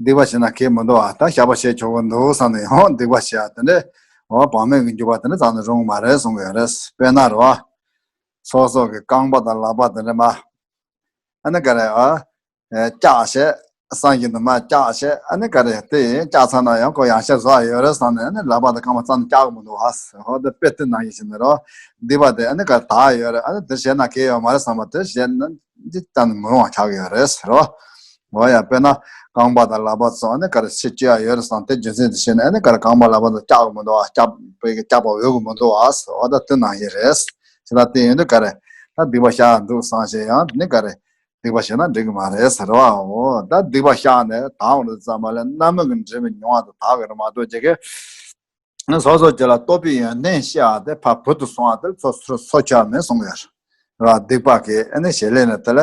སྡིག་པ་བྱས་ན་གལ་མི་འདུག་ཨ་ད་བཤགས་པ་བྱས་ཆོག་གི་འདུག་བསམ་ནས་ཡང་སྡིག་པ་བྱས་ཨ་དེ་འདྲས་འོ་བག་མེད་ཀྱི་འཇུག་པ་དེ་འདྲ་ཙམ་ནས་རུང་མ་རེད་གསུང་གི་ཡོད་རེད། དཔེར་ན་རོ། སོ་སོ་གི་རྐང་པ་དང་ལག་པ་དེ་འདྲ་མ། ཨ་ནི་ག་རེ་ཨ། ཨེ་བཀྱག་བྱས། སང་ཞིག་ཏུ་མ་བཀྱག་བྱས་ཨ་ནི་ག་རེ་དེ་བཀྱག་ཚར་ན་ཡང་ཁོ་ཡང་ཤ་བཟོ་ཡ་ཡོད་རེད་བསམ་ནས་ཨ་ནི་ལག་པ་དང་རྐང་པ་རྩ་ནས་བཀྱག་གི་མི་འདུག་ཨ། ཧོ་དེ་དཔེ་དེ་ནང་བཞིན་བྱས་ནས་རོ། སྡིག་པ་དེ་ཨ་ནི་ག་རེ་དག་ཡོད་རེད་ཨ་ནི་དེ་བྱས་ན་གལ་ཡོད་མ་རེད་བསམ་པ་དེ་བྱས་ན་འདི་གཏན་ནས་མི་རུང་བ་ཆགས་ཀྱི་ཡོད་རེད་ཟེར་རོ། འོ་ཡ་དཔེར་ན་རྐང་པ་དང་ལག་པ་ཚོ་ཨ་ནི་ག་རེ་ཕྱི་བཅོས་ཡ་ཡོད་རེད་བསམ་དེ་རྒྱུ་མཚན་དེ་བྱས་ན་ཨ་ནི་ག་རེ་རྐང་པ་ལག་པ་དང་བཀྱག་གི་མི་འདུག་ཨ་བཀྱག་པའི་བཀྱག་པ་འོས་གི་མི་འདུག་ཨ་ཟེར་འོ་ད་དེ་ནང་བཞིན་རེད། དེ་ལ་བརྟེན་ཡོང་དུས་ག་རེ། ད་སྡིག་པ་བཤགས་འདུག་བསམ་བྱས་ཡང་དེ་ནི་ག་རེ། སྡིག་པ་བྱས་ན་འགྲིག་གི་མ་རེད་ཟེར་བའོ། ད་སྡིག་པ་བཤགས་ནས་དག་འོང་དུས་ཙམ་པ་ལ་རྣམ་སྨིན་གྱི་འབྲས་བུ་མྱོང་བ་དང་དག་གི་རེད་མ་གཏོགས་ཅིག་གི་སོ་སོ་ཅིག་ལ་རྟོགས་པའི་ཡོན་ཏན་ཤེས་པ་དེ་ཕར་བུ་དུ་སོང་བ་དེ་ཚོ་སོ་སོ་ཆ་མེད་གསུང་གི་ཡོད་རེད། སྡིག་པ་གི་ཨ་ནི་བྱེད་ལས་ནི་དེ་ལ་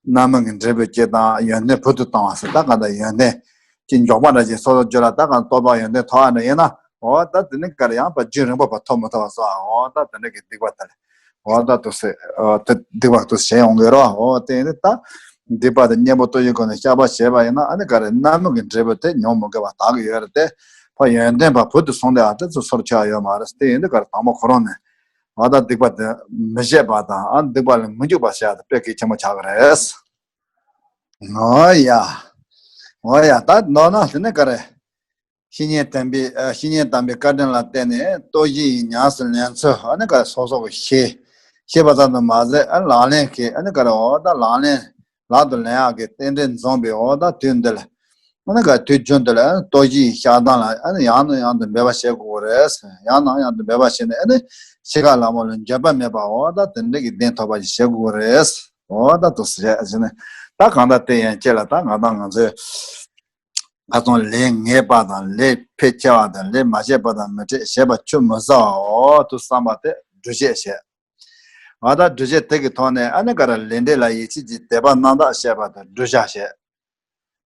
རྣམ་སྨིན་གྱི་འབྲས་བུ་སྐྱེ་དང་ཡོན་ཏན་བུ་དུ་བཏང་བ་ཟེར་ད་ག་ད་ཡོན་ཏན་གྱི་མགྱོགས་པ་འདྲ་ཅིག་སོ་སོ་ཅིག་ལ་ད་ག་རྟོགས་པ་ཡོན་ཏན་ཐོབ་པ་འདྲ་ཡིན་ན་འོ་ད་དེ་ནི་ག་རེ་ཡང་པ་རྒྱུན་རིང་པོ་བ་ཐོབ་མི་ཐུབ་པ་སོགས་འོ་ད་དེ་འདྲ་གི་སྡིག་པ་དེ་ལ། འོ་ད་དུ་སེ། འོ་དེ་སྡིག་པ་དུ་བྱས་ཡོང་གི་རོ། འོ་དེ་ནི་ད། སྡིག་པ་དེ་གཉེན་པོ་ལྟོ་ཡི་སྒོ་ནས་བཤགས་པ་བྱས་པ་ཡིན་ན་ཨ་ནི་ག་རེ་རྣམ་སྨིན་གྱི་འབྲས་བུ་དེ་མྱོང་མི་དགོས་པ་དག་གི་ཡོད་རེད་དེ། ཕ་ཡོན་ཏན་པ་བུ་དུ་སོང་སྟེ་ཨ་དེ་ཚོ་སོར་ཆགས་ཡོད་མ་རེད་དེ་ཡིན་དུས་ག་རེ་དང་པོ་ཁོ་རང་ནས། འོ་ད་སྡིག་པ་དེ་མི་བྱེད་པ་དང་ཨ་སྡིག་པ་ལ་མི་འཇུག་པ་བྱ་དེ་དཔེ་གལ་ཆེན་པོ་ཆགས་ཀྱི་རེད། འོ་ཡ། འོ་ཡ་ད་མདོར་ན་དེ་ནི་ག་རེ། བཤེས་གཉེན་དམ་པའི་ཨ་བཤེས་གཉེན་དམ་པའི་བཀའ་དྲིན་ལ་བརྟེན་ནས་ལྟོ་བཞི་ཡི་ཉམས་སུ་ལེན་ཚུལ་ཨ་ནི་ག་སོ་སོ་གི་ཤེས། ཤེས་པ་ཙམ་དུ་མ་ཟད་ཨ་ལག་ལེན་གྱི་ཨ་ནི་ག་རེ་འོ་ད་ལག་ལེན་ལག་ཏུ་ལེན་ཡག་གི་རྟེན་འབྲེལ་འཛོམས་པའི་འོ་ད་དུས་འདི་ལ། ཨ་ནི་ག་དུས་རྒྱུན་འདི་ལ་ཨ་ནི་ལྟོ་བཞི་ཡི་བཤགས་སྟངས་ལ་ཨ་ནི་ཡང་ནས་ཡང་དུ་འབད་པ་བྱེད་དགོས་རེད། ཡང་ནས་ཡང་དུ་འབད་པ་བྱས་ནས་ཨ་ནི་འཆི་ཁ་ལ་མོ་ལ་འགྱོད་པ་མེད་པ་འོ་ད་དེ་འདྲ་གི་གདེང་ཐོབ་པ་ཞིག་བྱེད་དགོས་རེད། འོ་ད་དུ་ཟེར་ཟེར་ནས་ད་གང་ལྟར་དེ་ཡན་ཆད་ལ་ད་ང་དང་ང་ཚོས། ཁ་སང་ལས་ངན་པ་དང་ལས་ཕལ་ཆེ་བ་དང་ལས་མ་བྱས་པ་དང་མི་འཕྲད་ཞེས་པ་ཆུད་མི་ཟ་བའོ་དུ་བསམ་པ་དེ་སྒྲུབ་བྱེད་བྱེད། འོ་ད་སྒྲུབ་བྱེད་དེ་གི་ཐོག་ནས་ཨ་ནི་ག་ར་ལས་འབྲས་ལ་ཡིད་ཆེས་ཀྱི་དད་པ་རྣམ་དག་བྱེད་པ་དེ་བསྒྲུབ་བྱ་བྱེད།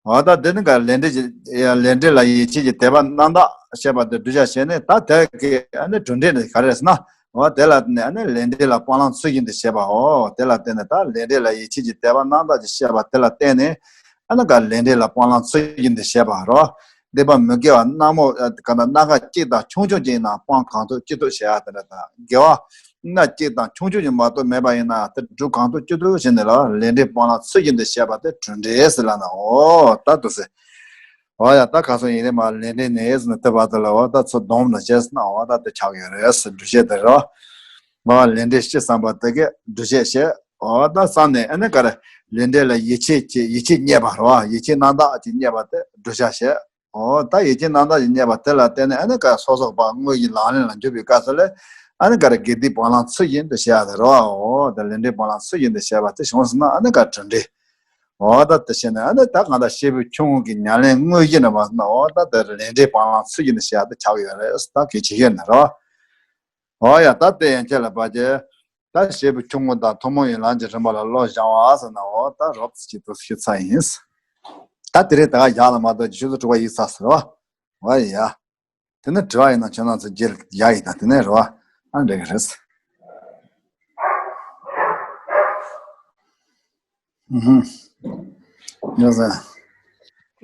འོ་ད་དེ་ནི་ག་ལས་འབྲས་ཀྱི་ལས་འབྲས་ལ་ཡིད་ཆེས་ཀྱི་དད་པ་རྣམ་དག་བྱེད་པ་དེ་བསྒྲུབ་བྱ་བྱེད་ནས་ད་དེ་གི་ཨ་ནི་གྲུབ་འབྲས་ནི་ག་རེ་ཟེར་ན། འོ་དེ་ལ་བརྟེན་ནས་ཨ་ནི་ལས་འབྲས་ལ་སྤང་བླང་ཚུལ་བཞིན་དུ་བྱེད་པའོ། དེ་ལ་བརྟེན་ནས་ད་ལས་འབྲས་ལ་ཡིད་ཆེས་ཀྱི་དད་པ་རྣམ་དག་ཅིག་བཤད་པ་དེ་ལ་བརྟེན་ནས་ཨ་ནི་ག་ལས་འབྲས་ལ་སྤང་བླང་ཚུལ་བཞིན་དུ་བྱེད་པ་རོ། སྡིག་པ་མི་དགེ་བ་སྣ་མོ་ག་ན་སྣ་ཁ་གཅིག་དང་ཆུང་ཆུང་ཅིག་ཡིན་ན་སྤང་གང་ཐུབ་ཅི་ཐུབ་བྱེད་ཡ་དེ་འདྲ་དང་དགེ་བ་སྣ་གཅིག་དང་ཆུང་ཆུང་ཅིག་མ་གཏོགས་མེད་པ་ཡིན་ན་དེ་སྒྲུབ་གང་ཐུབ་ཅི་ཐུབ་བྱས་ནས་ལ་ལས་འབྲས་སྤང་བླང་ཚུལ་བཞིན་དུ་བྱེད་པ་དེ་གྲུབ་འབྲས་ཟེར་ལ་ན་འོ་ད་དུ་ཟེར། འོ་ཡ་ད་ག་སོ་ཡིན་རེད་མ་ལས་འབྲས་ནས་ཟེར་ན་དེ་བར་དུ་ལ་འོ་ད་ཚོ་སྡོམ་ལ་བྱས་ཟེར་ན་འོ་ད་དེ་ཆགས་ཡོད་རེད་ཟེར་སྒྲུབ་བྱེད་དེ་རོ། མ་ལས་འབྲས་ཤེས་བསམ་པ་དེ་གས་སྒྲུབ་བྱེད་བྱེད་འོ་ད་བསམ་ནས་ཨ་ནི་ག་རེ་ལས་འབྲས་ལ་ཡིད་ཆེས་ཀྱི་ཡིད་ཆེས་རྙེད་པ་རོ་ཡིད་ཆེས་རྣམ་དག་ཅིག་རྙེད་པ་དེ་སྒྲུབ་བྱ་བྱེད་འོ་ད་ཡིད་ཆེས་རྣམ་དག་ཅིག་རྙེད་པ་དེ་ལ་བརྟེན་ནས་ཨ་ནི་ག་སོ་སོ་པ་དངོས་ཀྱི་ལག་ལེན་ལ་འཇུག་པའི་སྐབས་སུ་ལས་ཨ་ནི་ག་རེ་དགེ་སྡིག་སྤང་བླང་ཚུལ་བཞིན་དུ་བྱེད་ཡ་དེ་རོ་འོ་ད་ལས་འབྲས་སྤང་བླང་ཚུལ་བཞིན་དུ་བྱེད་པ་དེ་བྱུང་ཟིན་ན་ཨ་ནི་ག་གྲུབ་འབྲས། འོ་ད་དེ་བྱས་ནས་ཨ་ནི་ད་གང་ལྟར་སྐྱེས་བུ་ཆུང་ངུ་གི་ཉམས་ལེན་དངོས་གཞི་ནས་མ་ཟིན་ན་འོ་ད་དེ་ལས་འབྲས་སྤང་བླང་ཚུལ་བཞིན་དུ་བྱེད་ཡ་དེ་ཆགས་ཡོད་རེད་ད་གལ་ཆེ་ཤོས་ནི་རོ། འོ་ཡ་ད་དེ་ཡན་ཆད་ལ་བབ་ཀྱི། ད་སྐྱེས་བུ་ཆུང་ངུ་དང་ཐུན་མོང་གི་ལམ་གྱི་རིམ་པ་ལ་བློ་སྦྱང་བ་ཟེར་ན་འོ་ད་རོབ་ཙམ་ཅིག་ཏུ་ཞུ་ཚར་ཡིན། ད་དེ་རིང་ད་ག་བཞག་ལ་མ་གཏོགས་ཆུ་ཚོད་དྲུག་པ་ཡིན་ས་ཟེར་བ། འོ་ཡ། དེ་ནས་དྲི་བ་ཡིན་ན་ཁྱོད་རང་ཚོ་རྗེས་ལ་ཡ་ཡིན་ད་དེ་ནས་རེད་བ། ཨ་འདྲ་གི་རེད། ཨུ་ཧུམ། ཡོད་ཟེར།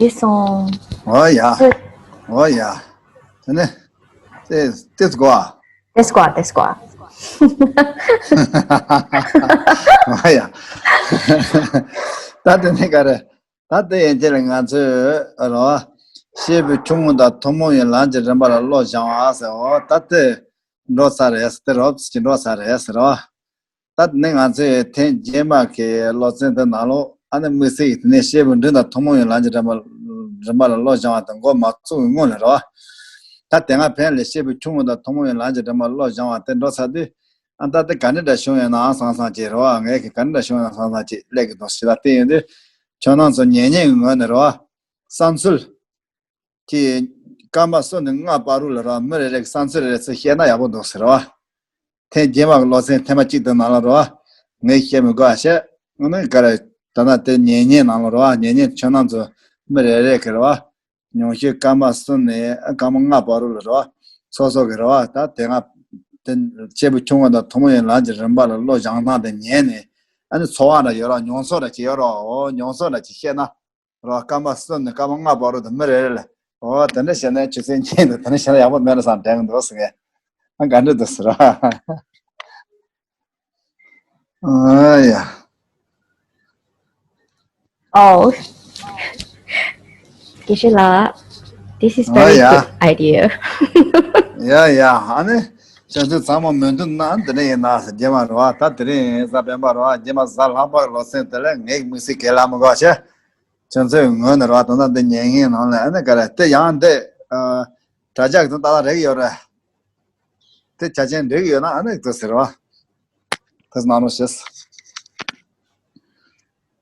ཡིན་སོང་། ཨོ་ཡ། ཨོ་ཡ། དེ་ནས་ཏེ་ཏེ་སྒོ་ཨ། ཏེ་སྒོ་ཨ། ཏེ་སྒོ་ཨ། ཨོ་ཡ། ད་དེ་ནས་ག་རེ། ད་དེ་ཡན་ཆད་ལ་ང་ཚོས་རོ། སྐྱེས་བུ་ཆུང་ངུ་དང་ཐུན་མོང་བའི་ལམ་གྱི་རིམ་པ་ལ་བློ་སྦྱང་བ་ཟེར། འོ་ད་དེ་འགྲོ་ས་རེད་ཟེར། དེ་རོབ་ཀྱི་འགྲོ་ས་རེད་ཟེར་རོ། ད་ནི་ང་ཚོས་ཐེངས་རྗེས་མ་གི་སློབ་ཚན་དེ་ནང་ལོགས་ཨ་ནི་དམིགས་བསལ་གྱི་དེ་ནས་སྐྱེས་བུ་འབྲིང་དང་ཐུན་མོང་བའི་ལམ་གྱི་རིམ་པ་རིམ་པ་ལ་བློ་སྦྱང་བ་དེ་འགོ་མ་བཙུགས་པའི་སྔོན་ལ་རེད་བ། ད་དེ་སྔ་ཕན་ལས་སྐྱེས་བུ་ཆུང་ངུ་དང་ཐུན་མོང་བའི་ལམ་གྱི་རིམ་པ་ལ་བློ་སྦྱང་བ་དེ་འགྲོ་ཚར་དུས། ཨ་ད་དེ་ག་འདྲ་འདྲ་བྱུང་ཡོད་ནའང་བསམ་བསམ་བྱེད་རེད་བ། ངས་ཀྱི་ག་འདྲ་འདྲ་བྱུང་ཡོད་ན་བསམ་བསམ་བྱེད་ཀླད་ཀྱི་དོགས་ཞིག་ལ་བལྟས་ཡོང་དུས། ཁྱོད་རང་ཚོ་ཉན་ཉན་གྱི་ངོས་ནས་རེད་བ། བསམ་ཚུལ། ཀྱི་སྐར་མ་གསུམ་ནས་ལྔ་བར་དུ་ལ་རོ། མི་རེ་རེ་གི་བསམ་ཚུལ་རེ་རེ་ཚོ་བཤད་ན་ཡག་པོ་འདུག་ཟེར་བ། ཐེངས་རྗེས་མ་གི་སློབ་ཚན་ཐེངས་མ་གཅིག་དེ་ནང་ལ་རོ། ངས་བཤད་མི་དགོས་པ་བཤད། ཨ་ནི་ག་རེ། ད་ནང་དེ་ཉན་ཉན་ནང་ལ་རོ། ཉན་ཉན་ཁྱོད་རྣམ་ཚོ་མི་རེ་རེ་གི་རོ། ཉུང་ཤོས་སྐར་མ་གསུམ་ནས་སྐར་མ་ལྔ་བར་དུ་ལ་རོ། སོ་སོ་གི་རོ། ད་དེ་སྔ་དེ་སྐྱེས་བུ་ཆུང་ངུ་དང་ཐུན་མོང་བའི་ལམ་གྱི་རིམ་པ་ལ་བློ་སྦྱང་སྟངས་དེ་ཉན་ནས། ཨ་ནི་ཚོར་བ་འདྲ་ཡོད་རོ། མྱོང་ཚོར་འདྲ་ཅིག་ཡོད་རོ། འོ་མྱོང་ཚོར་འདྲ་ཅིག་བཤད་ན། རོ། སྐར་མ་གསུམ་ནས་སྐར་མ་ལྔ་བར་དུ་མི་རེ་རེ་ལ། འོ་དེ་འདྲ་བྱས་ན་ཆུ་ཚོད་གཉིས་འདུག་དེ་འདྲ་བྱས་ན་ཡག་པོ་མེད་རེད་བསམ་དྲན་གྱི་འདུག་ཟེར་ངས། ཨ་ག་འདྲ་འདུག་ཟེར་རོ། ཨ་ཡ། Oh, དགེ་བཤེས་ལགས། This is very good idea. ཡ་ཡ། ཨ་ནི་ཁྱོད་ཚོས་ཚང་མ་མོས་མཐུན་གནང་། འདི་འདྲ་ཡིན་ན་ཟེར། རྗེས་མ་རེད་བ། ད་དེ་རིང་གཟའ་སྤེན་པ་རེད་བ། རྗེས་མ་གཟའ་ལྷག་པ་གི་སློབ་ཚན་དེ་ལ་ངས་དམིགས་བསལ་གྱི་ལབ་མི་དགོས་ཤེ། ཁྱོད་ཚོའི་ངོས་ནས་རེད་བ། ད་ལྟ་འདི་ཉན་མཁན་ནང་ལ་ཨ་ནི་ག་རེ། དེ་ཡང་འདི་ཨ་དྲ་རྒྱ་གི་ད་ལྟ་རེག་ཡོད་རེད། དེ་ཆ་ཅན་འགྲིག་ཡོད་ན་ཨ་ནི་དེ་ཟེར་བ། དེ་གནང་རོགས་ཞེས།